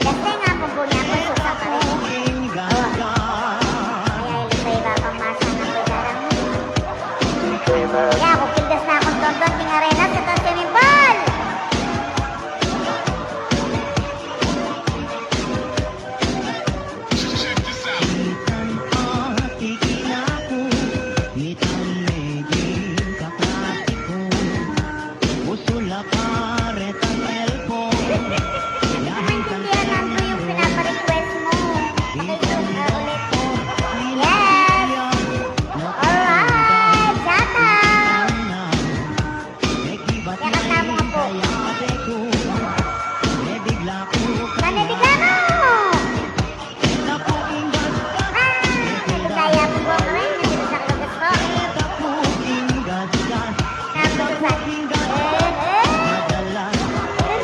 Gas na nga, pagbunya ko, susang pa rin. Wah. Ay, ay, lupay, babang masa na ko, darang. Ya, aku, gas na akong tonton, ting arena, sa taas swimming pool. Naintindihan ko yung pinapa-request mo. Okay, so, uh, ulit. Yes! Alright! Shout out! Kaya kanta mo nga po. Sana bigla mo! Ah, ito kaya po ba kami? Nandito sa Kalugas po. Kalugasan. Eh, eh. Eh,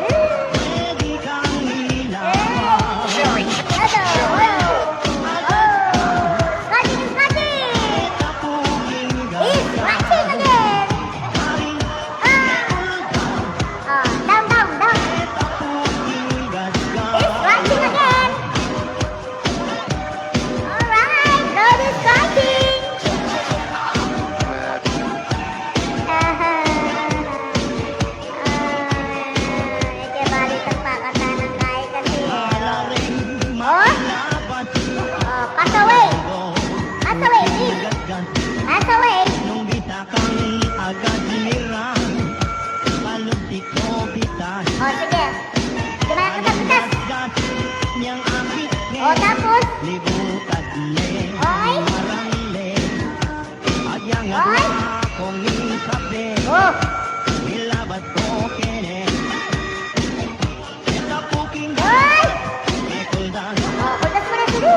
eh. Hello. Oh. Scratching, scratching. He's scratching again. Ah. Ah, down, down, down. He's scratching again. Alright, no scratching. Ah, ah, e ke bali tang pakatan ng kaya kasi, eh. Oh? Oh, pass away. Pass away, please. Pass away. Kang agad nira, palutik ko bitas. O, sige. Sige, mga katas. Gas niyang akit ne. O, tapos? Libutan ne. Oy. Marang le. Agyang agwa kong isabi. O. Ilabat ko kene. Hoy! O, kuldas mu na, sige.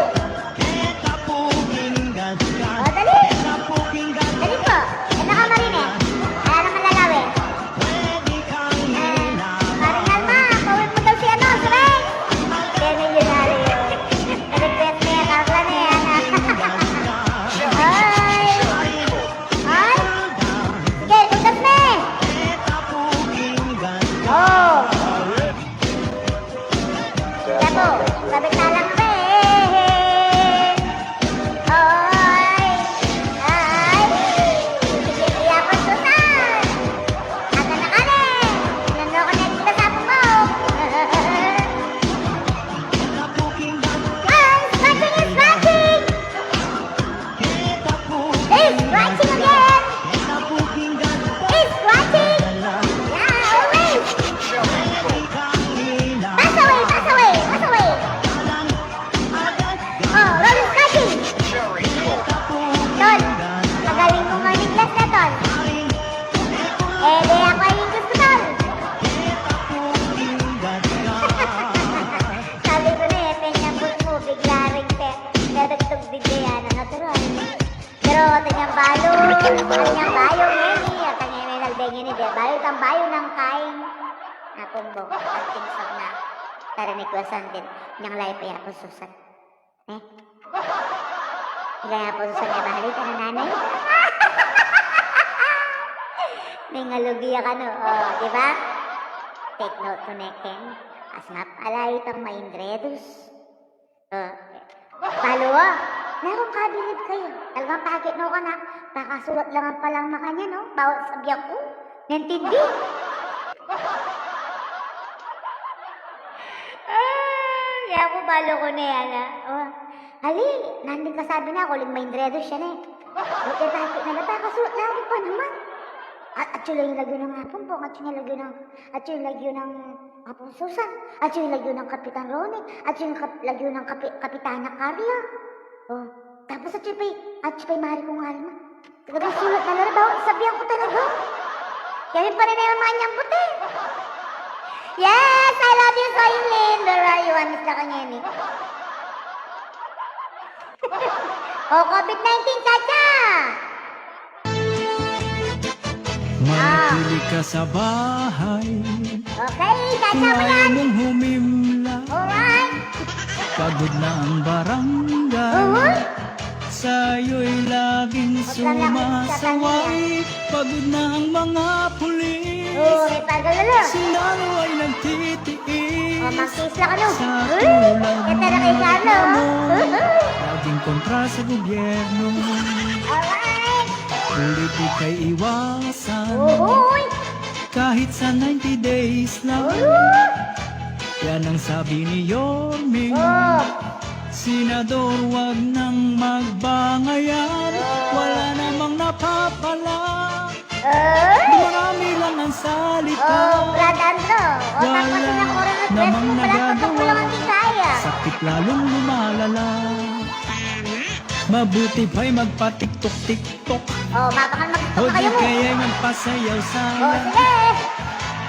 O, dali. Dali po. Dali ka, Marine. Ala naman lalawe. Eh, Maring Alma, pauwi mu daw si ano, si Rex. Kaya milyonaryo. Request ne, Carla ne, ana. Hoy! Hoy! Sige, kuldas ne. O. Tapo, sabit na lang rin. Oy! Ay! Sige, iya ko, Susan! Aga na ka rin! Nano ko na dito sa mo? Ay, scratching is scratching! He's scratching again! He's scratching! Yeah, always! Pass away, pass away, pass away! Oh, Rolly scratching! Ton, magaling mong mag-English na, Ton. Eh, di ako ang English ko, Ton. Sabi ko na eh, penyambut mo, bigla ring pe-, dadagdag bigla yan, natural. Pero tanyang bayo, tanyang bayo, ngeni, at tanyang menal Ngeni de, bayu itang bayu nang kain. Apung Bong, ating sona. Tarinig ku a sandin, nyang layu pa i Apung Susan. Ne? Ika i Apung Susan, e balik ka na, nanay. Mengalugi ya kanu, o, di ba? Take note ku ne ken. As mapalaya itang maindredus. O, balu, o. Naku, kabilib kayu. Talagang pakit no ka na. Pakasulat la ngan palang makanyan, no? Bawat sabyan ku, naintindi. Ay, aku, balu ku ne, ala. O, ali, nandin kasabi na, uling maindredus ya ne. Buti pakit na la, pakasulat la ku pa naman. At, atyu la ing lagyu nang Apung Bong, atyu la ing lagyu nang, atyu la ing lagyu nang Apung Susan, atyu la ing lagyu nang Kapitan Ronnie, atyu la ing kap-, lagyu nang Kapi-, Kapitana Carla. O, tapos atyu pa i, atyu pa i Mari kung Alma. Talagang sulat na la rin, bawat sabyan ku talaga. Kaya mi pa rin na yung mga nyang puti. Yes, I love you, Soying Lin. Where are you? Amis na kanya ni. O, COVID nineteen, Chacha! Manatili ka sa bahay. Okay, Chacha mo yan. Kung ayaw mong humimla. Alright. Pagod na ang barangay. Uy. Sa'yo'y laging sumasaway. Pagod na ang mga pulis. Uy, pagod na. Sundalo ay nagtitiis. O, magtiis lang, ano? Sa tulad ng mga reklamo. Laging kontra sa gobyerno. Alright. Politika'y iwasan. Uy. Kahit sa ninety days lang. Uy. Yan ang sabi ni Yorme. O. Senador, wag nang magbangayan. O. Wala namang napapala. Ay! Dumarami lang ang salita. O, Brad Andro. O, tapos na corona, walang namang nagagawa. Sakit lalong lumalala. Mabuti pa'y magpa-TikTok-TikTok. O, mapakan mag-TikTok kayo mo. O, di kaya'y magpasayaw-sayaw. O, sige.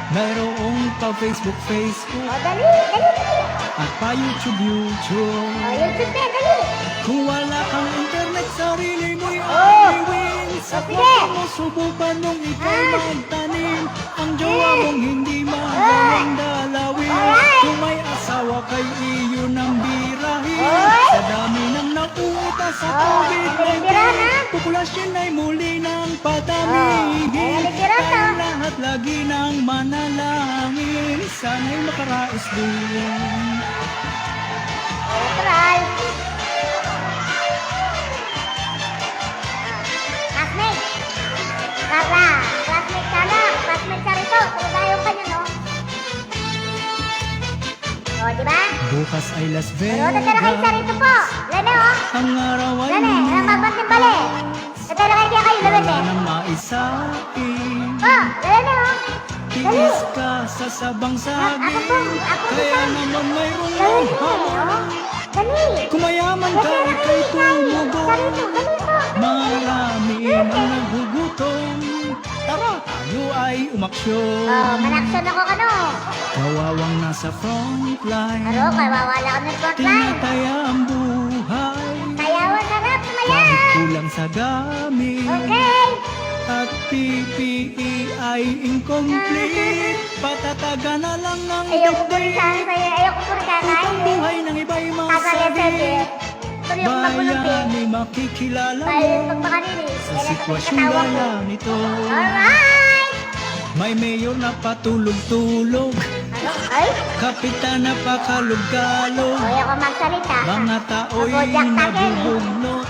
Mayroong pa-Facebook-Facebook. O, dali, dali, dali. At pa-YouTube-YouTube. O, YouTube na, dali. Kung wala kang internet, sarili mo'y aliwin. Sa kwarto mo, subukan mong ika'y magtanim. Ang jowa mong hindi magawang dalawin. Kung may asawa kay iyo nang birahin. Sa dami ng nauuta sa COVID nineteen, populasyon ay muli nang padamihin. Tayong lahat lagi nang manalangin. Sana'y makarais din. Natural. Classmate. Kara, classmate ka na. Classmate ka rito. Kung tayo pa niya, no? O, di ba? Bukas ay Las Vegas. Pero tatara kayo sa rito po. Lene, o. Ang araw ay Lene, ang magbating bali. Tatara kayo, kayo, lene. Wala nang maisaing. O, lene, o. Dali. Tiis ka sa sabang saging. Kaya naman mayroong naghahamon. Dali. Kung mayaman ka, ika'y tumugon. Marami nang nagugutom. Tara, tayo ay umaksyon. O, manaksyon ako kanu. Kawawang nasa frontline. Aro, kawawa lang kami frontline. Tinataya ang buhay. Kayawan na nga, sumaya. Kahit kulang sa gamit. Okay. At P P E ay incomplete. Patatagan na lang ng dibdib. Ayoko purikan sa'yo, ayoko purikan. Upang buhay ng iba'y masagip. Bayani, makikilala mo sa sitwasyong gaya nito. Alright! May mayor na patulog-tulog. Ano? Ay? Kapitan na pakalog-kalog. Ay, ako magsalita. Mga tao'y nabubugnot.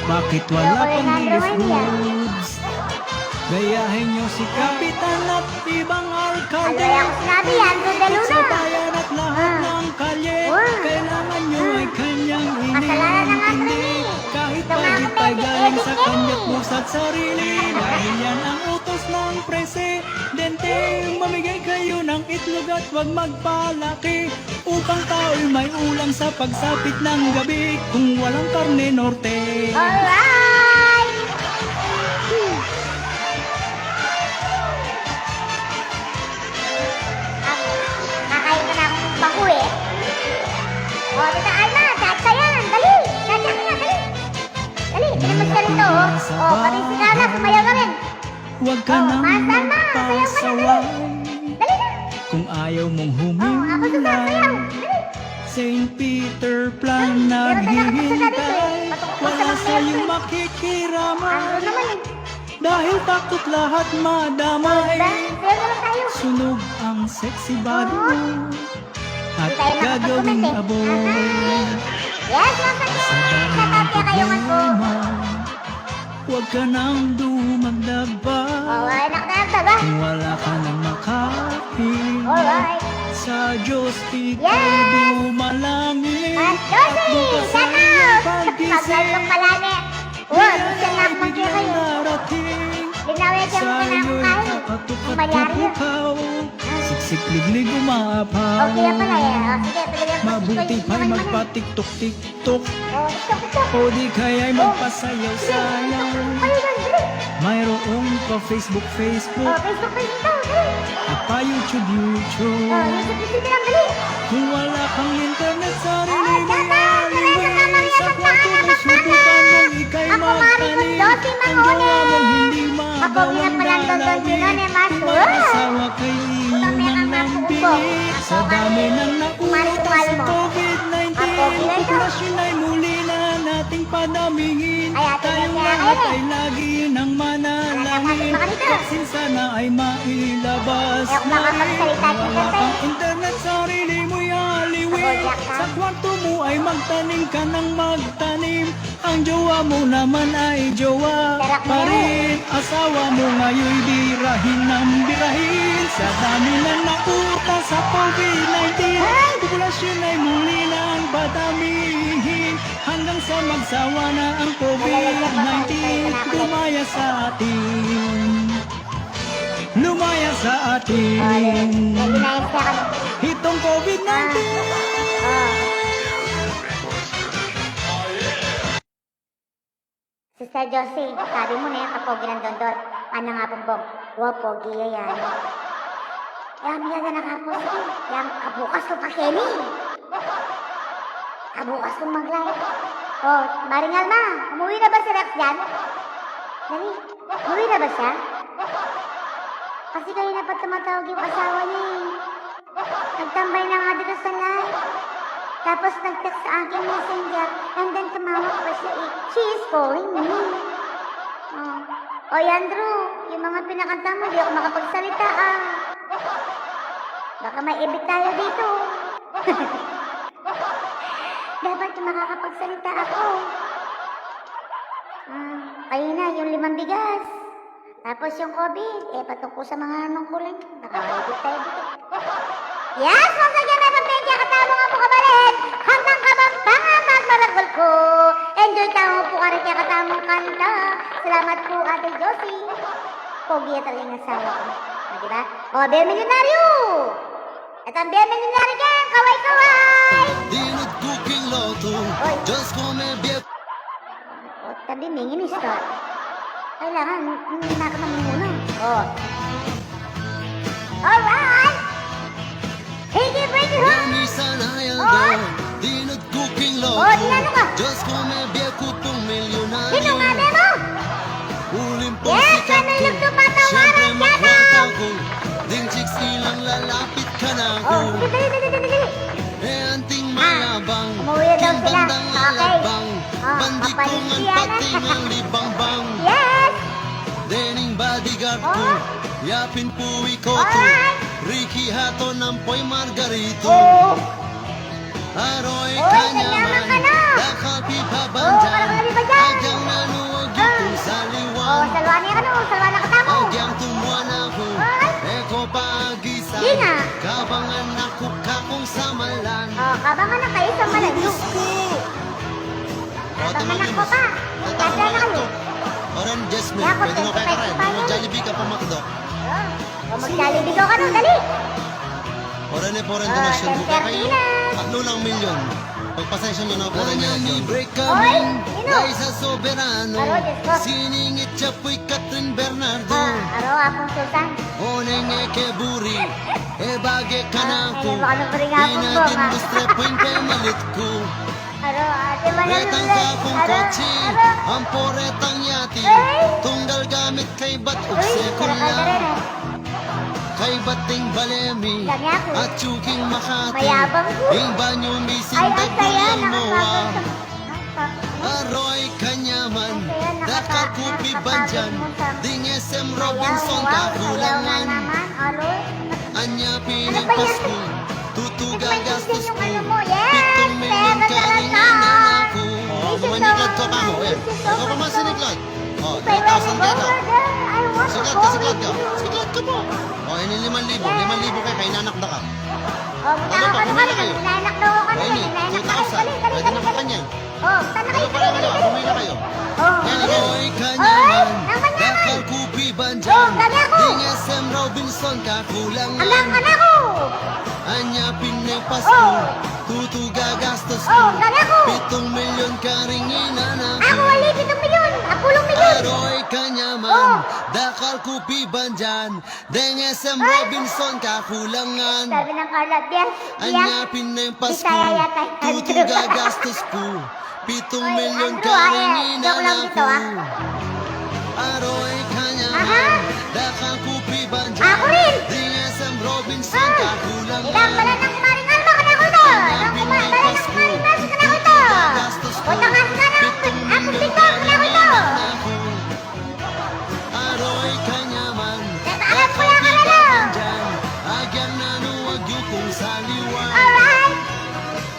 Bakit wala pang relief goods? Gayahin nyo si Kapitan at ibang alkalde. Ano kaya ako sinabi yan? Doon, Luna. Sa bayan at lahat ng kalye, kailangan nyo ay kanyang iniintindi. Kahit pagit ay galing sa kanyang pusa't sarili. Dahil yan ang utos ng presidente. Mamigay kayo ng itlog at huwag magpalaki. Upang tao'y may ulam sa pagsapit ng gabi kung walang karne norte. Alright! Kakain ka na akong baku eh. O, Tita Alma, chat ka yan. Dali, chat ka na, dali. Dali, pinamit ka rito, o. O, pati si Carla, sumayaw na rin. Huwag ka nang magpasaway kung ayaw mong humimlay. Saint Peter Pan naghihintay, wala sa'yong makikiramay. Dahil takot lahat madamay. Sunog ang sexy body mo at gagawing aboy. Yes, once again, shout out kaya kayo, Marco. Huwag ka nang dumagdag pa. Oh, wala na ka nang daba. Kung wala ka nang makain, alright, sa Diyos ika'y dumalangin. At Josie, shout out! Mag-live ka palagi. Wow, gusto na akong mag-share kayo. Linaw yan siya muna akong kain. Ang malyari yun. Siksik, liglig, umaapaw. Okay, yan pala eh. Oh, sige, pwede yan. Mabuti pa'y magpatiktok-tiktok. O di kaya'y magpasayaw-sayaw. Mayroong pa Facebook, Facebook. At pa YouTube, YouTube. Kung wala kang internet, sarili mo'y aliwin. Sa kwarto mo, subukan mong ika'y magtanim. Ang jowa mong hindi magawang dalawin. Kung mag-asawa kayo, iyon ang lambing. Sa dami ng nakuha sa COVID nineteen, ang populasyon ay muli na nating padamihin. Tayong lahat ay lagi nang manalangin. Vaccine sana ay mailabas na rin. Wala kang internet, sarili mo'y aliwin. Sa kwarto mo ay magtanim ka ng magtanim. Ang jowa mo naman ay jowa pa rin. Asawa mo ngayon'y birahin ng birahin. Sa dami ng nakuha sa COVID nineteen, populasyon ay muli nang padamihin. Hanggang sa magsawa na ang COVID nineteen, dumaya sa atin. Lumaya sa atin itong COVID nineteen. Sister Josie, sabi mo na yan, kapogi ng Dondon. Ano nga, Bongbong? Wa, pogi ya yan. Yan, yan na nakapost ko. Yan, kabukas ko pa, Kenny. Kabukas ko mag-live. O, Maring Alma, umuwi na ba si Rex dyan? Dali, umuwi na ba siya? Kasi kanina pa tumatawag yung asawa niya eh. Nagtambay na nga dito sa live. Tapos nag-text sa akin messenger, and then tumawag pa siya eh. She is calling me. O, Oy, Andrew, yung mga pinakanta mo, di ako makapagsalita ah. Baka may ebit tayo dito. Dapat yung makakapagsalita ako. Ah, ayun na, yung limang bigas. Tapos yung COVID, eh, patungkol sa mga nungkulan. Nakakapit tayo dito. Yes, once again, may pamilya katamu nga po kabalin. Hanggang kabang pangamat maragul ko. Enjoy tamu po kari kaya katamung kanta. Salamat po, Ate Josie. Pogi ya talaga yung asawa ko. O, di ba? O, Bea Milyonaryo! At ang Bea Milyonaryo dyan, kaway-kaway! Dinud ku king loto. Oy. Diyos ko, may biyak. O, tabi, minginis ka. Kailangan, mm, nakamang muna. O. Alright! Higi, break it, ha? Yan, isa na yan, o. Dinud ku king loto. O, di ano ka? Diyos ko, may biyak ku pung milyonaryo. Sino nga, Bea mo? Uling pong sikat ku. Yes, kami nagtupatawaran ka na. Siyempre, makwenta ku. Ding chicks ilang lalapit ka na ku. O, sige, dali, dali, dali, dali. E anting mayabang, umuwi na daw sila. King bandang alabang, bandikong an pating ang libang-bang. Yes! Dening bodyguard ku, yapin pu ikotu. Alright. Ricky Hato, Nampoy Margarito. O. Aroy, oy, kanyaman ka na. Dakal pipabanjan. O, parang lagi ba dyan? Agyang nanu, agyang saliwan. O, salwa na ka na, salwa na katamu. Agyang tumuan aku. Oy. E ko pa agisan. Di nga. Kabang anak ku kakung samalan. O, kabang anak kayu samalan. Ubus ku. Kabang anak ku pa. Tatamu na kayu. Oran, Jasmine, pwede na kayo karay. Mag-Jollibee ka pa, McDo. O, mag-Jollibee ka, no, dali. Oran e, foreign donation. Bukay kayo. Tatlo lang milyon. Pagpasensya nyo na, foreign donation. Oy, sino? Liza Soberano. Aro, Diyos ko. Siningit ya pu'y Catherine Bernardo. A, aro, Apong Susan. Oneng e ke buri, e bage kanaku. Ay, baka nagburing Apong Bong, a. Pinadindustre pu'y pemalit ku. Aro, ate, retang kakung kotsi, ampo retang yati, tunggal gamit Kaybat upse ku la, kaybat ding bale mi, atyu king Makati, ing banyu mi sindag ku lang mu a. Aroy kanyaman, dakal ku pibandian ding S M Robinson kakulangan. Anya pin ing Pasku, tutu gagastus ku, pitung milyon karing ina ku. O, maniklad ka pa mu, e. Ikaw pa mu siniklad. O, three thousand ka na. Siklad ka, siklad ka. Siklad ka pa. O, ini limang libu, limang libu keka, inanak da ka. O, mutaka ka na kami, inanak da ka kami, inanak da ka kami. Pwede na ka kanyan. O, sana kayu, kayu, kayu, kayu. Bumili na kayu. O. Yan, yan. Oy, kanyaman, dakal ku pibandian ding S M Robinson kakulangan. Anak, anak ku. Anya pin ing Pasku, tutu gagastus ku, pitung milyon karing ina ku. Aku, ali, pitung milyon, apulung milyon. Aroy kanyaman, dakal ku pibandian ding S M Robinson kakulangan. Sabi ng Carla, Diaz, Diaz. Anya pin ing Pasku, tutu gagastus ku, pitung milyon karing ina ku. Aroy kanyaman, dakal ku pibandian ding S M Robinson kakulangan. Anya pin ing Pasku, tutu gagastus ku, pitung milyon karing ina ku. Aroy kanyaman, dakal ku pibandian, agyang nanu agyu kung saliwa.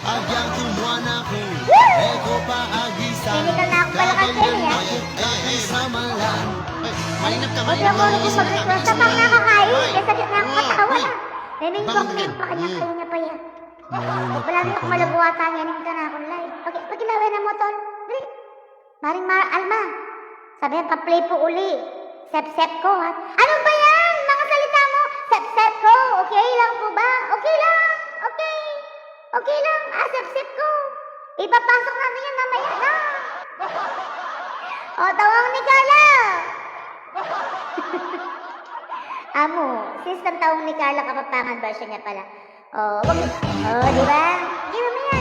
Agyang tumuan aku, e ku pa agisan, kabaylan na ku kakisamalan. Ay, mainap ka, mainap ka. Huwag na ako mag-request. Tapang na ako kain, kaya sakit na ako katawa na. Ay, nainis ko pa kanya, kaya niya pa yan. Wala na ako malabuatan yan, yung kanakon live. Pag-, pagkilawin na mo, tol. Dali. Maring Ma-, Alma, sabi niya, pa-play po uli. Sep-sep ko, ha? Ano ba yan? Mga salita mo, sep-sep ko. Okay lang po ba? Okay lang. Okay. Okay lang. Ah, sep-sep ko. Ipapasok natin yan mamaya na. O, tawang ni Carla. Amu, sis, ang tawang ni Carla, Kapampangan version niya pala. O, wag, o, di ba? Di ba, Mia?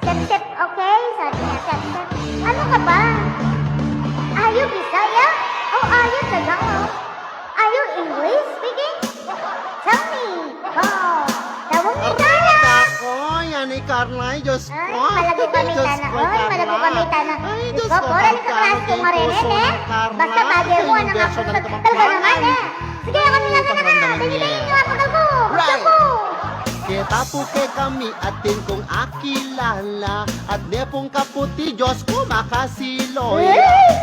Sep-sep, okay? Sabi niya, sep-sep. Ano ka ba? Are you Bisaya? O, are you Tagalog? Are you English speaking? Tell me. O, tawag ni Carla. Ako, yan ni Carla, ay, Diyos ko. Ay, malago kami tana. Ay, malago kami tana. Ay, Diyos ko, pora ni kaklase ko nga rin, e. Basta bagay mo, ano nga po, talaga naman, e. Sige, ako na lang, anak, ah. Dali, dali, yung apakal ko. Gusto ko. Keta pu kekami atin kung akilala, at ne pung kaputi, Diyos ko, makasiloy.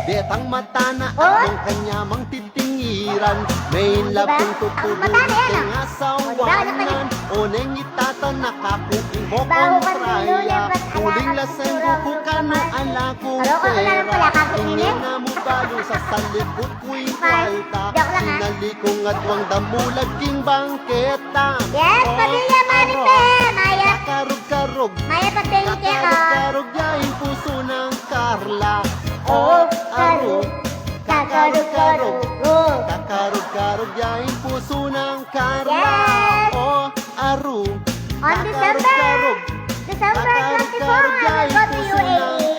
Detang mata na at yung kanyang titingiran, main love kung tutudulin keng asawanan. O neng itatanak aku ing kokontraya, uling laseng ku kanu ala kung pera, ing ne na mu balu sasalikut ku ing kualta, sinali kung aduang damulag king bangketa. Yes, Padilla Maripe, mayap. Kakarug-karug. Mayap, Padilla. Kakarug-karug ya ing pusu nang Carla. O, aru. Kakarug-karug. O. Kakarug-karug ya ing pusu nang Carla. Yes. O, aru. On December, December twenty-four, I will go to U A E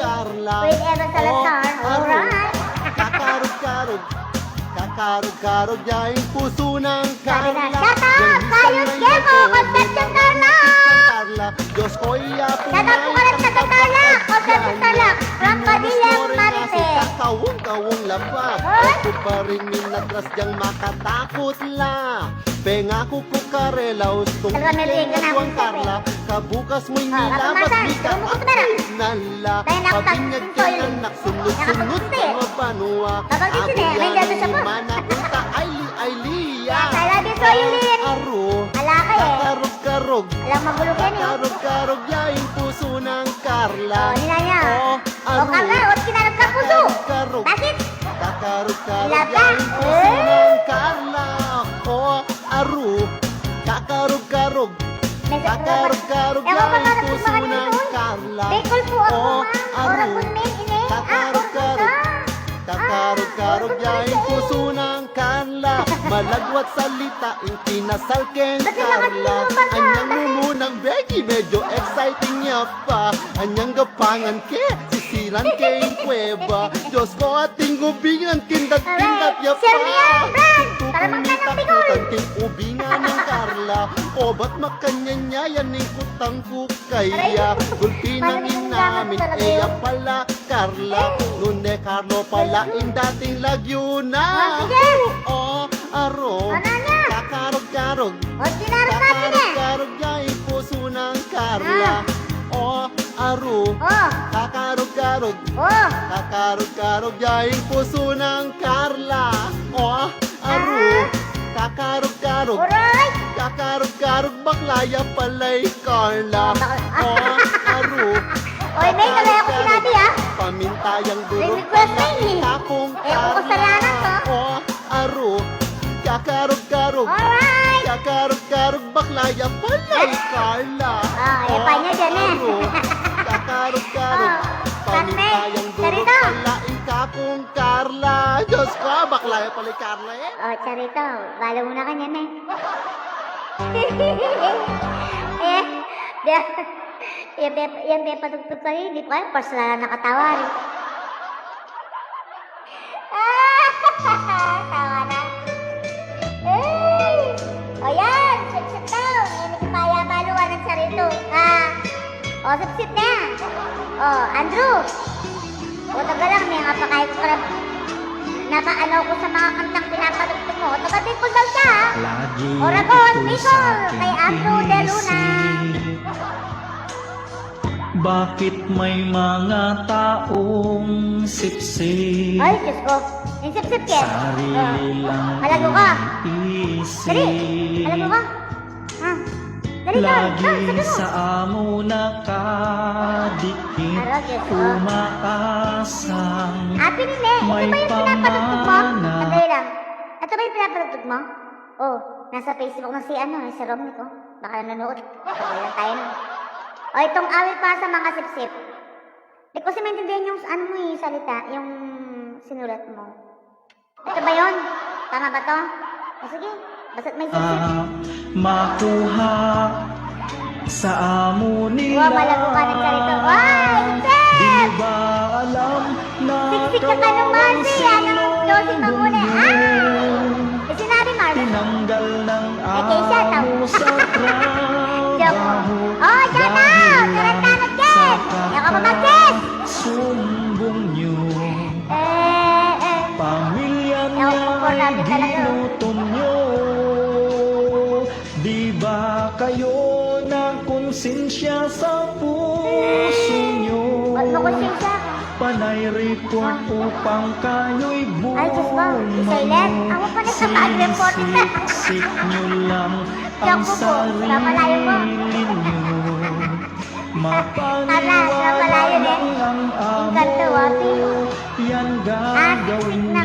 with Evan Salazar. Alright. Kakarug-karug. Kakarug-karug ya ing pusu nang Carla. Shout out, Kayus Gemo, Concepcion, Tarlac. Shout out po kay Concepcion, Tarlac. From Padilla Maripe. Kakawung-kawung la pa. Hoy! Aku pa ring minatras dyang makatakut la. Pengaku ku karela, ustung king aduang Carla, kabukas mu ing ilabas mi ka, pinala, pabinyag keng anak, sunud-sunud keng banua. Abu yan ing imana ku ta, Aili, Aili ya. Aru, kakarug-karug. Kakarug-karug ya ing pusu nang Carla. O, aru. Kakarug-karug. Bakit? Kakarug-karug ya ing pusu nang Carla. O, aru. Kakarug-karug. Kakarug-karug ya ing pusu nang Carla. Bicol po ako, ma'am. Ora po, ma'am, ini. Kakarug-karug. Kakarug-karug ya ing pusu nang Carla. Malagwat salita ing pinasal keng Carla. Anyang mumunang Becky, medyo exciting ya pa. Anyang gapangan ke, sisi Lan king kuweba, Diyos ko, ating ubingan, kindat-kindat ya pa. Sir Mian, Brad, para magtanong Bicol. King ubingan nang Carla, o ba't makanyan ya yan ing kutang kukaya? Gulpi nang inamin, e ya pala Carla, nune Carlo pala ing dating lagyu na. Ah, sige. O, aru, kakarug-karug. O, dinarag ka, sige. Kakarug-karug ya ing pusu nang Carla. Ah. O, aru, kakarug-karug. O. Kakarug-karug ya ing pusu nang Carla. O, aru, kakarug-karug. Aray! Kakarug-karug, bakla ya pala i Carla. O, bakla. O, aru. Oy, May, wala akong sinabi, ah. Paminta yang durug. May request na yun, eh. Kakung Carla. Eh, kung kasalanan ko. O, aru, kakarug-karug. Alright. Kakarug-karug, bakla ya pala i Carla. Ah, e pa niya dyan, eh. Aru, kakarug-karug. O, Charito. Paminta yang durug pala i kakung Carla. Diyos ko, bakla ya pala i Carla, eh. O, Charito, balo mu na kanyan, eh. Eh, di, yan, pe, yan, pe, patugtog kayo, hindi pa kayo, personal na nakatawa, eh. Tawa na. Ay! O yan, sip-sip daw. Ini ki paya baluan ng Charito. Ha? O, sip-sip na. O, Andrew. O, taga lang, may nga pa kayo ko. Napa, ano ko sa mga kantang pinapatugtog mo. O, taga Bicol daw siya, ha? Lagi Oragon, ito Bicol, sa aking kay Andrew De Luna. Isip. Bakit may mga taong sipsip? Ay, Diyos ko. Yung sipsip, Ken. Sarili lang iniisip. Dali, alam mo ka? Ah. Dali ka. Lagi sa amo nakadikit, umaasang may pamana. Ito ba yung pinapatugtog mo? Sandali lang. Ito ba yung pinapatugtog mo? O, nasa Facebook na si ano, eh, si Romnick, o. Baka nanonood. Sabay lang tayo nun. O, itong awit para sa mga sipsip. Di ko kasi maintindihan yung ano mo, eh, salita, yung sinulat mo. Ito ba yun? Tama ba to? O, sige. Basta't may sipsip. Ah, makuha sa amo nila. Wow, malago ka ng salita. Wow, sipsip! Di nyo ba alam? Siksik ka kanung Marcy, anong dosing manguna? Ah! E sinabi, Marcy. Tinanggal ng amo sa trabaho. Joke. O, shout out! Tarantado, Jess! Yaku pa, Jess! Sumbong nyo. Eh, eh. Pamilya niya'y ginutom nyo. Di ba kayo nakonsensya sa puso nyo? Ba't makonsensya ka? Panay report upang kayo'y bumulong. Ay, Diyos ko, si Silent. Ako pa nagpapag-report. Sisiksik nyo lang ang sarili nyo. Mapaniwala lang ang amo. Yan gagawin nyo.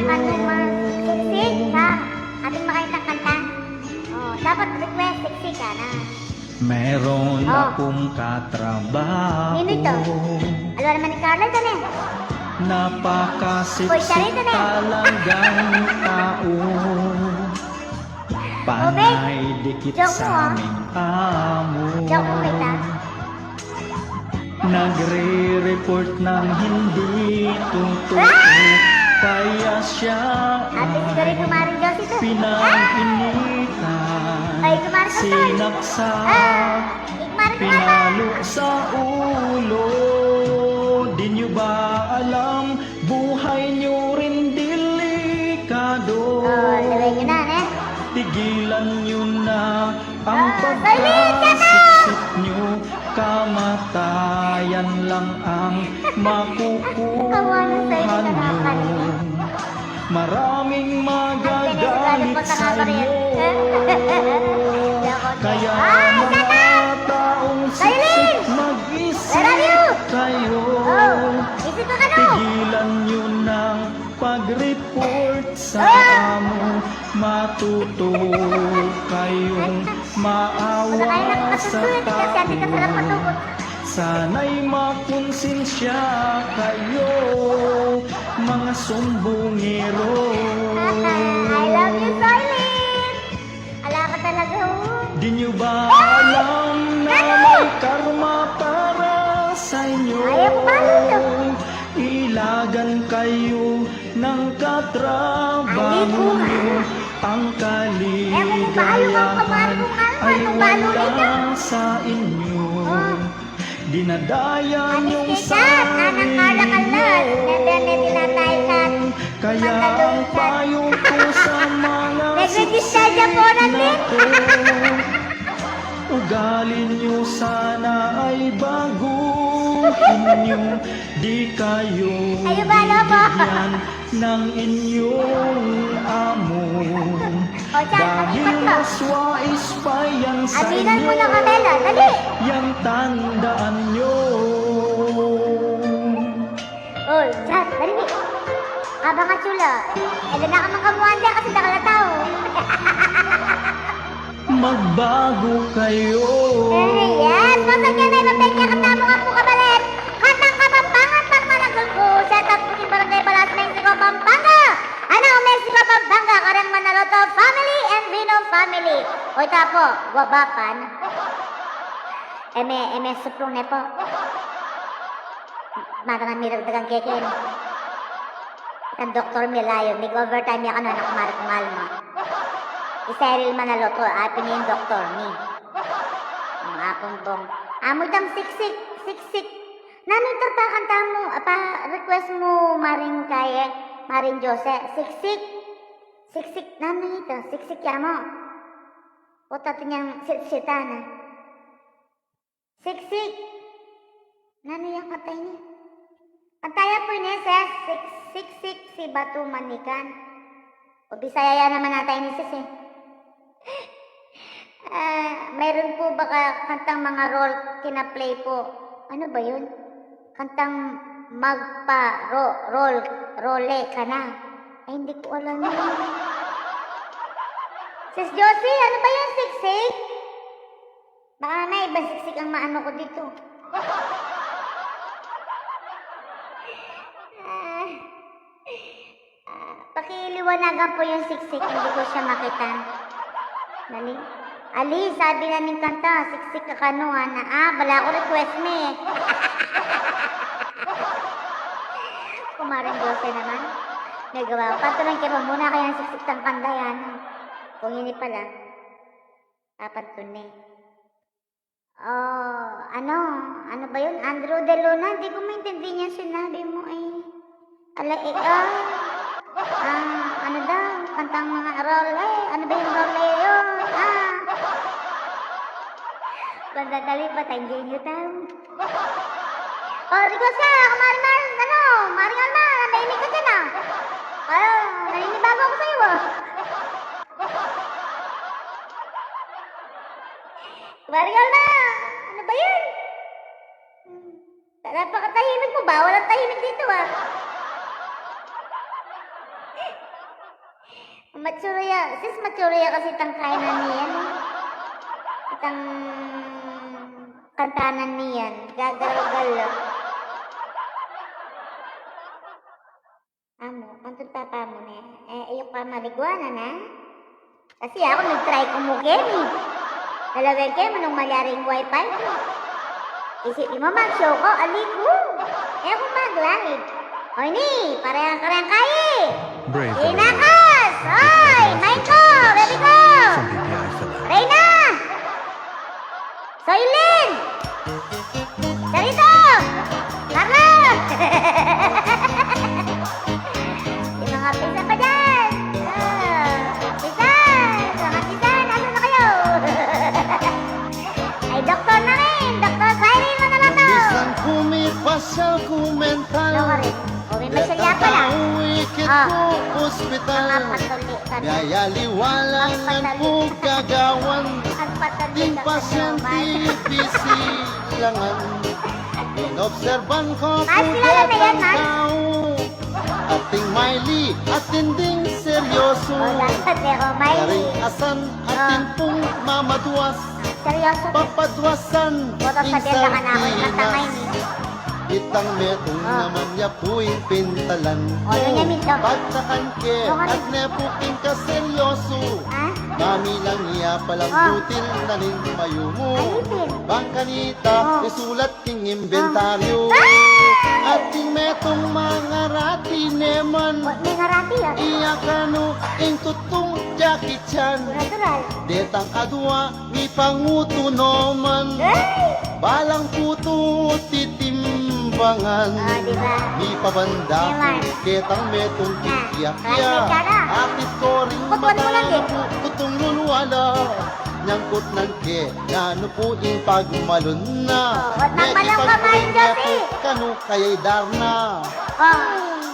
Ating makaitang kanta. O, dapat request, siksi ka na. Meron akong katrabaho. Sino ito? Alwa naman ni Carla, ito na. Napakasipsip talagang tao. Panay dikit sa aming amo. Nagre-report ng hindi totoo. Kaya siya ay pinag-initan, sinaksak, pinalo sa ulo. Di nyo ba alam, buhay nyo rin delikado? Tigilan nyo na ang pagkasipsip nyo, kamatayan lang ang makukuha nyo. Maraming magagalit sa inyo. Kaya mga taong sipsip, mag-isip kayo. Tigilan nyo nang pag-report sa amo, matuto kayong maawa sa tao. Sana'y makonsensya kayo, mga sumbongero. I love you, Soilin! Ala ka talaga, oh. Di nyo ba alam na may karma para sa inyo? Ayaw ko pala ito. Kayu nang katrabaho nyo, ang kaligayahan ay wala sa inyo. Dinadaya nyong sarili nyo. Kaya ang payo ko sa mga suki na to, ugali nyo sana ay baguhin nyo. Di kayo bibigyan ng inyong amo. Dahil mas wais pa yan sa inyo. Yan tandaan nyo. Oy, chat, dali. Abang at sula. E, dana ka man kamuan de kasi dakal a tau. Magbago kayo. Yes, masanyan ay mabenya katamu nga pu kabalet. Kantang Kapampangan pang managul ku, set up ku king Barangay Balas, Mexico, Pampanga. Ana, Mexico, Pampanga, kareng Manaloto family and Vino family. O, ita pu, guabapan. Eme, eme, suplung ne pu. Mata na miragdagan keken. Itang doktor mi layu, mig-overtime ya kanu, anak, mari kung alma. I Cheryl Manaloto, apin ya ing doktor mi. Ang apun bong. Amu itang siksik, siksik. Nanu itang pakanta mu, apa, request mu, Maring Kaye, Maring Jose, siksik. Siksik, nanu ita, siksik ya mu. O, tatu niyang sitsitan a. Siksik. Nanu yang kanta ini? Kanta ya pu ini, sis. Sik-, siksik si Batu Manikan. O, Bisaya ya naman ata ini, sis, e. Ah, meron po ba ka-, kantang mga role kina-play po? Ano ba yun? Kantang magpa-ro-, role, role ka na. Ay, hindi ko alam yun. Sis Josie, ano ba yung siksik? Baka may ibang siksik ang maano ko dito. Ah, ah, pakiliwanagan po yung siksik, hindi ko siya makita. Dali. Ali, sabi na ning kanta, siksik ka kanu, ana. Ah, bala ko request me. Kumaring Jose naman. May gawa ko. Patulan ke pa muna kaya ang siksik tang kanda yan. Kung ini pala. Papantun ne. Oh, ano, ano ba yun? Andrew De Luna, hindi ko maintindihan yung sinabi mo eh. Ala, eh, ah. Ah, ano daw? Kantang mga role, eh. Ano ba yung role yun? Ah. Bandang dali, patanggihan nyo daw. Oh, request ka, Kumari Mar-, ano, Maring Alma, nanahimik ka dyan, ah. Kayo, naninibago ako sa'yo, ah. Kumari Alma, ano ba yan? Hmm. Napakatahimik mo, bawal ang tahimik dito, ah. Mature ya, sis, mature ya kasi itang kainan niyan, eh. Itang kantanan niyan, gagal-gal lang. Amu, antung tapa mu ne, eh, ayuk pa maliguan, ana? Kasi aku nag-try ku mu keni. Dalawen ke mu nung malyari ing wifi ku. Isip mu mag-show ku, ali ku. E ku mag-live. O ini, pareng-pareng kayi. Inakas! Oy, Maiko, baby ko! Reyna! Soylin! Charito! Carlo! Yung mga pinsan pa dyan! Ah, pinsan! Mga pinsan! Nasaan na kayo? Ay, doktor na rin! Doktor Kyrie Manaloto! Bisan ku mipasyal ku mental, o, may masyal ya pala. Ikit ku ospital. Mga patuli. Miyayaliwa lang ngan ku gagawan. Ding pasyente bisi langan. Inobserban ku pu detang tau. Atin maili, atin ding seryoso. Karing asan atin pung mamaduas. Papaduasan ing sardinas. Itang metung naman ya pu ing pintalan. Pagtakan ke at ne pu king kaseryoso. Mamilang ya palang butil na ning mayumu. Bang kanita isulat king imbentaryu. Atin metung mangarati ne man. Wa, mangarati, ah. Iya kanu ing tutung Jackie Chan. Natural. Detang adua mipangutu no man. Hey! Balang putu titimbangan. Ah, di ba? Mipabanda. Naman. Detang metung kikiakia. Classmate ka na. Atit ko ring bata na pu, tutung lulwala. Nyangkut nang ke, nanu pu ing pagmalun na. Oh, ba't nagmalun ka, Maring Josie? Kanu kaya i Darna. Oh,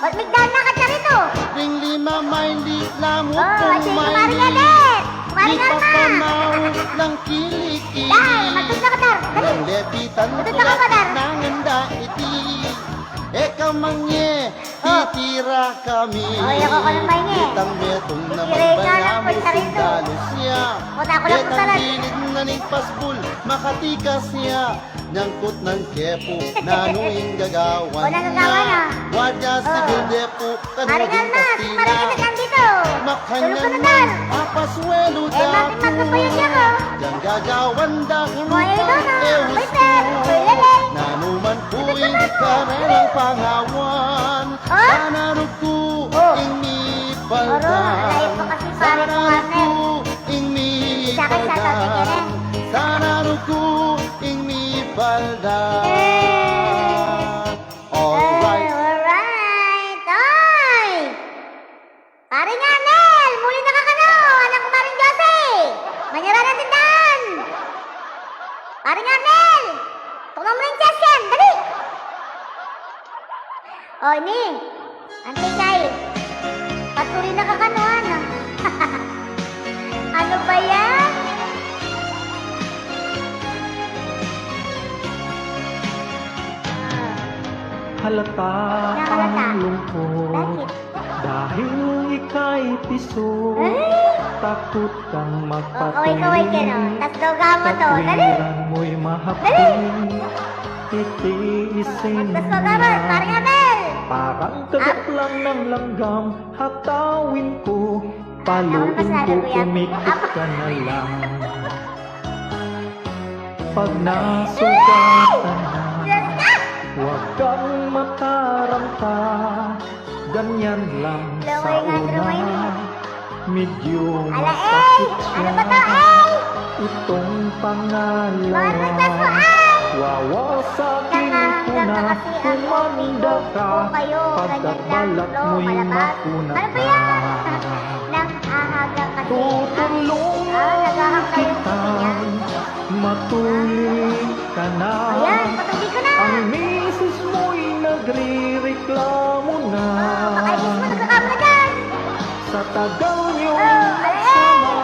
ba't migdarna ka, Charito? Ring lima maili, lamu pung maili. Maring Adet. Maring Arma. Ipapanaw lang kilikili. Dai, matut na ka, Dar. Dali. Nang lepitan. Matut na ka pa, Dar. Nang anda iti. E ka mangye, titira kami. Oh, iya ko, kanang maingye. Itang metung naman balamu, sundalu siya. Itang bilid na ning pasbul, makatikas siya. Nyangkut nang ke pu, nanu ing gagawan na. Wadia sibil de pu, kanu ding kastina. Makanyan man, apaswelu da ku. Yang gagawan da ku, e ustu. Nanu man pu ing karelang pangawan. Sana ruku ing mipaldan. Sana ruku ing mipaldan. Sana ruku ing mipaldan. Alright. Alright. Oy! Paring Arnel, muli na ka kanu, anak Maring Josie. Manyara na tindahan. Paring Arnel, tuknang mu ring chest yan, dali. O, ini. Anti kay. Patuli na ka kanu, anak. Ano ba yan? Ah. Halata ang lungkot. Bakit? Dahil ika'y piso, takot kang magpatuli. O, kaway-kaway ka, no? Tas gawgawan mo to. Dali! Katwiran mo'y mahapdi, titiisin mo na. Tas gawgawan, Paring Abel! Parang kagat lang ng langgam, hatawin ko, paluin ko, umikot ka na lang. Pag nasugatan na, huwag kang mataranta. Ganyan lang sa una, medyo masakit siya. Itong pangalawa, wawasakin ko na, kumanda ka, pagkat balat mo'y makuna ka. Tutulungan kita. Matuli ka na. Ayan, patuli ka na. Ang misis mo'y nagrereklamo na. O, baka misis mo nagreklamo na dyan. Sa tagal niyong nagsama,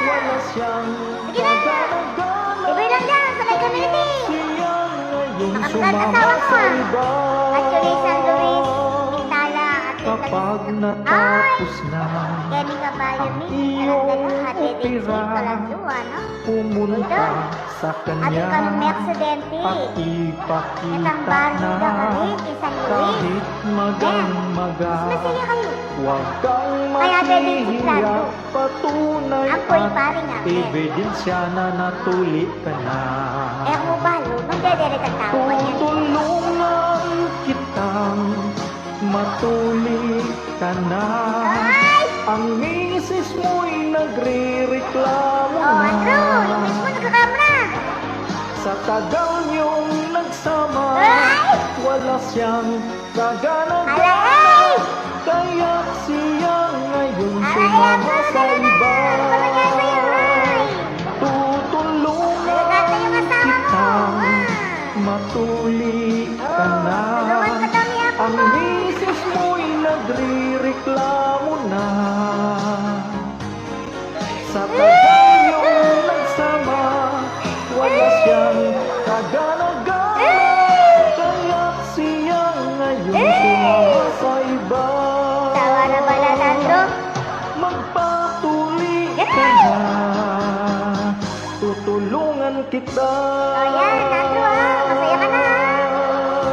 wala siyang kagana-gana. Sige na. Ibay lang dyan sa may community. Siya ngayon sumama sa iba. Actually, San Luis, Pintala, at Kapag natapos na ang iyong opera, pumunta sa kanya at ipakita na kahit magang-maga. Huwag kang mahihiya, patunay at ebidensya na natuli ka na. Tutulungan kitang matuli ka na. Ay! Ang misis mo'y nagrereklamo na. O, Andrew, yung misis mo nagreklamo na. Sa tagal niyong nagsama, wala siyang kagana-gana. Kaya siya ngayon sumama sa iba. Tutulungan kitang matuli ka na. Ang misis mo'y nagrereklamo na. Sa tagal niyong nagsama, wala siyang kagana-gana. Kaya siya ngayon sumama sa iba. Tawa na pala, Nando. Magpatuli ka na. Tutulungan kita. O, yan, Nando, ha? Masaya ka na, ha?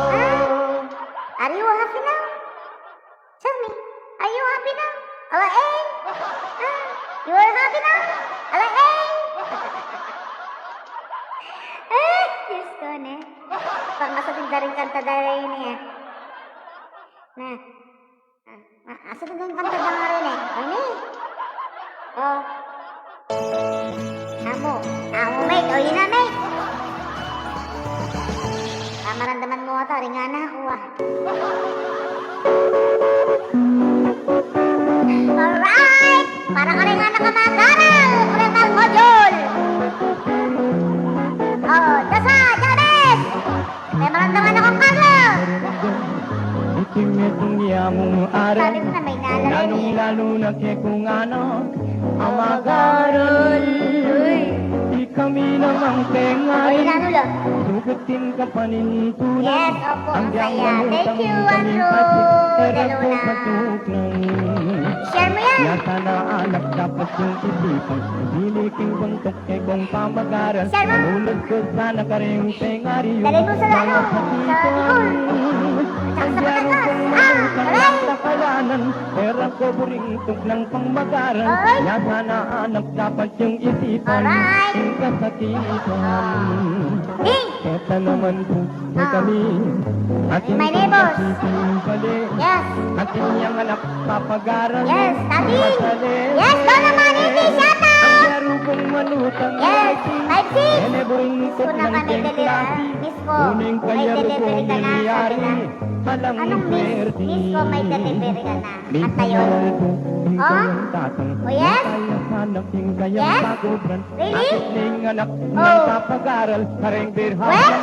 Ha? Are you happy now? Tell me, are you happy now? Ala, eh? Ha? You are happy now? Ala, eh? Eh, Diyos ko, ne? Pang asat ing daring kanta da ini, eh. Na. Ah, ah, asat ing daring kanta da ngeni, eh. O, ini. O. Amu. Amu, mate. O, ini na, mate. Pamaramdaman mu ata, ring anak ku, ah. Alright! Para karing anak a mag-aral, karing module. O, dasa, Jabez! Pamaramdaman na ku, Carlo! Iti metung ya mung aral, lalung-lalu na kekong anak a mag-aral. Uy. Ikami namang tengari, sugutin ka panintunan. Yes, opo, masaya. Thank you, Andrew de Luna. Share mu yan. Ya sana anak dapat yung isipan, pili king buntuk kekong pamag-aral. Share mu. Manulad ka sana karing tengari, dali mu sa, ano, sa Bicol. Tsaka sa Batangas. Ah, aray! Takalanan, pera ko buring tuknang pang mag-aral. Oy! Ya sana anak dapat yung isipan, aray, ing kasakitan. Ah. Ding! Keta naman po, ah, kami. Atin, my neighbors. Yes. Atin yang anak papag-aral. Yes, Daddy. Yes, Lola Maniti, shout out. Ang darukong manutang. Yes, five six. Miss ko na kami, dali, ah. Miss ko. May delivery ka na, sabi na. Anong miss? Miss ko, may delivery ka na. At ayun. O? O, yes? Yes? Really? O. Well?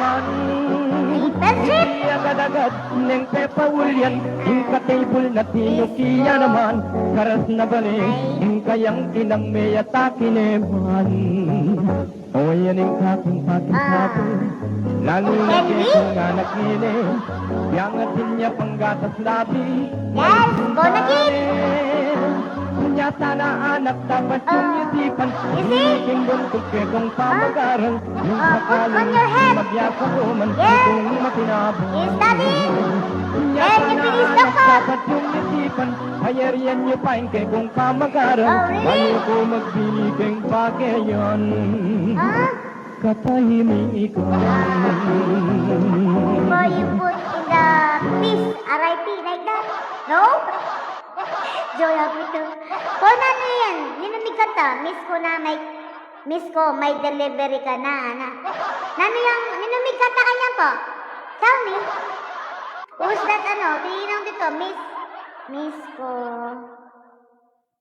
Ay, friendship? Agad-agad neng pepaul yan, ing ka-table na tinuki ya naman, karas na bale, ay, ing kayang inang me at akin e man. O, yan ing kaking pakisabi. Ah. Lalu na kekong anak ngeni, yang atin ya pang gatas labi. Yes, go na, kid. Nya sana anak dapat yung isipan. You see? Ing buntuk kekong pamag-aral. Ah, put on your head. Yes. Study. Nya sana anak dapat yung isipan. Payarian yu pa ing kekong pamag-aral. Oh, really? Balu ko magpili keng pakaian. Ah? Katahimikan. Before you put in the peace, R I P, like that. No? Joy of ito. Paul, nanu yan? Ninu ming kanta? Miss ko na, may, miss ko, may delivery ka na, ana. Nanu yang, ninu ming kanta kanyan po? Tell me. Who's that, ano? Tinang dito, miss, miss ko.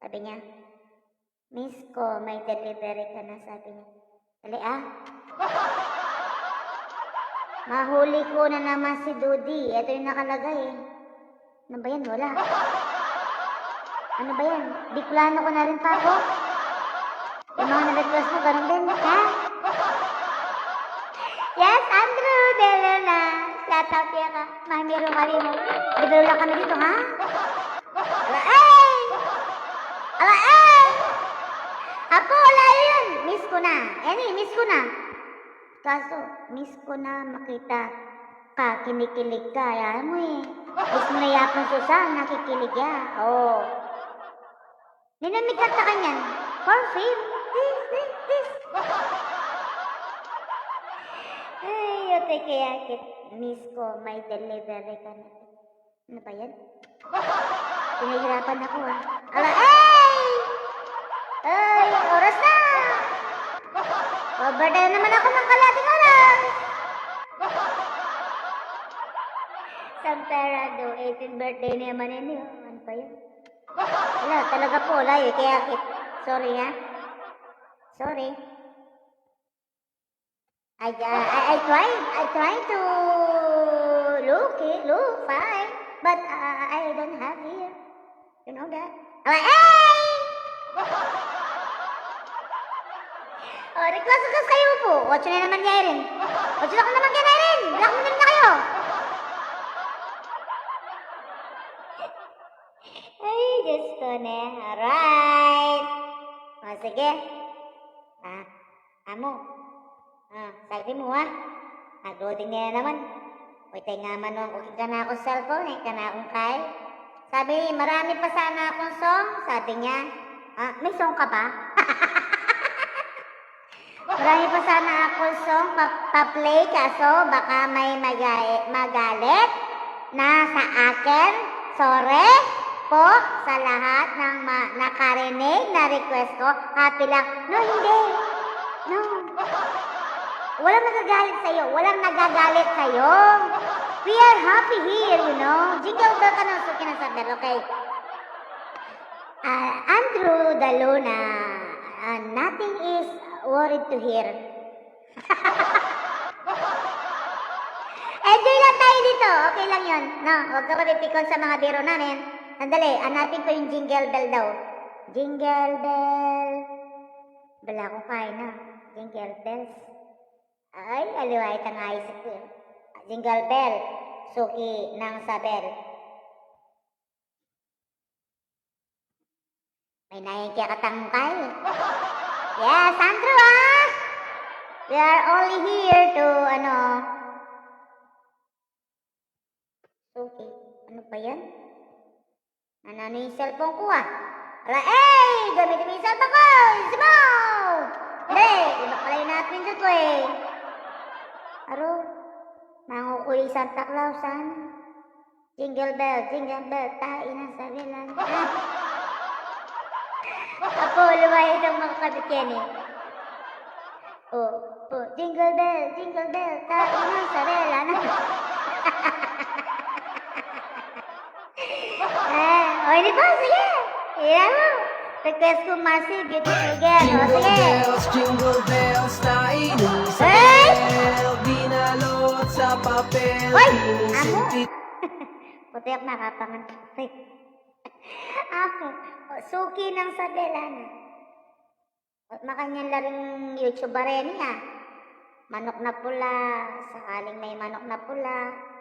Sabi niya, "Miss ko, may delivery ka na," sabi niya. Dali, ah. Mahuli ko na naman si Dudi. Ito yung nakalagay, eh. Ano ba yan? Wala. Ano ba yan? Bicolano ko na rin, Papo. Yung mga na-request mo, ganun din, ha? Yes, Andrew de Luna. Shout out ya ka. Mahimiro kami mo. Di ba wala kami dito, ha? Ala, eh! Ala, eh! Apo, ala yun! Miss ko na. Yan eh, miss ko na. Kaso, miss ko na makita ka, kinikilig ka. Alam mo eh. Miss mo na yapon, Susan, nakikilig ya. Oh. Ninu ming kanta kanyan? For fame. This, this, this. Ay, yote kaya kit. Miss ko, may delivery ka na. Ano ba yan? Pinahirapan ako, ah. Ala, ay! Ay, oras na! O, birthday na naman ako ng kalating oras! San Fernando, eighteen birthday na naman ini, oh. Ano pa yun? Wala, talaga po, wala eh. Kaya, sorry, ha? Sorry. I, uh, I, I try, I try to look, eh, look fine, but, uh, I don't have here. You know that? Ala, eh! O, request, request kayo po. Otso na naman, Irene. Otso na naman, Irene. Black na kayo. Ay, Diyos ko, ne. Alright. O, sige. Ah, amo. Ah, sabi mo, ah. Nag-loading na naman. Uy, tayo nga man, nung kung kanakong cellphone, eh, kanakong kay. Sabi, "Marami pa sana akong song," sabi niya. Ah, may song ka pa? Marami pa sana akong song pa, pa-play, kaso baka may maga-, magalit na sa akin. Sorry po sa lahat ng ma-, nakarinig na request ko. Happy lang. No, hindi. No. Walang nagagalit sa'yo. Walang nagagalit sa'yo. We are happy here, you know. Jingle bell ka na, Suki ng Isabel, okay? Ah, Andrew de Luna, ah, nothing is worried to hear. Enjoy lang tayo dito. Okay lang yun. No, huwag ka mapipikon sa mga biro namin. Sandali, hanapin ko yung jingle bell daw. Jingle bell. Bala ko kain na. Jingle bells. Ay, aliwa itang isip ko. Jingle bell. Suki ng Isabel. May nain kaya katangkay. Yes, Andrew, ah! We are only here to, ano, okay, ano ba yan? Nananu yung cellphone ko, ah? Ala, eh! Gamitin mo yung cellphone ko! Simo! Hindi! Iba pala yung napindot ko, eh. Aro, mangukuy Santa Claus, ano? Jingle bell, jingle bell, tain ang sabilan. Apo, lumayo itong mga kabit yan eh. O, po, jingle bell, jingle bell, tain ang sabilan. Eh, o, hindi po, sige. Iya mo. Request ko, Marcy, beautiful girl. O, sige. Jingle bells, jingle bells, tain ang sabilan. Binalot sa papel. Hoy! Amo! Puti ako nakapangan. Hoy. Ako, o, Suki ng Isabel, ano? At makanyan la ring YouTube a reni, ah. Manok na pula, sakaling may manok na pula.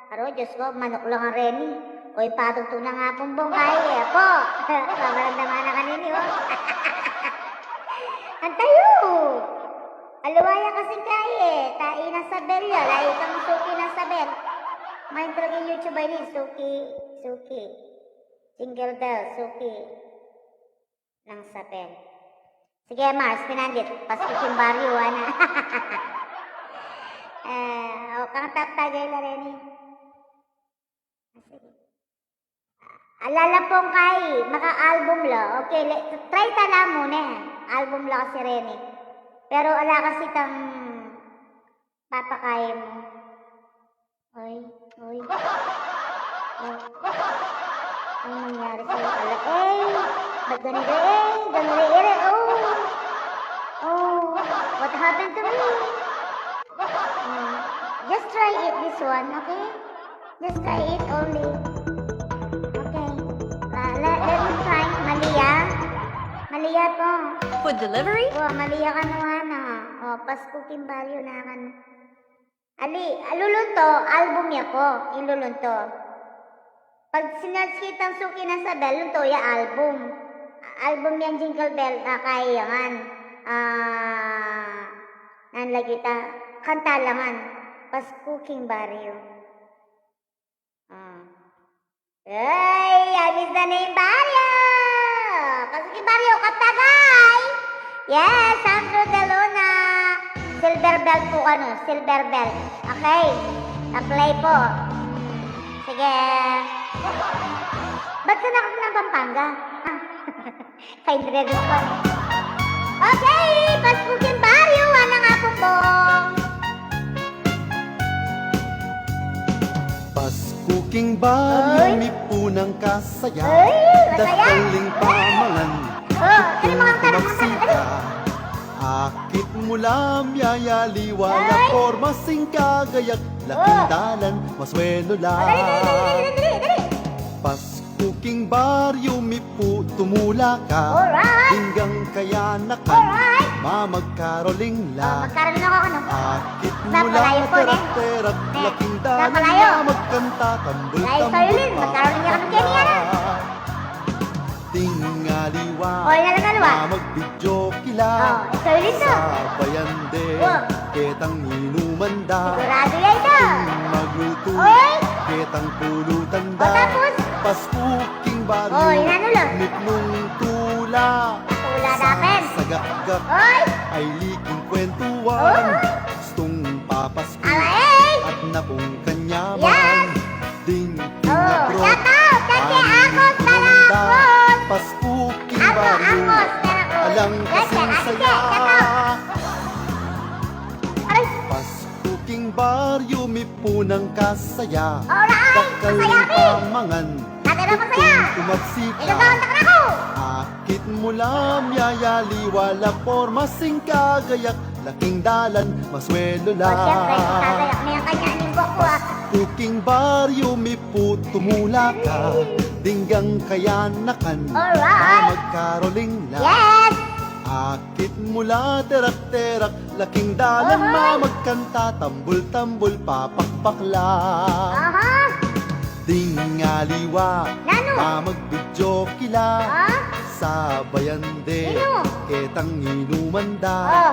Aro, Diyos ko, manok lang ang reni. O, ipatugtog na nga pong bongkay, eh. Apo, mamaramdaman na kanini, oh. Antayo! Aluwaya kasing kaya, eh. Tain ang Isabel ya, layo kang Suki ng Isabel. Main talaga yung YouTube ay ni Suki, Suki. Jingle bell, Suki ng Isabel. Sige, Mars, pinandit. Paskuking baryo, ana. Eh, o, kang tap tagay na rin eh. Sige. Alala pong kay, maka-album la. Okay, le-, try ta na muna eh. Album la kasi rin eh. Pero ala kasi tang papakain mo. Oy, oy. Oh. Anong nangyari sa'yo? Ala, eh! Ba't ganito, eh? Ganito, eh, oh! Oh, what happened to me? Hmm. Just try it, this one, okay? Just try it only. Okay. Uh, let, let me try. Mali, ah. Mali, ah, po. Food delivery? Oh, mali, ah, kanu, ana. Oh, Paskuking baryo na, kanu. Ali, lulunto, album ya po, ing lulunto. Pag sinearch kitang Suki ng Isabel, lunto ya album. Album yang Jingle Bell, ah, kaya yan. Ah, nan lagi ta, kanta la ngan. Paskuking baryo. Ah. Ay, I miss the name Baryo! Paskuking baryo, kaptagay! Yes, Sandro de Luna. Silver bell po kanu, silver bell. Okay, pa-play po. Sige. Ba't ka na ng Pampanga? Kay Dredus pa. Okay, Paskuking baryo, ana nga pong bong. Paskuking baryo, ay, mipunang kasaya. Ay, masaya. Dakaling pamangan. Oh, ano mga tanong, mga tanong? Akit mula miyayaliwa, ay, la porma sing kagayak, laking, oh, dalan, maswelo la. Oh, dali, dali, dali, dali, dali, dali. Pas- Kuking baryo mi pu tumula ka. Alright. Hinggang kayanakan. Alright. Mamagkaroling la. Oh, magkaroling ako, ano? Akit mula, napalayo po, ne? Terak-terak, ne, laking dalan, napalayo. Mamagkanta, tambul-tambul, layo sa'yo, Lin. Magkaroling ako ng kanya, na. Tingaliwa. Oy, nalagaliwa. Mamag- Joki la. Oh, ikaw rin to. Sabayan de. Oh. Ketang inuman da. Sigurado ya ito. Maglutu. Oy. Ketang pulutan da. O, tapos? Paskuking baryo. Oh, inanu la? Mitmung tula. Tula dapat. Sasagakgak. Oy. Ay liking kwentuan, oh, gustung papasku, ala, eh, at napung kanyaman. Yes. Ding, ding, oh, abroad, shout out kay Akos Balakot. Pasku king baryu, Akos Balakot, alang kasing saya. Shout out. Aray. Pasku king baryu, mipunang kasaya. Alright, dakal kasaya, ning pamangan. Ate, ano masaya? Tumabsi ka. Ikaw, ang takra ko. Akit mu la, miyayaliwa la, porma sing kagayak, laking dalan, maswelo la. O, siyempre, kagayak na yung kanya, yung buhok ko, ah. Pasku king baryu, miputumula ka, dinggang kayanakan, alright, mamagkaroling la. Yes! Akit mu la, terak-terak, laking dalan, ohoy, mamagkanta, tambul-tambul, papakpak la. Aha. Ding aliwa, nanu? Mamagbidyokila. Ah? Sabayan de, sinu? Ketang inuman da. Oh.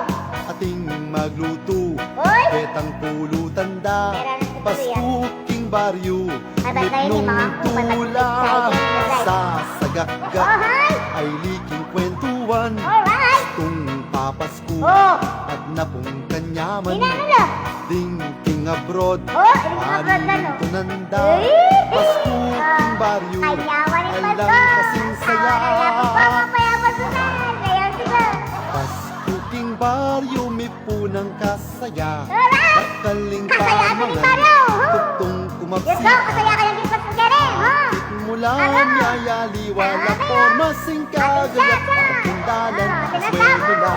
Ating maglutu, oy, ketang pulutan da. Pera na sa tuya. Pasku king baryu, ay, ba't kayo ni mga mitmung tula, kupat at excited? Sasagakgak, ohoy, ay liking kwentuan. Alright. Gustung papasku, oh, at napung kanyaman. Sino, ano na? Ding king abroad, oh, ding king abroad na, no? Palintunan da. Eh? Pasku king baryu, ah, kanyaman ing alang pasku, kasing saya. Ah, kaya po, papayaman ko na. Kaya, sige. Pasku king baryu, mipunang kasaya. Alright! Dakal ing pamangan, kasaya ning baryu. Huh? Tuktung kumapsi. Yes, go. Kasaya kayang king pasku kere, ha? Akit mu la, ano? Miyayaliwa la, porma sing kagayak, laking dalan, ah, maswelo la.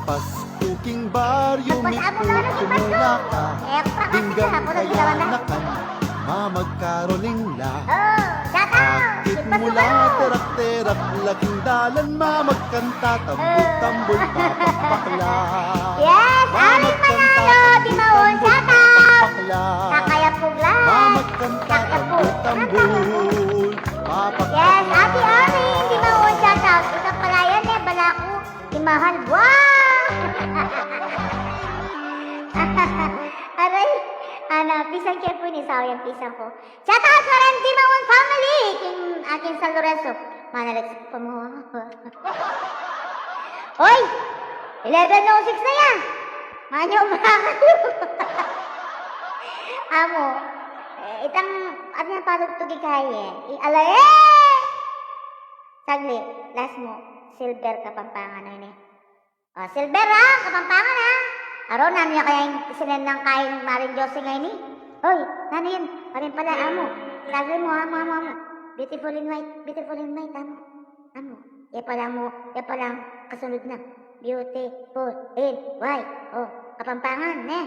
Pasku king baryu, miputumula ka, dinggang kayanakan, mamagkaroling la. Oh, shout out! Akit mu la, terak-terak, laking dalan, mamagkanta, tambul-tambul, papakpak la. Yes, Aling Manalo, Dimaon, shout out! Kakayapug la. Mamagkanta, kakayapug, tambul-tambul, papakpak la. Yes, Ate Arlene, Dimaon, shout out. Ika pala yan, eh, balaku. Imahal. Wow! Aray, ana, pisan ke pu ini, sawa yang pisan ku. Shout out karen Dimaon family, king aking San Lorenzo. Manalit pa mu. Hoy! Eleven oh six na yan. Manyo, makayo. Amu, eh, itang, at nga patugtug ikay, eh. I-, ala, eh! Saglit, last mu, Silver Kapampangan na ini. O, Silver, ha? Kapampangan, ha? Aro, nanu ya kaya ing sinendan kaya ning Maring Josie ngeni? Hoy, nanu yan? Parin pala, amu. Saglit mu, amu, amu, amu. Beautiful in white, beautiful in white, amu. Amu. Ya pala, amu, ya pala ang kasunod na. Beautiful in white. O, Kapampangan, ne?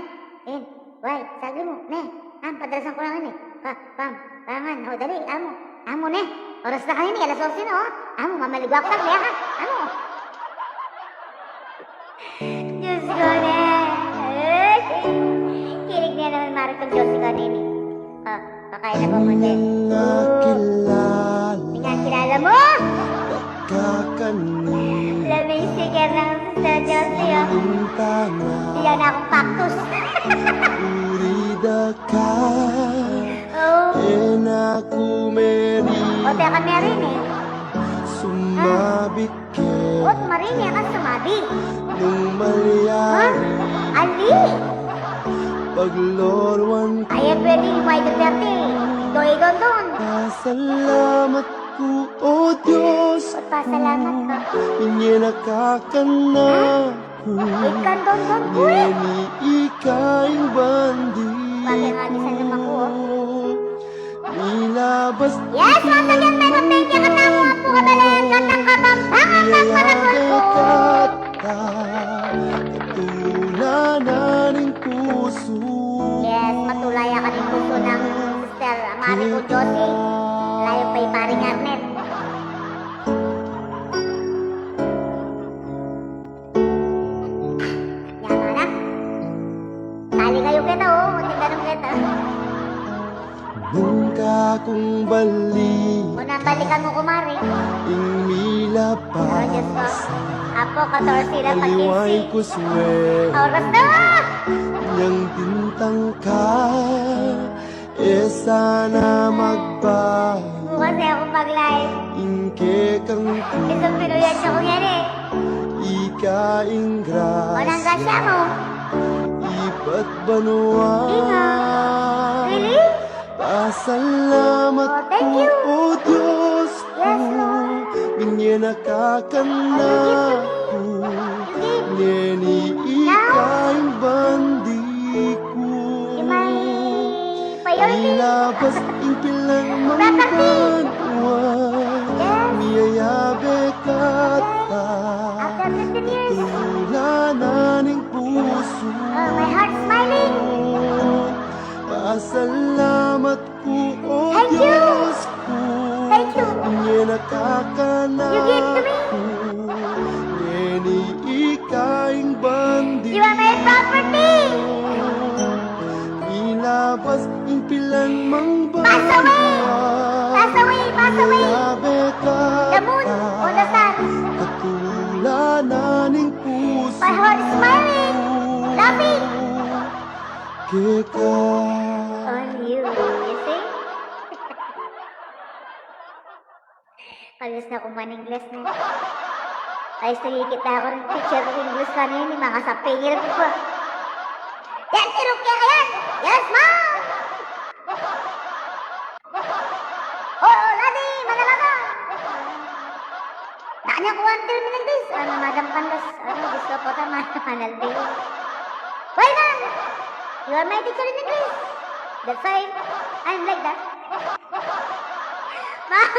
In Wai, saglit mu, ne? Am, padalasan ku na ngeni. Pa, pam, pangan. O, dali, amu. Amu, ne? Oras na kanini, alas onse na, o. Amu, mamaligo aku saglit, ha? Amu. Diyos ko, ne. Ay, kilig na naman, Marco, Diyos ko, nini. O, pakain na po, Monte. Mingan kilala. Mingan kilala mo? Kakanini. Laming sticker ng Sister Josie, o. Bintana. Bigyan na akong cactus. Urida ka. O. E na ku meri. O, teka, meri, ne. Sumabi ke. Ot, marini ka sumabi. Nung malyari. Ha? Ali? Pagloruan ku. Ay, e pwedeng may Duterte. Doy Dondon. Pasalamat ku, o Diyos. Pasalamat ka. Inya na kakan na ku. Ikan Dondon ku, e. Ngeni ika ing bandi ku. Bagay nga, bisan naman ku, o. Milabas. Yes, once again, mega thank you katamu, Apu Kabelen, Katang Kapampangan, Magmaragul ku. Katula na ning pusu. Yes, matula ya ka ning pusu nang Sister Mari ku Josie. Layo pa i Paring Arnel. Yan na. Sali kayu keta, o. Munting ganun keta. Nung kakung balik. Kung nang balikan mu, kumari. Ing milabas. O, Diyos ko. Apo, katorse na, pag kinse. Aliwang kuswe. Oras na! Nyang bintang ka. E sana magba. Bukas e aku mag-live. Ing kekang isang pinuyan siya kung yan, e. ika ing grasya mu ibat banua. Really? Pasalamat ku, O Dios ku, binye na ka kanaku, ngeni ika ing bandi ku. Ilabas ing pilan mang banua, miyayabe ka at katulanan ing pusu. Pasalamat ku, O Dios ku, binye na ka kanaku, ngeni ika ing bandi ku. Ilabas ing pilan mang banua, miyayabe ka at katulanan ing pusu. Keka. Kalis na ku man Ingles na. Ay, sige, kita ku rin teacher ku Ingles kanini, makasapingil ku pa. Yan, tiruk ya yan. Yes, ma'am. Oo, ladi, manalaga. Nanya ku ang terminal bis. Ano, madam Pandas. Ano, gusto ko ta, manalbi. Why, ma'am? You are my teacher in English. That's why I'm like that. Ma'am,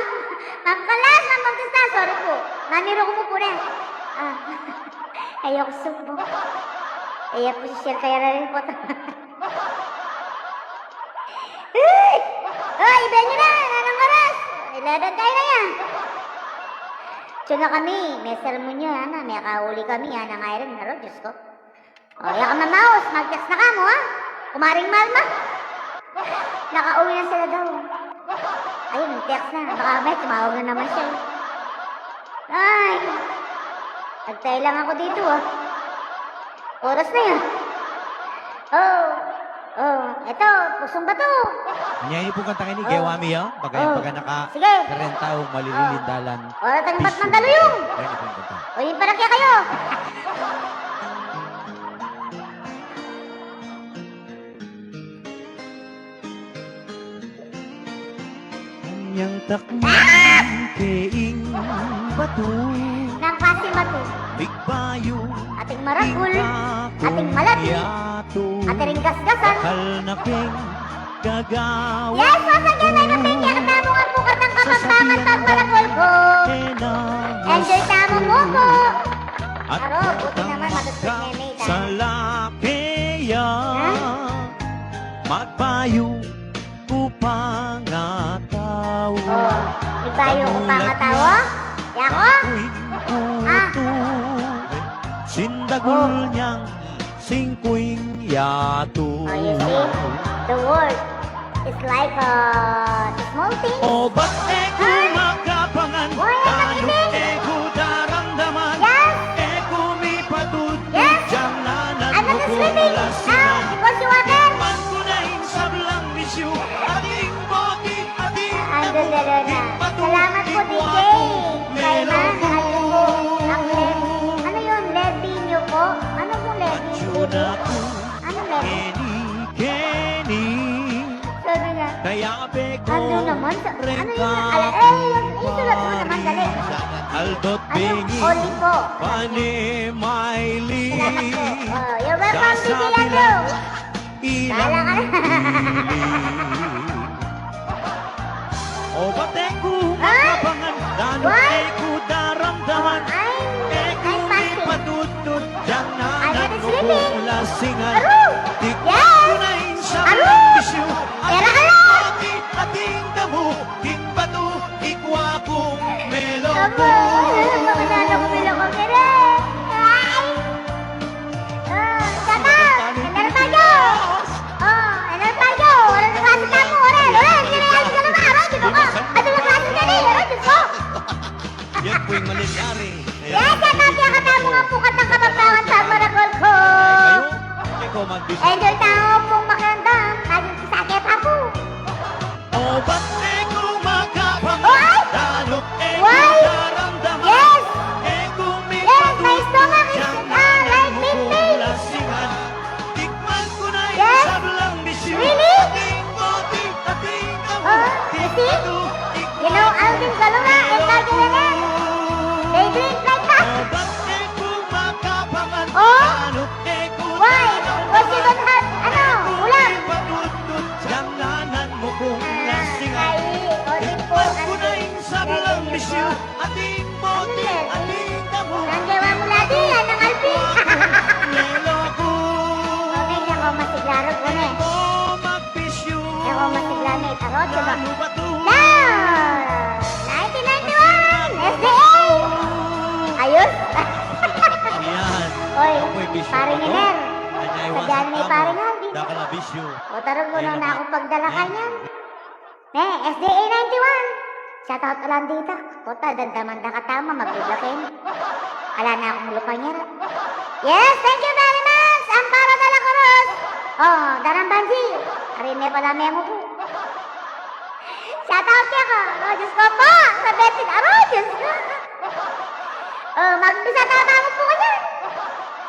ma'am Kalas, ma'am Bautista, sorry po. Ma'am, iro ku po na. Ah, ayaw ku sumbo. Ayaw ku share kaya na rin po. Uy! Uy, iba nyo na! Anong oras? Eleven tayo na yan. Diyan na kami. May sermon nyo, ana. May kauli kami, ana nga rin. Aro, Diyos ko. O, ya ka mamaus, mag-text na ka mo, ha? Kumaring Malma. Nakauwi na sila daw. Ayun, text na. Baka may tumawag na naman siya. Ay, nagtay lang ako dito, ah. Oras na yan. Oh, oh, eto, Pusong Bato. Nya, ini pung kantang ini, gewa mi, oh. Baga, baga naka-, sige. Karenta o malililindalan. Oras ang bat mandaluyong. Ay, ini pung kanta. O, yung parang kaya kayo. Anyang taknang keing batu. Nang kasi matu. Bigbayu. Ating maragul. Ating malati. Ating gasgasan. Bakal na keng gagawa. Yes, once again, I thank you. Ang damo nga po katang Kapampangan pagmaragul ko. Enjoy tamu mu ko. Aro, buti naman, matutut ne, Nita. Sa laki ya. Ha? Magbayu ku pangatau. Oh, magbayu ku pangatau, oh. Yako? Ah. Sindagul nyang singkuing yatu. Oh, you see? The world is like a small thing. Obat e ku makapangan, danum e ku daramdaman. Yes. E ku mipatudtud, yes. Dyan na nagkukulas. Ah, because you are there. Tikman ku na ing sablang bisyu, ating boti, ating tamu, ing batu, salamat po, D J. Kay Ma'am, ano po, ang le-, ano yun, levy nyo po? Ano pong levy nyo po? Ano levy? Sabi niya, ando naman sa, ano yun? Ala, eh, yung, yung sulat mo naman, dali. Ano, oli po. Salamat po. Oh, you're welcome, D J Andrew. Bahala ka na. Obat e ku makapangan, danum e ku daramdaman. E ku mipatudtud, dyan na nagkukulas ing ngan. Tikman ku na ing sablang bisyu, ating boti, ating tamu, ing batu, ikwa kung melo ku. Abo, ano naman, ano kung melo ku, kere? Ay! Oh, saka, ano na tayo? Oh, ano na tayo? Ano na klase tamu? Ore, ore, hindi na yan, hindi na ba? Aray, Diyos ko. Ano na klase ka na, ore, Diyos ko? Yan po yung mangyayari. Yes, yan ang pinakatamu nga po katang Kapampangan pagmaragul ko. Enjoy tamu pong makiramdam. Lagi sa sakit ako. Obat e ku makapangan, danum e ku daramdaman. Yes! E ku mipatudtud, Ating bote, ating damo. Nang gawa mu lagi, yan ang alpin. Niloko. Okay, ako masigla run, gune. Ako magbisyo. Ako masigla, may tarot, diba? Lalo pa to. Yan! Nineteen ninety-one, S D A! Ayos! Ayan. Oy, paring Iner. Sadya na ni paring Alvin. Dakal a bisyo. O, tarong, unu na akung pagdala kanyan. Ne, S D A ninety-one. Shout out, Alandita. Puta, dandaman da ka tama, magbiblak yan. Ala na akung lupa niya. Yes, thank you very much, Amparo de la Cruz. O, Darang Banji. Ari ne pala, memo ku. Shout out keka. O, Diyos ko po. Sa Betin. Aro, Diyos ko. O, magbisa tayo bago po kanyan.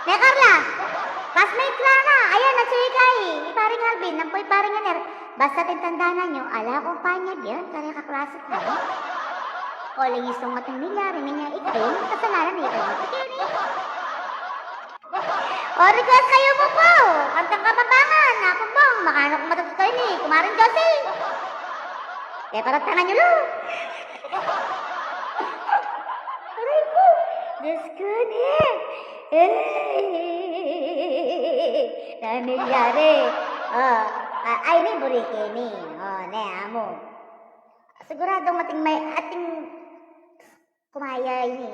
Ne, Carla. Classmate Clara. Ayan, at si Ikay. Ni paring Alvin. Ampo i paring Iner. Basta ating tandanan yu, ala kung panyab yan, kare kaklase tamu. Uling isung ating milyari niya, ikayu, kasalanan niya, ikayu, keni. O, request kayu mu pu, kantang Kapampangan, Apung Bong, makanu ku matut keni, Kumaring Josie. E, paratangan yu lu. Aray ku, Diyos ku, ne. Ay, na milyari. O, a-, ay, ini buri ke ini. O, ne, amu. Siguradung ating may, ating kumaya ini.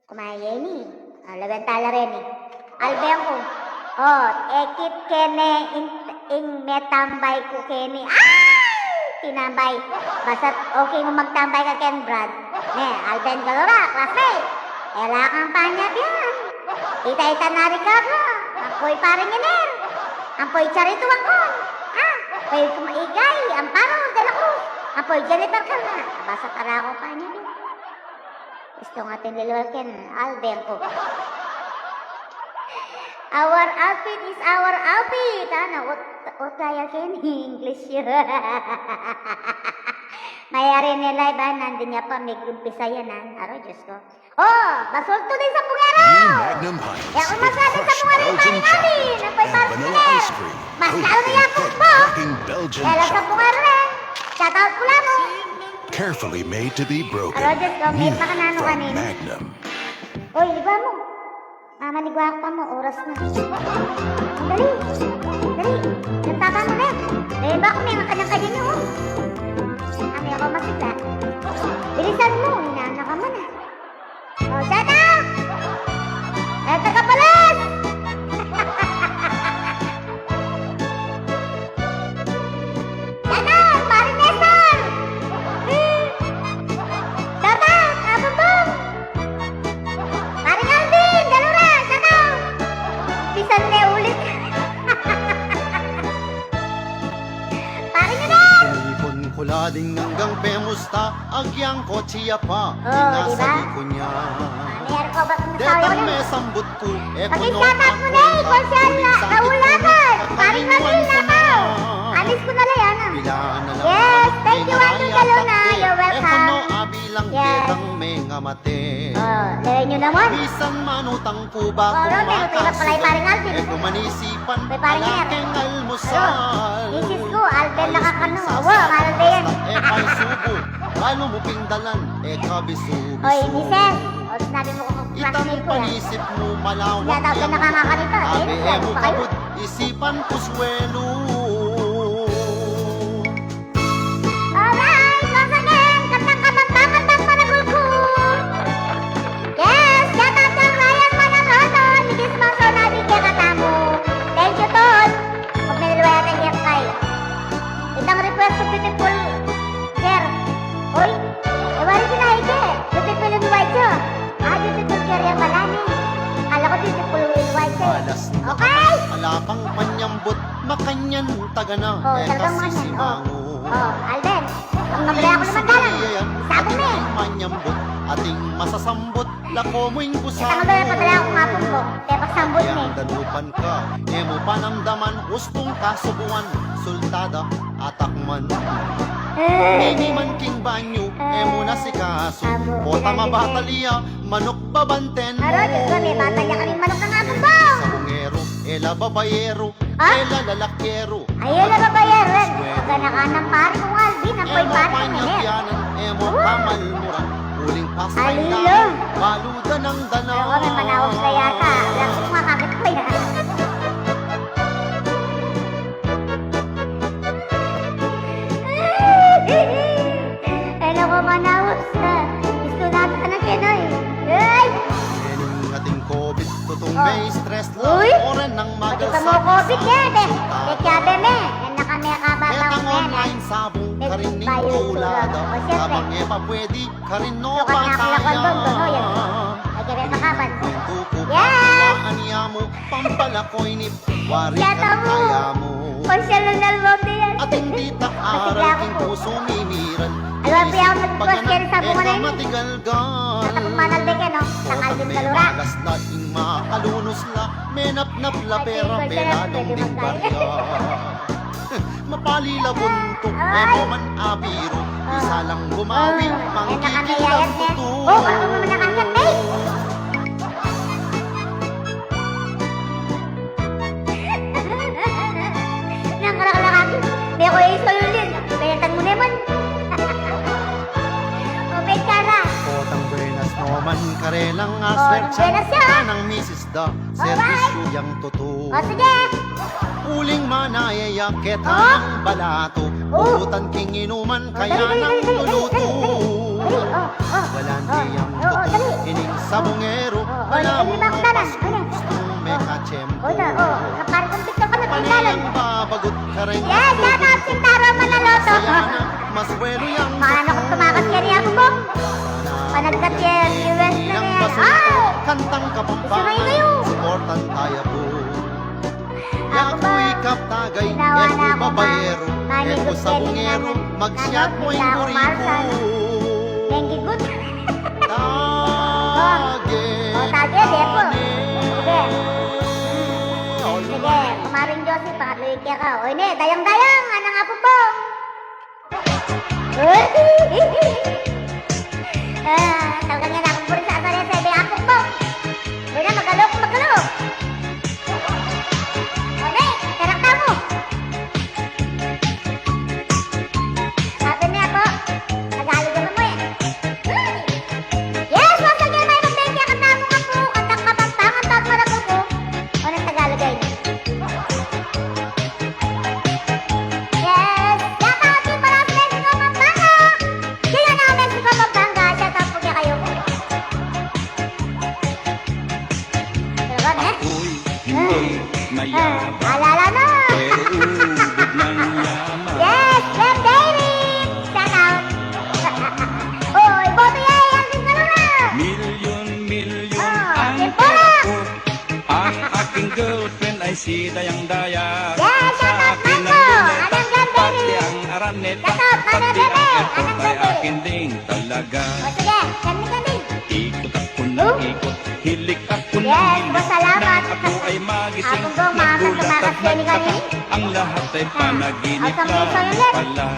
Kumaya ini. A, lawen tala reni. Alvin ku. O, ekit kene ing, ing metambay ku keni. Ay! Tinambay. Basta okay mu magtambay ka ken Brad. Ne, Alvin Galora, classmate. Ala kang panyab yan. Ita-ita na Ricardo. Ampo i paring Iner. Ampo i Charito Wangkon. Ha? Ampo i Ikay, Amparo de la Cruz. Ampo i Jennifer Carla. Basta ala kang panyab yan. Gustu nga atin lilual ken Alvin ku. Our outfit is our outfit. Ano, ut, ut kaya ken English yu. Mayari ne live, a, nandin ya pa, migumpisa yan, a. Aro, Diyos ku. O, basultu din sa pungero! New Magnum Heinz with fresh Belgian chocolate and vanilla ice cream, coated in thick, cracking Belgian chocolate. Shout out ku la mu. Carefully made to be broken. New from Magnum. Oy, ligwa mu. Mamaligwa ka pa mu, oras na. Dali. Dali. Nagtata mu na. Dali ba ku, may kanya-kanya yu, o. Kami ako masigla. Bilisan mu, inanak ka mu na. O, shout out! E, tagapalas! Shout out, paring Nestor! Shout out, Abubong! Paring Alvin Galura, shout out! Bisan ne ulit. Paring Iner! Ipun ku la ding anggang pemusta, agyang kotse ya pa, o, di ba? Mayari ko ba kung detang mesambut ku, e kuno, maging shout out mu ne, ikaw siya na, kaulakan. Paring Alvin, nakaw. Anis ku na la yan, a. Yes, thank you, Alvin Galuna. You're welcome. Yes. O, lawen yu naman. Misan manutang ku ba kung makasugat, e ku man isipan, ala keng almusal. Misis ku, Alvin, nakakanu. Awa, Alvin. E paisubu, balu mu pin dalan, e kabisubu. Oy, misis. O, sinabi mu ku, itang classmate ku yan. Panisip mu, malawak yang, abe e mu kabud, isipan ku swelu. Alright, once again, kantang Kapampangan bang managul ku. Yes, shout out kang Ryan Manaloto, ni Gismaso na di kaya katamu. Thank you, Tol. Pag naliluwaya tayo kay. Itang request ko, beautiful girl. Oy, e wari sila ike. Beautiful in white siya. A, beautiful girl yang pala ni. Kala ku beautiful in white siya. Okay. Ala pang panyambut, makanyan taga na. O, e talagang kasi makanyan. O. O, Alden, ang maglaya ku limang dalan. Sabong na e. Manyambut, ating masasambut, lako mu ing busal. Tanggal na padala ku nga pungko. Te, pasambut na e. Yang danupan ka, e mu panamdaman, ustung kasubuan, sultada, atakman. E. Ini man king banyu, e mu na sikasu. Kota mabatalya, manuk babanten mu. Aro, Diyos ko, me batalya kaming manuk na nga pungko. Sabongero, e la babayero, e la lalakero. Ay, e la babayero, e. Paganakan ng pari kong Alvin, ang pari kong Iner. E mu panyabyanan, e mu kamalmuran, Alilo. Baludan ng danaw. Ay, ako, may manaus ka yata. Wala ko makakit ko yan. Ay, naku, manaus na. Gusto na sana siya, no, eh. Ay! Ngening ating covid, tutung may stress la. Uy! Oren ng magal sa COVID, eh, be. Be, kiyabe me. Yan na kami, kababang me, online sabong, karin ning kaulada. O, siyempre. Kabang e pa pwede, karin no pataya. Ay, kiyabe, makaban. Yes! Pampalakoy ni Wari. Yata mo. Kaya mo. Pasyal na dalawang diyan. At hindi ta aral king puso mimiran. Alam mo, piyaw, magbukas kayo sa bunga na yun. Matigalgal. Tatapos manalde ka, no? Tangal din kalura. Malas na ing makalunos la. Menapnap la pera, pwede magkaya. Mapali la buntuk, e mo man abiru. Isa lang bumawi, mangkikil lang tutu. Oh, ako naman ang anak, eh. Nang karakalakaki, de ko iso yulin, bayatan mo naman. O, may tsara. Potang buenas no man, karelang aswerte. Buenas ya. Nang misis da, serbisyu yang tutu. O, sige. Uling manaya ya, keta nang balato. Utan king inuman, kaya nang luluto. Walang diyang tutu, ining sabungero. Walang pasko, gustong mekatsyempo. Paneng babagut kareng. Yes, shout out, Sintaro Manaloto. Mas welo yang tutu. Paano kung tumakas ka niya, Bubong? Panagkat yan, U S na yan. Ay! Kantang Kapampangan, suportan taya po. Yaku ikaptagay, e ku babaero, e ku sabungero, magsyat mo ing buri ku. Menggigut. Tage. O, tage, de po. Sige. Sige, kumaring Josie, pangatlo yung kaya ka. O, ini, dayang-dayang, anang apu po. Ah, talaga nga, naku, puri sa asawa sa iba, apu po. Uy na, magalok, magalok. Uy, tarakta mo. Sabi niya po, Tagalog naman mo eh. Yes, once again, may mabengke, kanta mo nga po, kantang Kapampangan, tawag mo na po po. O, nang Tagalog ay. Yes! Shout out king Paras, Mexico, Pampanga! Diyan na, Mexico, Pampanga! Shout out po kaya kayo. Ano ba, ne? Ako'y hindi mayabang, alala na, pero ubod ng yaman. Yes! Glenn David! Shout out! Uy, boto yan! Ang ganda na! Milyon-milyon ang pera ko. Ang aking girlfriend ay si Dayang-daya. Yes, shout out, Marco! Anang ganda ni? Pati ang aranet, pati ang airport ay akin ding talaga. O, sige, send me, send me. Ikot ako ng ikot, hilik ako ng hilik. Yes, salamat. Nang ako ay magising, magulat at nagtaka, ang lahat ay panaginip lang pala.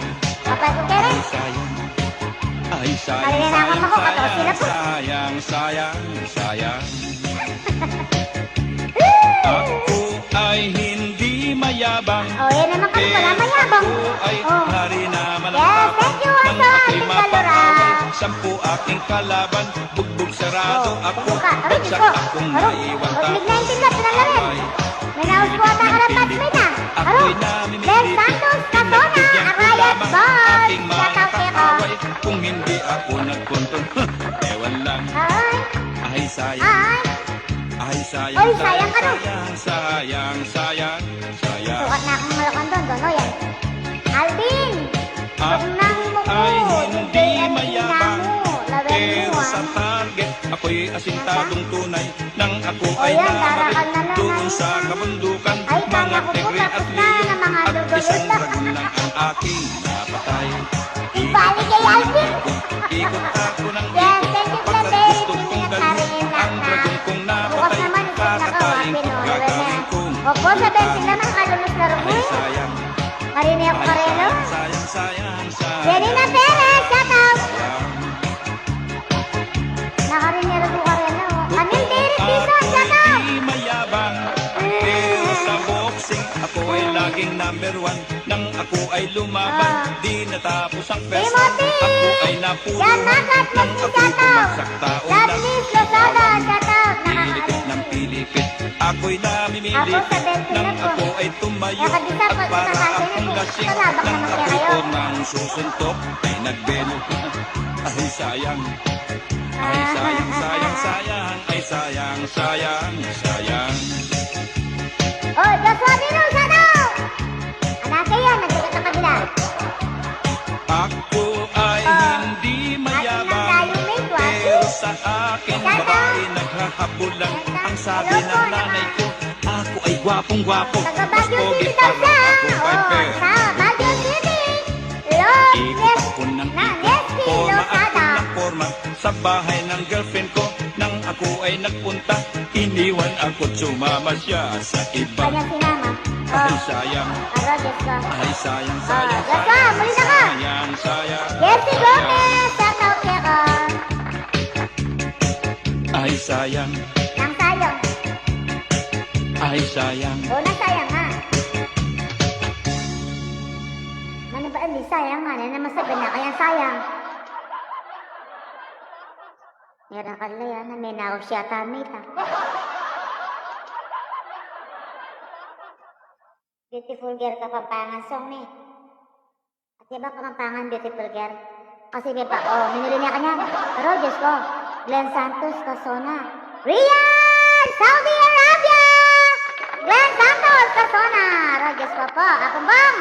Ay, sayang. Ay, sayang, sayang, sayang, sayang, sayang. Ako ay hindi mayabang. O, yan naman kami, wala mayabang. Pero ako ay hari naman ng tapang. Nang ako'y mapangaway, sampu aking kalaban. Bugbog sarado ako, bagsak akong naiwan tapang. Aray ko. Aray, nineteen na, pinanggaling. May naus po ata ka ng batch mate, ah. Aro, Glenn Santos Casona, Arayat Boy. Shout out kaya ka. Kung hindi ako nagkontrol, ewan lang. Ay. Ay, sayang. Ay. Ay, sayang, sayang, sayang, sayang, sayang. Sukat na akong malakandon, dono yan. Alvin! Ako ay hindi mayabang, pero sa target, ako'y asintadong tunay. Nang ako ay namaril doon sa kabundukan, mga tigre at leon, at isang dragon lang ang aking napatay. Ibalik kay Alvin. Ikot ako ng ikot, pagkat gusto kong galuhin ang dragon kong napatay. Kakatayin ko, gagawin kong... Opo, sa bensin naman, kalulus na rin. Ay, sayang. Marini ako karelo. Sayang, sayang, sayang, sayang. Jenny na Perez, shout out. Nakarinera ko karelo. Camille David Dizon, shout out. Hindi mayabang, pero sa boxing, ako ay lagi Number one, nang aku ay lumaban, ah, di natapos ang pesta. Timothy! Aku ay napuluhan, yan, nang ako'y bumagsak taon na. Lovely Lozada, shout out. Pilipit ng pilipit, ako'y namimili. Ako sa Benson na po. Nang ako ay tumayo, at para akong lasing, nang ako'y pormang susuntok, ay nagbelo. Ay, sayang. Ay, sayang, sayang, sayang. Ay, sayang, sayang, sayang. Oh, Joshua Dino, shout out! Anak yan, nagkakita ka nila. Ako ay hindi mayabang, pero sa akin, babae naghahabol lang. Ang sabi ng nanay ko, ako ay gwapong-gwapo, mas pogi pa ng bagong Piper. Sa Baguio City, Lord Nes-, na, Nesky Lozada. Sa bahay ng girlfriend ko, nang ako ay nagpunta, iniwan ako't sumama siya sa iba. Kanya sinama. Ay, sayang. Aro, Diyos ko. Ay, sayang, sayang, sayang. Diyos ko, muli na ka. Sayang, sayang. Jesse Gomez, shout out keka. Ay, sayang. Nang sayang. Ay, sayang. O, nang sayang nga. Mano ba, hindi sayang nga. Ano naman sabi na kaya sayang? Meron ka na yan, may nausya tamit, ah. Beautiful girl, Kapampangan song ni. At di ba Kapampangan, beautiful girl? Kasi may pa, oh, minili niya kanya. Pero, Diyos ko, Glenn Santos, Casona. Riyadh, Saudi Arabia! Glenn Santos, Casona. Pero, Diyos ko po, Kapumbong.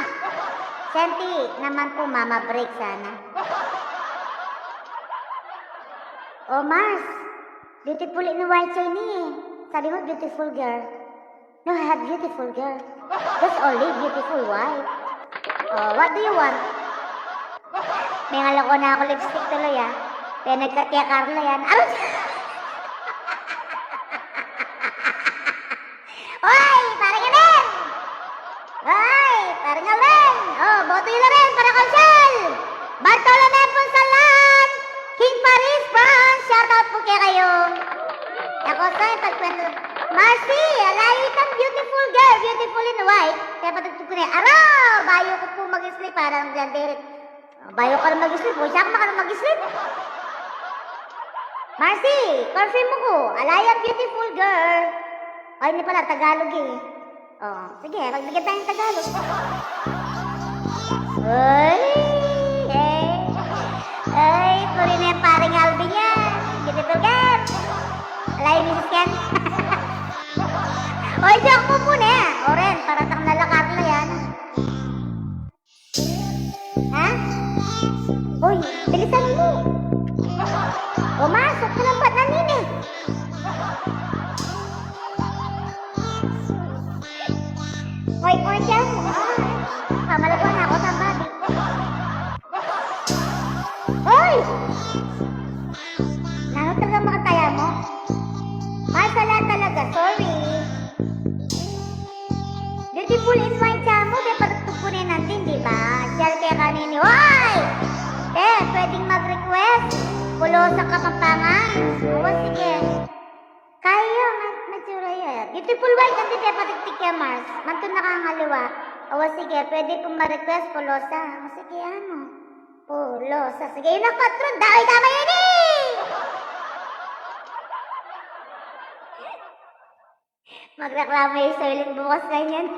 Senti naman po, mama break sana. O Mars, beautiful in white siya ini eh. Sabi mo, beautiful girl. No, I have beautiful girl. There's only beautiful white. Oh, what do you want? May ngalako na ako lipstick tuloy ah. Kaya nagkatiya Carla yan. Aray! Oy, parang Amen! Oy, parang Amen! Oh, boto yun na rin para Konsel! Bartolome Punsalan! King Paris, France! Shout out po kaya kayo! Ako sa yung pagkwento. Marcy, alayu itang beautiful girl, beautiful in white. Kaya patugtog ko na yan. Aro! Bayu ko po mag-sleep, parang Glenn Derek. Bayu ka na mag-sleep, o siya ka na mag-sleep. Marcy, confirm mo ko. Alayu ang beautiful girl. Ay, hindi pala, Tagalog eh. O, sige, magbigay tayo ng Tagalog. Ay, eh. Ay, puri na yung paring Alvin yan. Beautiful girl. Alayu, misis Ken. O, hindi ako muna. O, rin, para tang nalakar na yan. Ha? Uy, bilisan mo. Pumasok ka ng bat na nini. Hoy, hoy, siya. Pamalabuan ako sa babi. Hoy! Nanu talaga makataya mo? Ay, sala talaga. Sorry. Beautiful in white siya mo, be, patugtog ko na yun natin, di ba? Share kaya kanini. Hoy! Te, pwedeng mag-request? Pulosa Kapampangan. O, sige. Kaya, ma-, matsura yan. Beautiful white, hindi, be, patiktik yan, Mars. Mantun na kang aliwa. O, sige, pwede pong ma-request, Pulosa. O, sige, ano? Pulosa. Sige, yun ang patron. Daway-daway yun eh! Magreklamo yung Soylent bukas ganyan.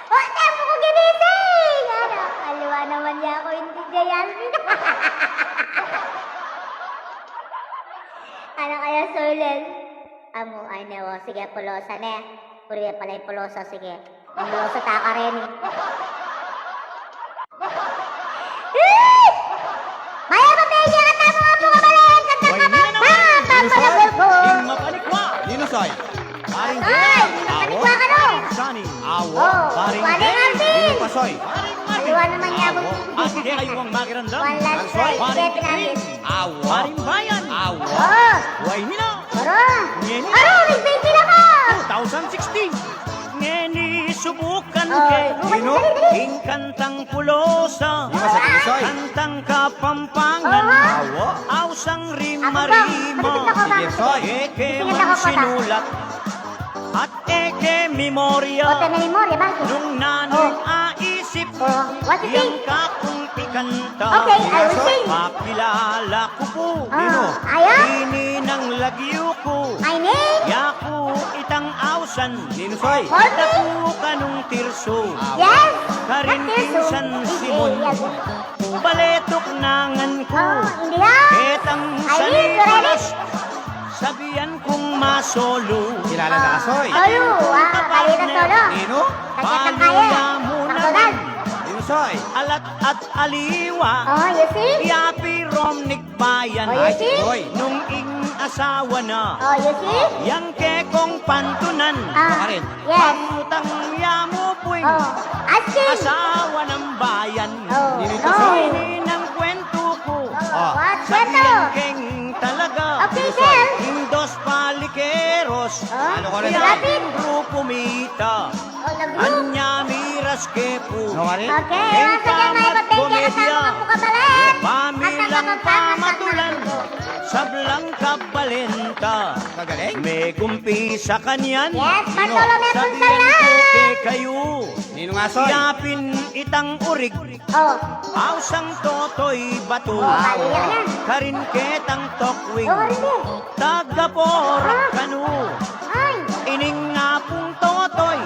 O, tempo ko ginising! Ano? Aliwa naman niya ako, hindi niya yan. Ano kaya, Soylent? Amu, ay, ne, o, sige, Pulosa, ne. Puri pala yung Pulosa, sige. Ang Pulosa, taka rin, eh. Eh! Maya, mapegya ka, tama nga po, kabalen, kanta ka, pam, pam, pam, pam, pam, pam. Ing mapanikwa. Nino, Soy? Paring Ay, Gerald. Awo. Mapanikwa ka, no? Paring Sunny. Awo. Oh, paring Paring Dave. Martin. Nino pa, Soy? Paring Martin. Aliwa naman niya, Awo. At kaya kayong makiramdam. Wala, Soy. Paring Kevin Green. Awo. Paring Bayan. Awo. Oh. Way nila. Aro! Ngeni. Aro, nag-baby na ka! Two thousand sixteen. Ngeni subukan ke. Oh, subukan, dali, dali. Ing kantang Pulosa. Di ba sa Tisoy? Kantang Kapampangan. Oho. Awo. Ausang rima-rima. Ako ba? Sige, Soy. Eke man sinulat. At e ke memorya. O, te memorya, bakit? Nung nanu ing aisip. O, what you think? Yang kakung ikanta. Okay, I will sing. Pakilala ku pu. O, ayan. Ini nang lagyu ku. My name? Yaku itang ausan. Ninu, Soy? Call me. Datu ka nung Tirso. Yes. Karin king San Simon. Baletuk nangan ku. O, India. Ketang San Nicolas. Sabian kung masolu. Kilala na, Soy. Solu. Wa, balita solu. Ninu? Balu ya mu naman. Ninu, Soy? Alat at aliwa. O, you see? Yapi Romnick Bayan. O, you see? Nung ing asawa na. O, you see? Yang kekong pantunan. A, yes. Pangutang ya mu puing. O, asking. Asawa ng bayan. O, Ninu, Soy? Ini nang kwentu ku. O, what kwentu? Sabian keng talaga. Okay, tell. Ing dos palikeros. O, Yapi Grupo Mita. O, the group. Anya miras ke pu. Okay, once again, mga kapatid, yan ang komedya. Pamilang pamatulan, sablang kabalenta. Magaling. Megumpisa kanyan. Yes, Bartolome Punsalan. Sabian ku kekayu. Ninu nga, Soy? Yapin itang urig. O. Ausang Totoy Batu. O, bali yan. Karin ketang Tokwing. O, karin ke. Taga Porac kanu. Ay. Ining Apung Totoy.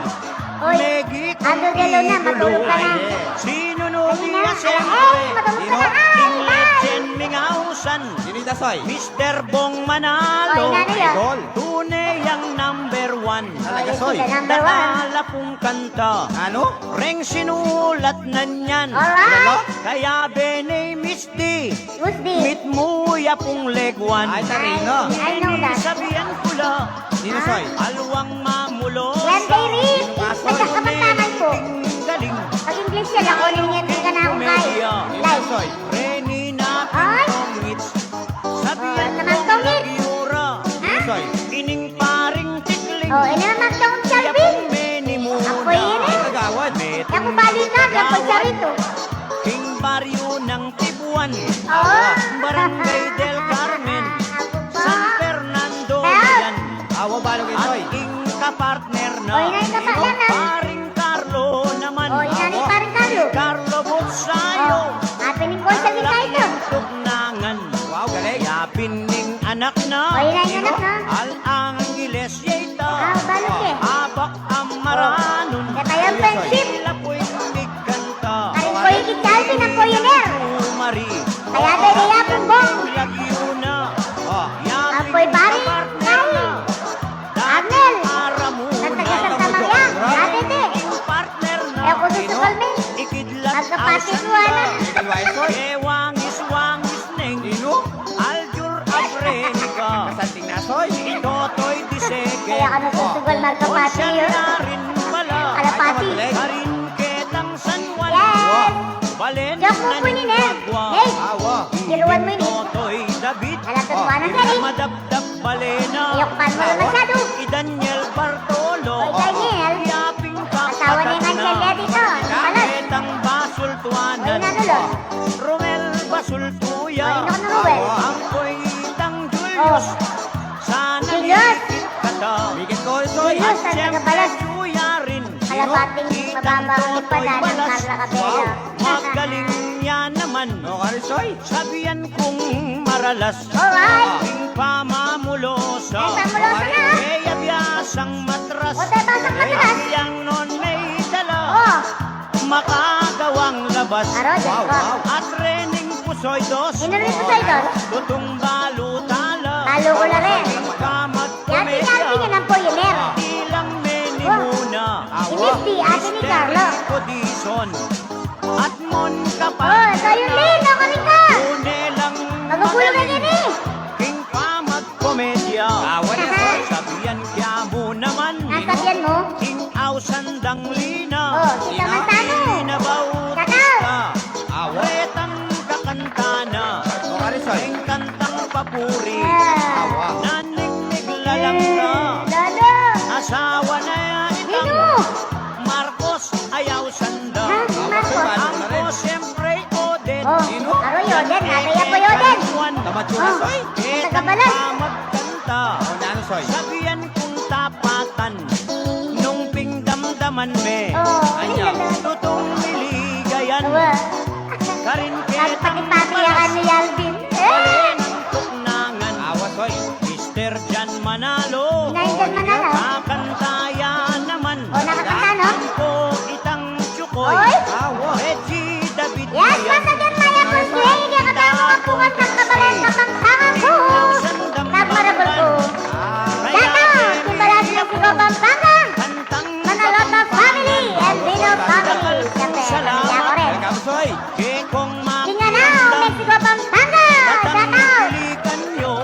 Oy, megit ing idolo na, matulog ka na. Sinunod ya siyempre. Ay, matulog ka na. Ing legend ming ausan. Sinu ita, Soy? Mister Bong Manalo. Oy, nanu ya? Idol. Tune yang number one. Talaga, Soy. Oy, number one. Dakal a pung kanta. Nanu? Reng sinulat na niyan. Alright. Kayabe ne Miss D. Who's this? Mitmu ya pung leguan. Ay, tarino. I know that. Sabian ku la. Ninu, Soy? Alwang mamulos. Yan, David. Ninu nga, Soy? Nagkakapantaman ku. Galing. Pag-English yan, ako rin yan. Tingnan ako kay. Ninu, Soy? Reni na pintong ngits. Sabian ku la. Ay. Ninu, Soy? Ining paring tikling. O, ini naman tong Shelby. Yapung meni mu na. Apo ini. Ay, kagawad. Yaku balikan, yaku sarito. King baryo ng Tibuan. O. Barangay del Carmen. Apo po. San Fernando yan. Awa, balu ke, Soy. At ing kapartner na. O, ina, ing kapartner na. Paring Carlo naman. O, ina ni paring Carlo. Carlo Butsayo. O, atin ing konsel ni Carlo. Tuknangan. Wow, galing. Yapin ning anak na. O, ina ing anak na. Al Angeles ya ita. A, balu ke. Abak a maranun. Kaya tayang friendship. Ila pu ing migkanta. Karin ku ing kit Calvin, ampo iner. Mari. Kaya de, de ya pung Bong. Lagyu na. O. Ampo i Bari. Kay Arnel. Nagtaga Santa Maria. Ate, te. Ing partner na. E ku susukal me. Ikidlat. Magkapati ku, ana. Kewangis-wangis neng. Ninu? Aljur Abrenica. Kasanting na, Soy. I Totoy Diseke. Kaya ka na susugal, magkapati, o. Siya na rin pala. Kalapati. Karin ketang San Juan. Yes. Balen na ning Bagua. Hey. Awa. Tiruan mu ini. Totoy David. Alam ko, tuwa na siya, eh. Madapdap Balena. Iyok pa naman masyado. I Daniel Bartolo. O, i Daniel. Yaping asawa ni Angel ya dito. Balas. Kapetang Basul Tuanan. O, ina, Lolo. Romel Basul Tuya. O, ina, Romel. Ampo itang Julius. O. Sana Julius. Mikit kata. Mikit ko, Soy. Julius, ang taga Balas. At siyempre, Tuya rin. Kalapating mababa ang lipadan ng Carla Cabello. Wow. Magaling ya naman. O, kari, Soy. Sabian kung maralas. Alright. Ing pamamulosa. Ay, pamulosa na. Kaya biasang matras. O, te, biasang matras. At yang non may dala. O. Makagawang labas. Aro, Diyos ko. Wow, wow. At rening pusoy dos. Ino rin pusoy dos? Tutung balu tala. Balu ku la rin. Yan si Calvin, yan ang poyoner. Ilang meni muna. Awa. Ini si ate ni Carlo. Mister Rico Dizon. At Mon Capatena. O, so yun din, ako rin ka. Tune lang magaling. Magugulungan yan, eh. King pamagkomedya. Awa na, Soy. Sabian kya mu naman. Nasabian mu? King ausan dang Lina. O, si Tama Sano. Lina Bautista. Kakal. Awa. Retang kakanta na. O, kari, Soy. King kantang papuri. A. Awa. Nanigmig lalang na. Lolo. Asawa na itang Marcos. Ayaw sanda. Ha? Marcos? Ang ko, siyempre, Oden. O, aro i Oden. Nabaya ko i Oden. Tamat ko na, Soy. Taga Balas. Magkanta. O, nanu, Soy? Sabian kung tapatan. Manalo. Inay Jan Manalo. Kakanta ya naman. O, nakakanta, no? Ampo itang Chukoy. Oy. Reggie David Yes, Mayan. Pasa dyan, Maya Pulsing. Hindi ka tayo makapungan ng kabalan Kapampangan ko. Nagmarabol ko. Shout out, kumbalan ng Sigo Pampanga. Manaloto family and Dino family. Siyempre, pamilya ko rin. Welcome, Soy. Kekong Mindanao, Mexico, Pampanga. Shout out.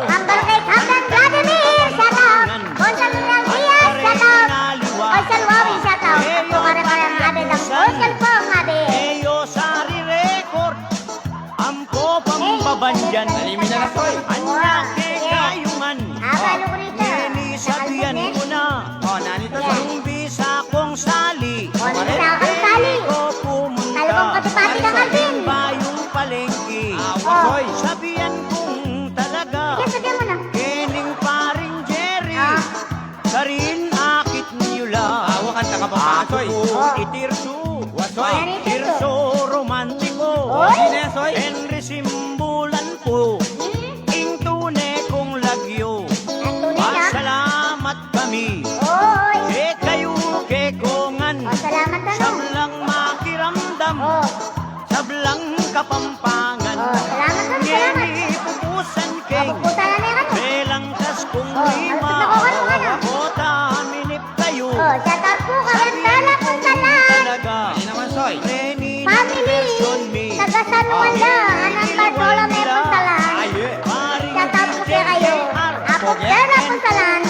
Ang Barangay Captain Vladimir, shout out. Consul Ronald Diaz, shout out. Consul Wawi, shout out. Ako nga rin pala ang abi ng Consul po, ang abi. Eyo Sari Record. Ampo pambabanjan. Alimin na na, Soy. Anya kekayungan. Aba, lukurita. Neni sabian ko na. O, nani to, Soy? Nung bisa kong sali. O, nung bisa kong sali. Ko pumunta. Talagang pati-pati ka, Calvin. Bayung palengke. Awa, Soy. Sabian kong talaga. Sige, sabian mo na. Kening paring Jerry. Ah. Karin akit yu la. Awa, kanta ka pa, Soy. Aku itirsu. Wa, Soy. Itirsu romantiko. Oy. Sine, Soy? Henry Simbulan pu. Hmm? Ing tune kong lagyu. Ang tune na? Pasalamat kami. Oy. Kekayu, kekongan. O, salamat kanu. Sablang makiramdam. O. Sablang Kapampangan. O, salamat kanu, salamat. Ngeni pupusan keng. O, pupusan na yan, ano? Belangkas kung lima. O, ano, ano, ano? O, taminip kayu. O, shout out po kay Bella Punsalan. Talaga. Kanina man, Soy. Family. Taga San Juan la, Anan Bartolome Punsalan. Ay, eh. Shout out po kekayu. Apo Bella Punsalan.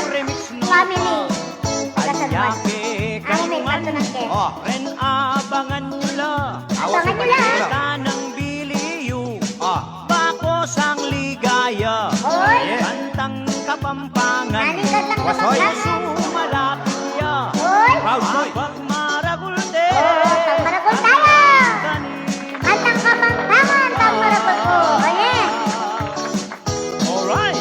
Family. Taga San Juan. Ang may katunan ke. O. Ren abangan yu la. Abangan yu la. Tanang biliyu. O. Bako sang ligaya. Oy. Kantang Kapampangan. Aning kantang Kapampangan. Sumalapit ya. Oy. Proud boy. Pagmaragul de. O, pagmaragul taya. Kantang Kapampangan, pagmaragul ko. Oye. Alright.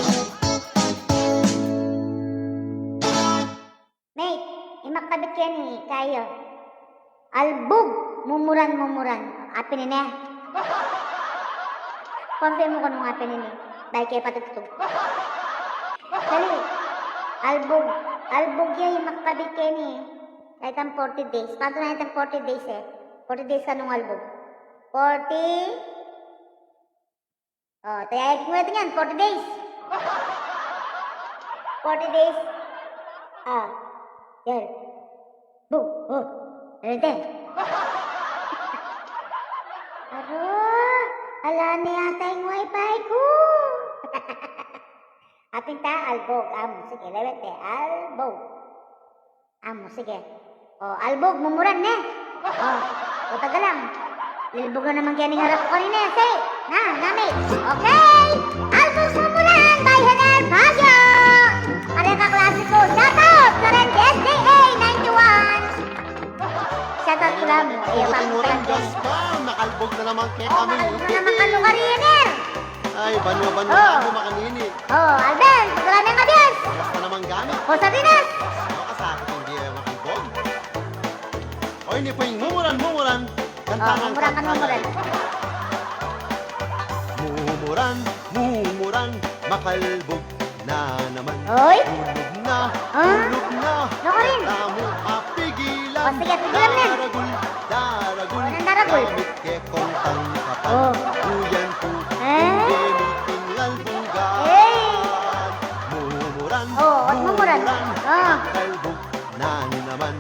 Mate, imakabit keni, kaya. Albug, mumuran, mumuran. Apin ini. Confirm mu kung apin ini. Dahil kaya patugtog. Dali. Albug. Albug ya, imakabit keni. Kahit ang forty days. Paano na itang forty days eh? Forty days ka nung albug. Forty. O, tayayag mu ito niyan, forty days. Forty days. A, yan. Bu, o, ente. Aro, ala ne yata ing wifi ku. Apin ta, albog. Amu, sige, lewet de, albog. Amu, sige. O, albog, mumuran ne. O, o, taga lang. Lilbog na naman keni ing arap ku kanina, e. Na, nami. Okay. Albog, mumuran, by Hener Baguio. Pare ka klasiko. Shout out, Loren S D A ninety-one. Shout out ku la mu. Ayo, mumuran, Diyos ko. Makalbog na naman kekami. O, makalbog na naman kanu, Hener. Ay, banwa-banwa na mu makanini. O, Alden, pagdala me ing kabias. Bias na naman gamit. O, sardinas. Ano ka sa akin, hindi makalbog? O, ini pu ing mumuran, mumuran. Kanta ng mumuran, kanta. Mumuran. Mumuran, mumuran, makalbog na naman. Oy. Hulog na, hulog na. Naku rin. Tamu, apigilan. O, sige, pigilan na. Daragul, daragul. O, nang daragul. Gamit kekong tangkapan. O. Uyan pu, e, ing albugan. E. Mumuran, o, at mumuran. Mumuran. O. Kalbug na naman.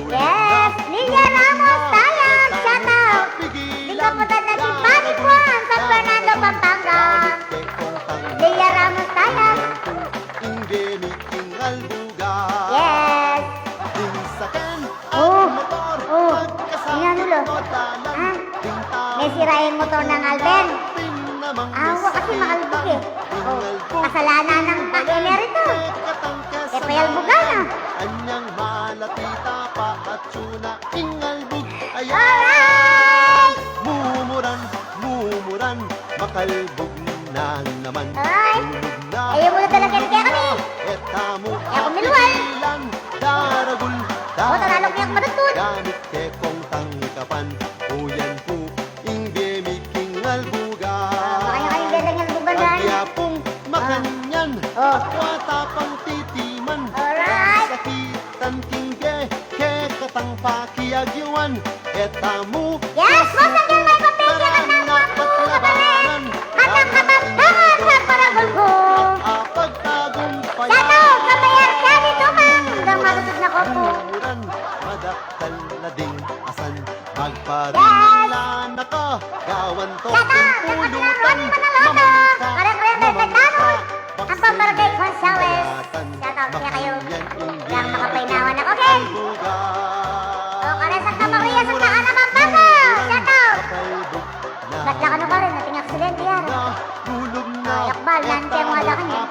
Yes. Lilia Ramos Tayang, shout out. Di ka puta na si Panipuan, San Fernando, Pampanga. Lilia Ramos Tayang. Ing gemi king albugan. Yes. Ding saken, o, motor, o, magkasakit, inanu lo? O, dalan. A, ding tau, may sira ing motor nang Alden. Awa kasi makalbug e. O, kasalanan nang Hener ito. E, payalbugan na. Anyang malapita pa at suna ing albug. Ayan. Alright. Mumuran, mumuran, makalbug na naman. Ay. Hulog na. Ayaw mo na talaga, hulog na kaya kami. E tamu, e kami luwal. Apigilan, daragul, o, tanalok niya, daragul, kumadutun. Gamit kekong tangkapan, uyan pu, ing gemi king albugan. A, makanya kayong gemi king albugan, dan. Agya pung makanyan, o, akwa tapang ti Yes, boss, again, may papel ka na ng mga kapatid. At ang kapampangan sa paragul ko. Shout out, kabayar ka dito, ma'am. Hanggang matutog na ko po. Yes. Shout out, Ronnie Manaloto. Kare-kare, Rebecano. Ang pambarangay Gonzales. Shout out kaya kayo. Yang makapainawan ako, Ken. O, kare Santa Maria, Santa Ana, Pampanga. Shout out. Ba't lang ano ka rin? Nating aksidente yan. Ay, akbal, nanti ang wala ka niya.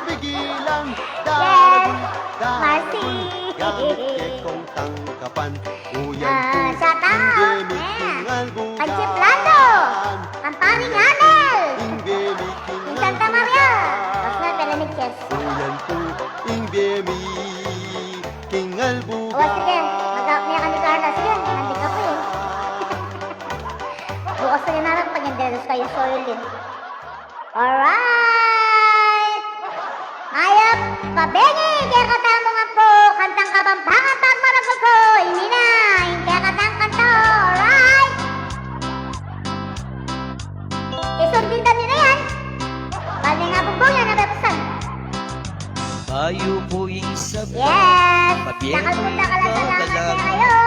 Yes. Marcy. Ah, shout out. Panchip Lando. Ang paring Anel. Yung Santa Maria. Tapos na, pala ni Chess. Uyan po, ing bemi, king albuga. O, sige. Mag-out na yan kami, Carla. Sige, nandito ka po eh. Bukas na naman pag yung dedos kayo, Soilin. Alright. Mayap a bengi kekatamu ngan pu, kantang Kapampangan pagmaragul ku, ini na ing kekatang kanta, alright? Isundin kami na yan. Bale nga bumbong yan, nabebusan. Bayu ku ing sabyan, yes, dakal pung dakal a salamat kekayu.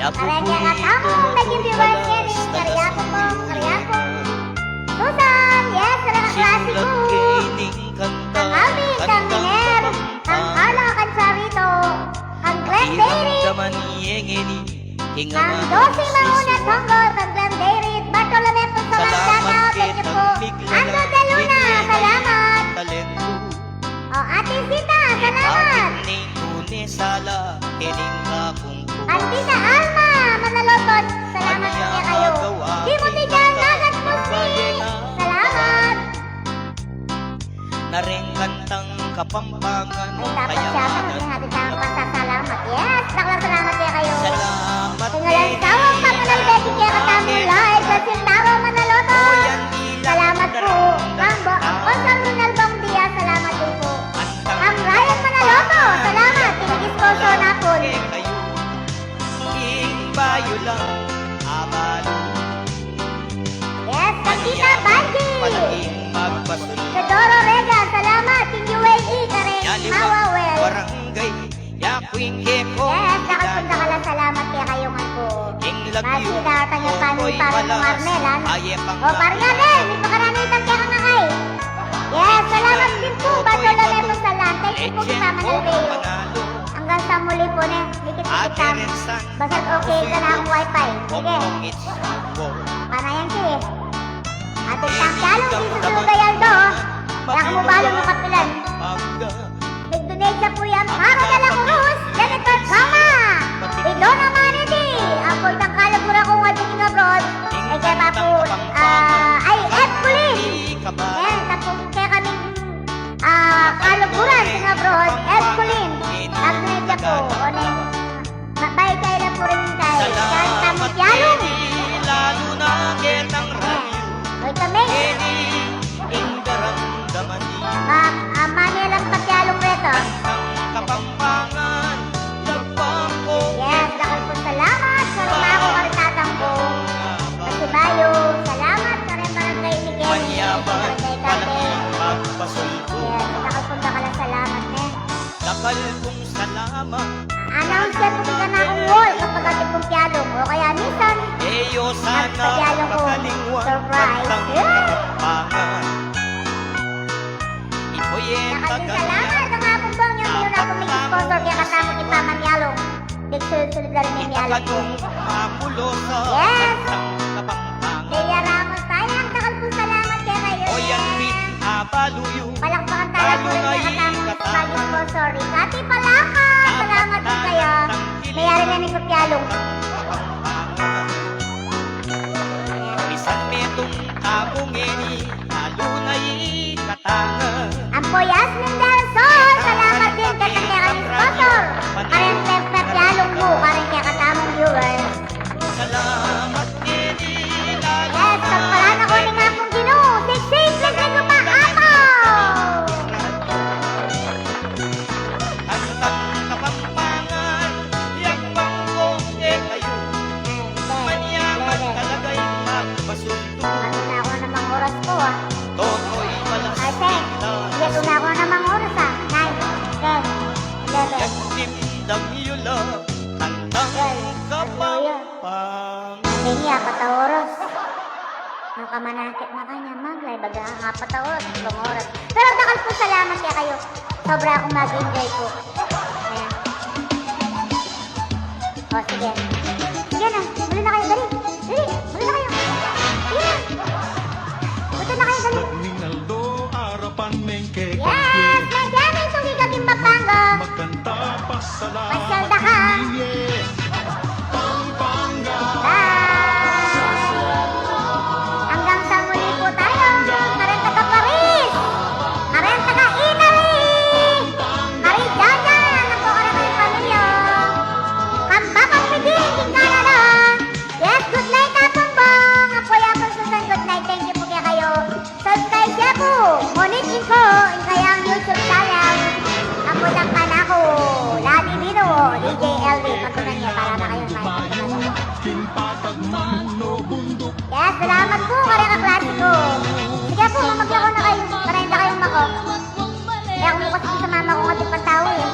Karing kekatamung naging viewers ngeni, karya ku po, karya ku. Susan, yes, karing kaklase ku. Kang Alvin, kang Miner, kang Carla, kang Charito, kang Glenn David. Kang Dosing Manguna Tonggol, kang Glenn David, Bartolome Pusalan, shout out, thank you po. Andrew De Luna, salamat. O, Ate Zita, salamat. Ate Zita Alma Manaloto, salamat kekayu. Timothy Jan Nagat Musni, salamat. Na ring kantang Kapampangan. Ay, dapat siya pa, may hati tayong pasasalamat. Yes, dakal a salamat kekayu. Salamat. Ing alang sawang pamalalbeti kekatamu live, Jacinta Manaloto. Salamat po. Kang Bo-, Apostol Ronald Bong Diaz, salamat din po. Kang Ryan Manaloto, salamat. Tinikis po, so na po. Ing bayu lang a balu. Yes, Kakita Banji. Teodoro Rega, salamat. King U A E, karing Mawawel. Yes, dakal pung dakal a salamat kekayu ngan pu. Masi datang ya pa ni Parang Marmelan. O, Parang Marmelan, mipakarami tang kekang akay. Yes, salamat din pu, Bartolome Pusalan. Thank you po, Mama Nalveo. Anggang sa muli po, ne. Dikit-dikit tamu. Basta okay ka na ang wifi. Sige. Panayan ki. Atin tang pialung Jesús Lugay Aldo. Kaya kung balu mu kapilan. Nag-donate na po yan. Paro de la Cruz, Jennifer Gama, Idona Manidi. Ang pultang kalagura kung watching abroad. Ay, kaya pa po, ah, ay, F. Colin. Yan, tapos kaya kami, ah, kaluguran sa abroad, F. Colin. Nag-donate na po. O, ne. Mabait kayu na pu rin kay Santa Mapialong. Lalu na ketang radio. Oy, kami. Eni ing daramdaman. Ma-, ah, mani lang Papialong reto. Kantang Kapampangan, Kapampangan. Yes, dakal pung salamat. Salamat ku karing tatang ku. Kasi bayu, salamat karing Barangay Miguel. Manyabang, Barangay Cafe. Pagpasulku. Yes, dakal pung dakal a salamat, ne. Dakal pung salamat. Announce ya pu king kanakung wall kapag atin pung pialung. O kaya minsan, e yu sana papialung ku. Surprise. Dakal pung salamat. Ang akung bang yung minuna pung mig-sponsor kaya katamu king pamamialung. Big sulod-sulod la rin ing mialung ku. Yes. Delia Ramos, sayang, dakal pung salamat kekayu. Palakpakan tala pu rin kekatamung mag-sponsor. Kati Palaka, salamat din kaya. Mayari na ning papialung. Misan metung tamu ngeni, lalu na i Katanga. Ampo Yasmin Del Sol, salamat din kekang sponsor. Karing papialung mu, karing kekatamung viewers. Salamat ngeni. Yes, pagpalan na ku ning Apung Ginu. Siksik, siksik ku pa, Apo! Kantang Kapampangan, yang bangko, Oras. Nakamanakit na kanya, Mag. Lay baga nga apat a oras, tatlung oras. Pero dakal pung salamat kekayu. Sobra akung mag-enjoy pu. Ayan. O, sige. Sige na. Muli na kayu, dali. Dali, muli na kayu. Sige na. Muli na kayu, dali. Yes! Nandiyan na yung tungkol kating Pampanga. Pasyal na ka. Bye! Hanggang sa muli po tayo. Kareng taga Paris. Kareng taga Italy. Kareng Jaja. Ano po, kareng pamilya. Kang Papang Piding, king Canada. Yes, good night, Apong Bong. Apo ya po, Susan, good night. Thank you po kekayu. Subscribe ya po. Ngunit ing ko, ing kayang YouTube channel. Apo ng kanako, Lali Lino, D J L V. Pagkunan niya para na kayo may pagkunan. Yes, salamat po, kareng kaklase ku. Sige po, maglako na kayu. Maray na kayung mako. Kaya kung bukas sa mama ko nga di pantawi eh.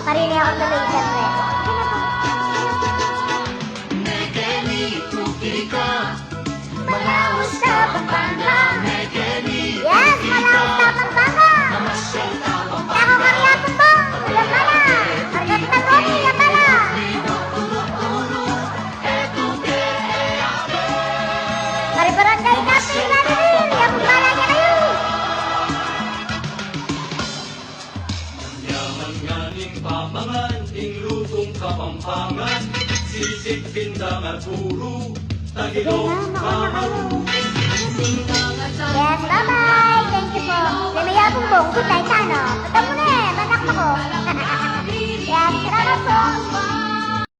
Marinay ako tuloy, siyempre. Sige na po. Malaus sa Pampanga. Yes, malaus sa Pampanga. Ako kami ako po. Yan pala. Ang ganda ko, yan pala. Pare-pareho kayo, Captain Vladimir. Yan po pala niya kayo. Yaman nga ning pamangan, ing lutung Kapampangan, sisig, pindang at puru, tagilong, mamaru. Yes, bye-bye. Thank you po. Limaya pong bong, good night, ano?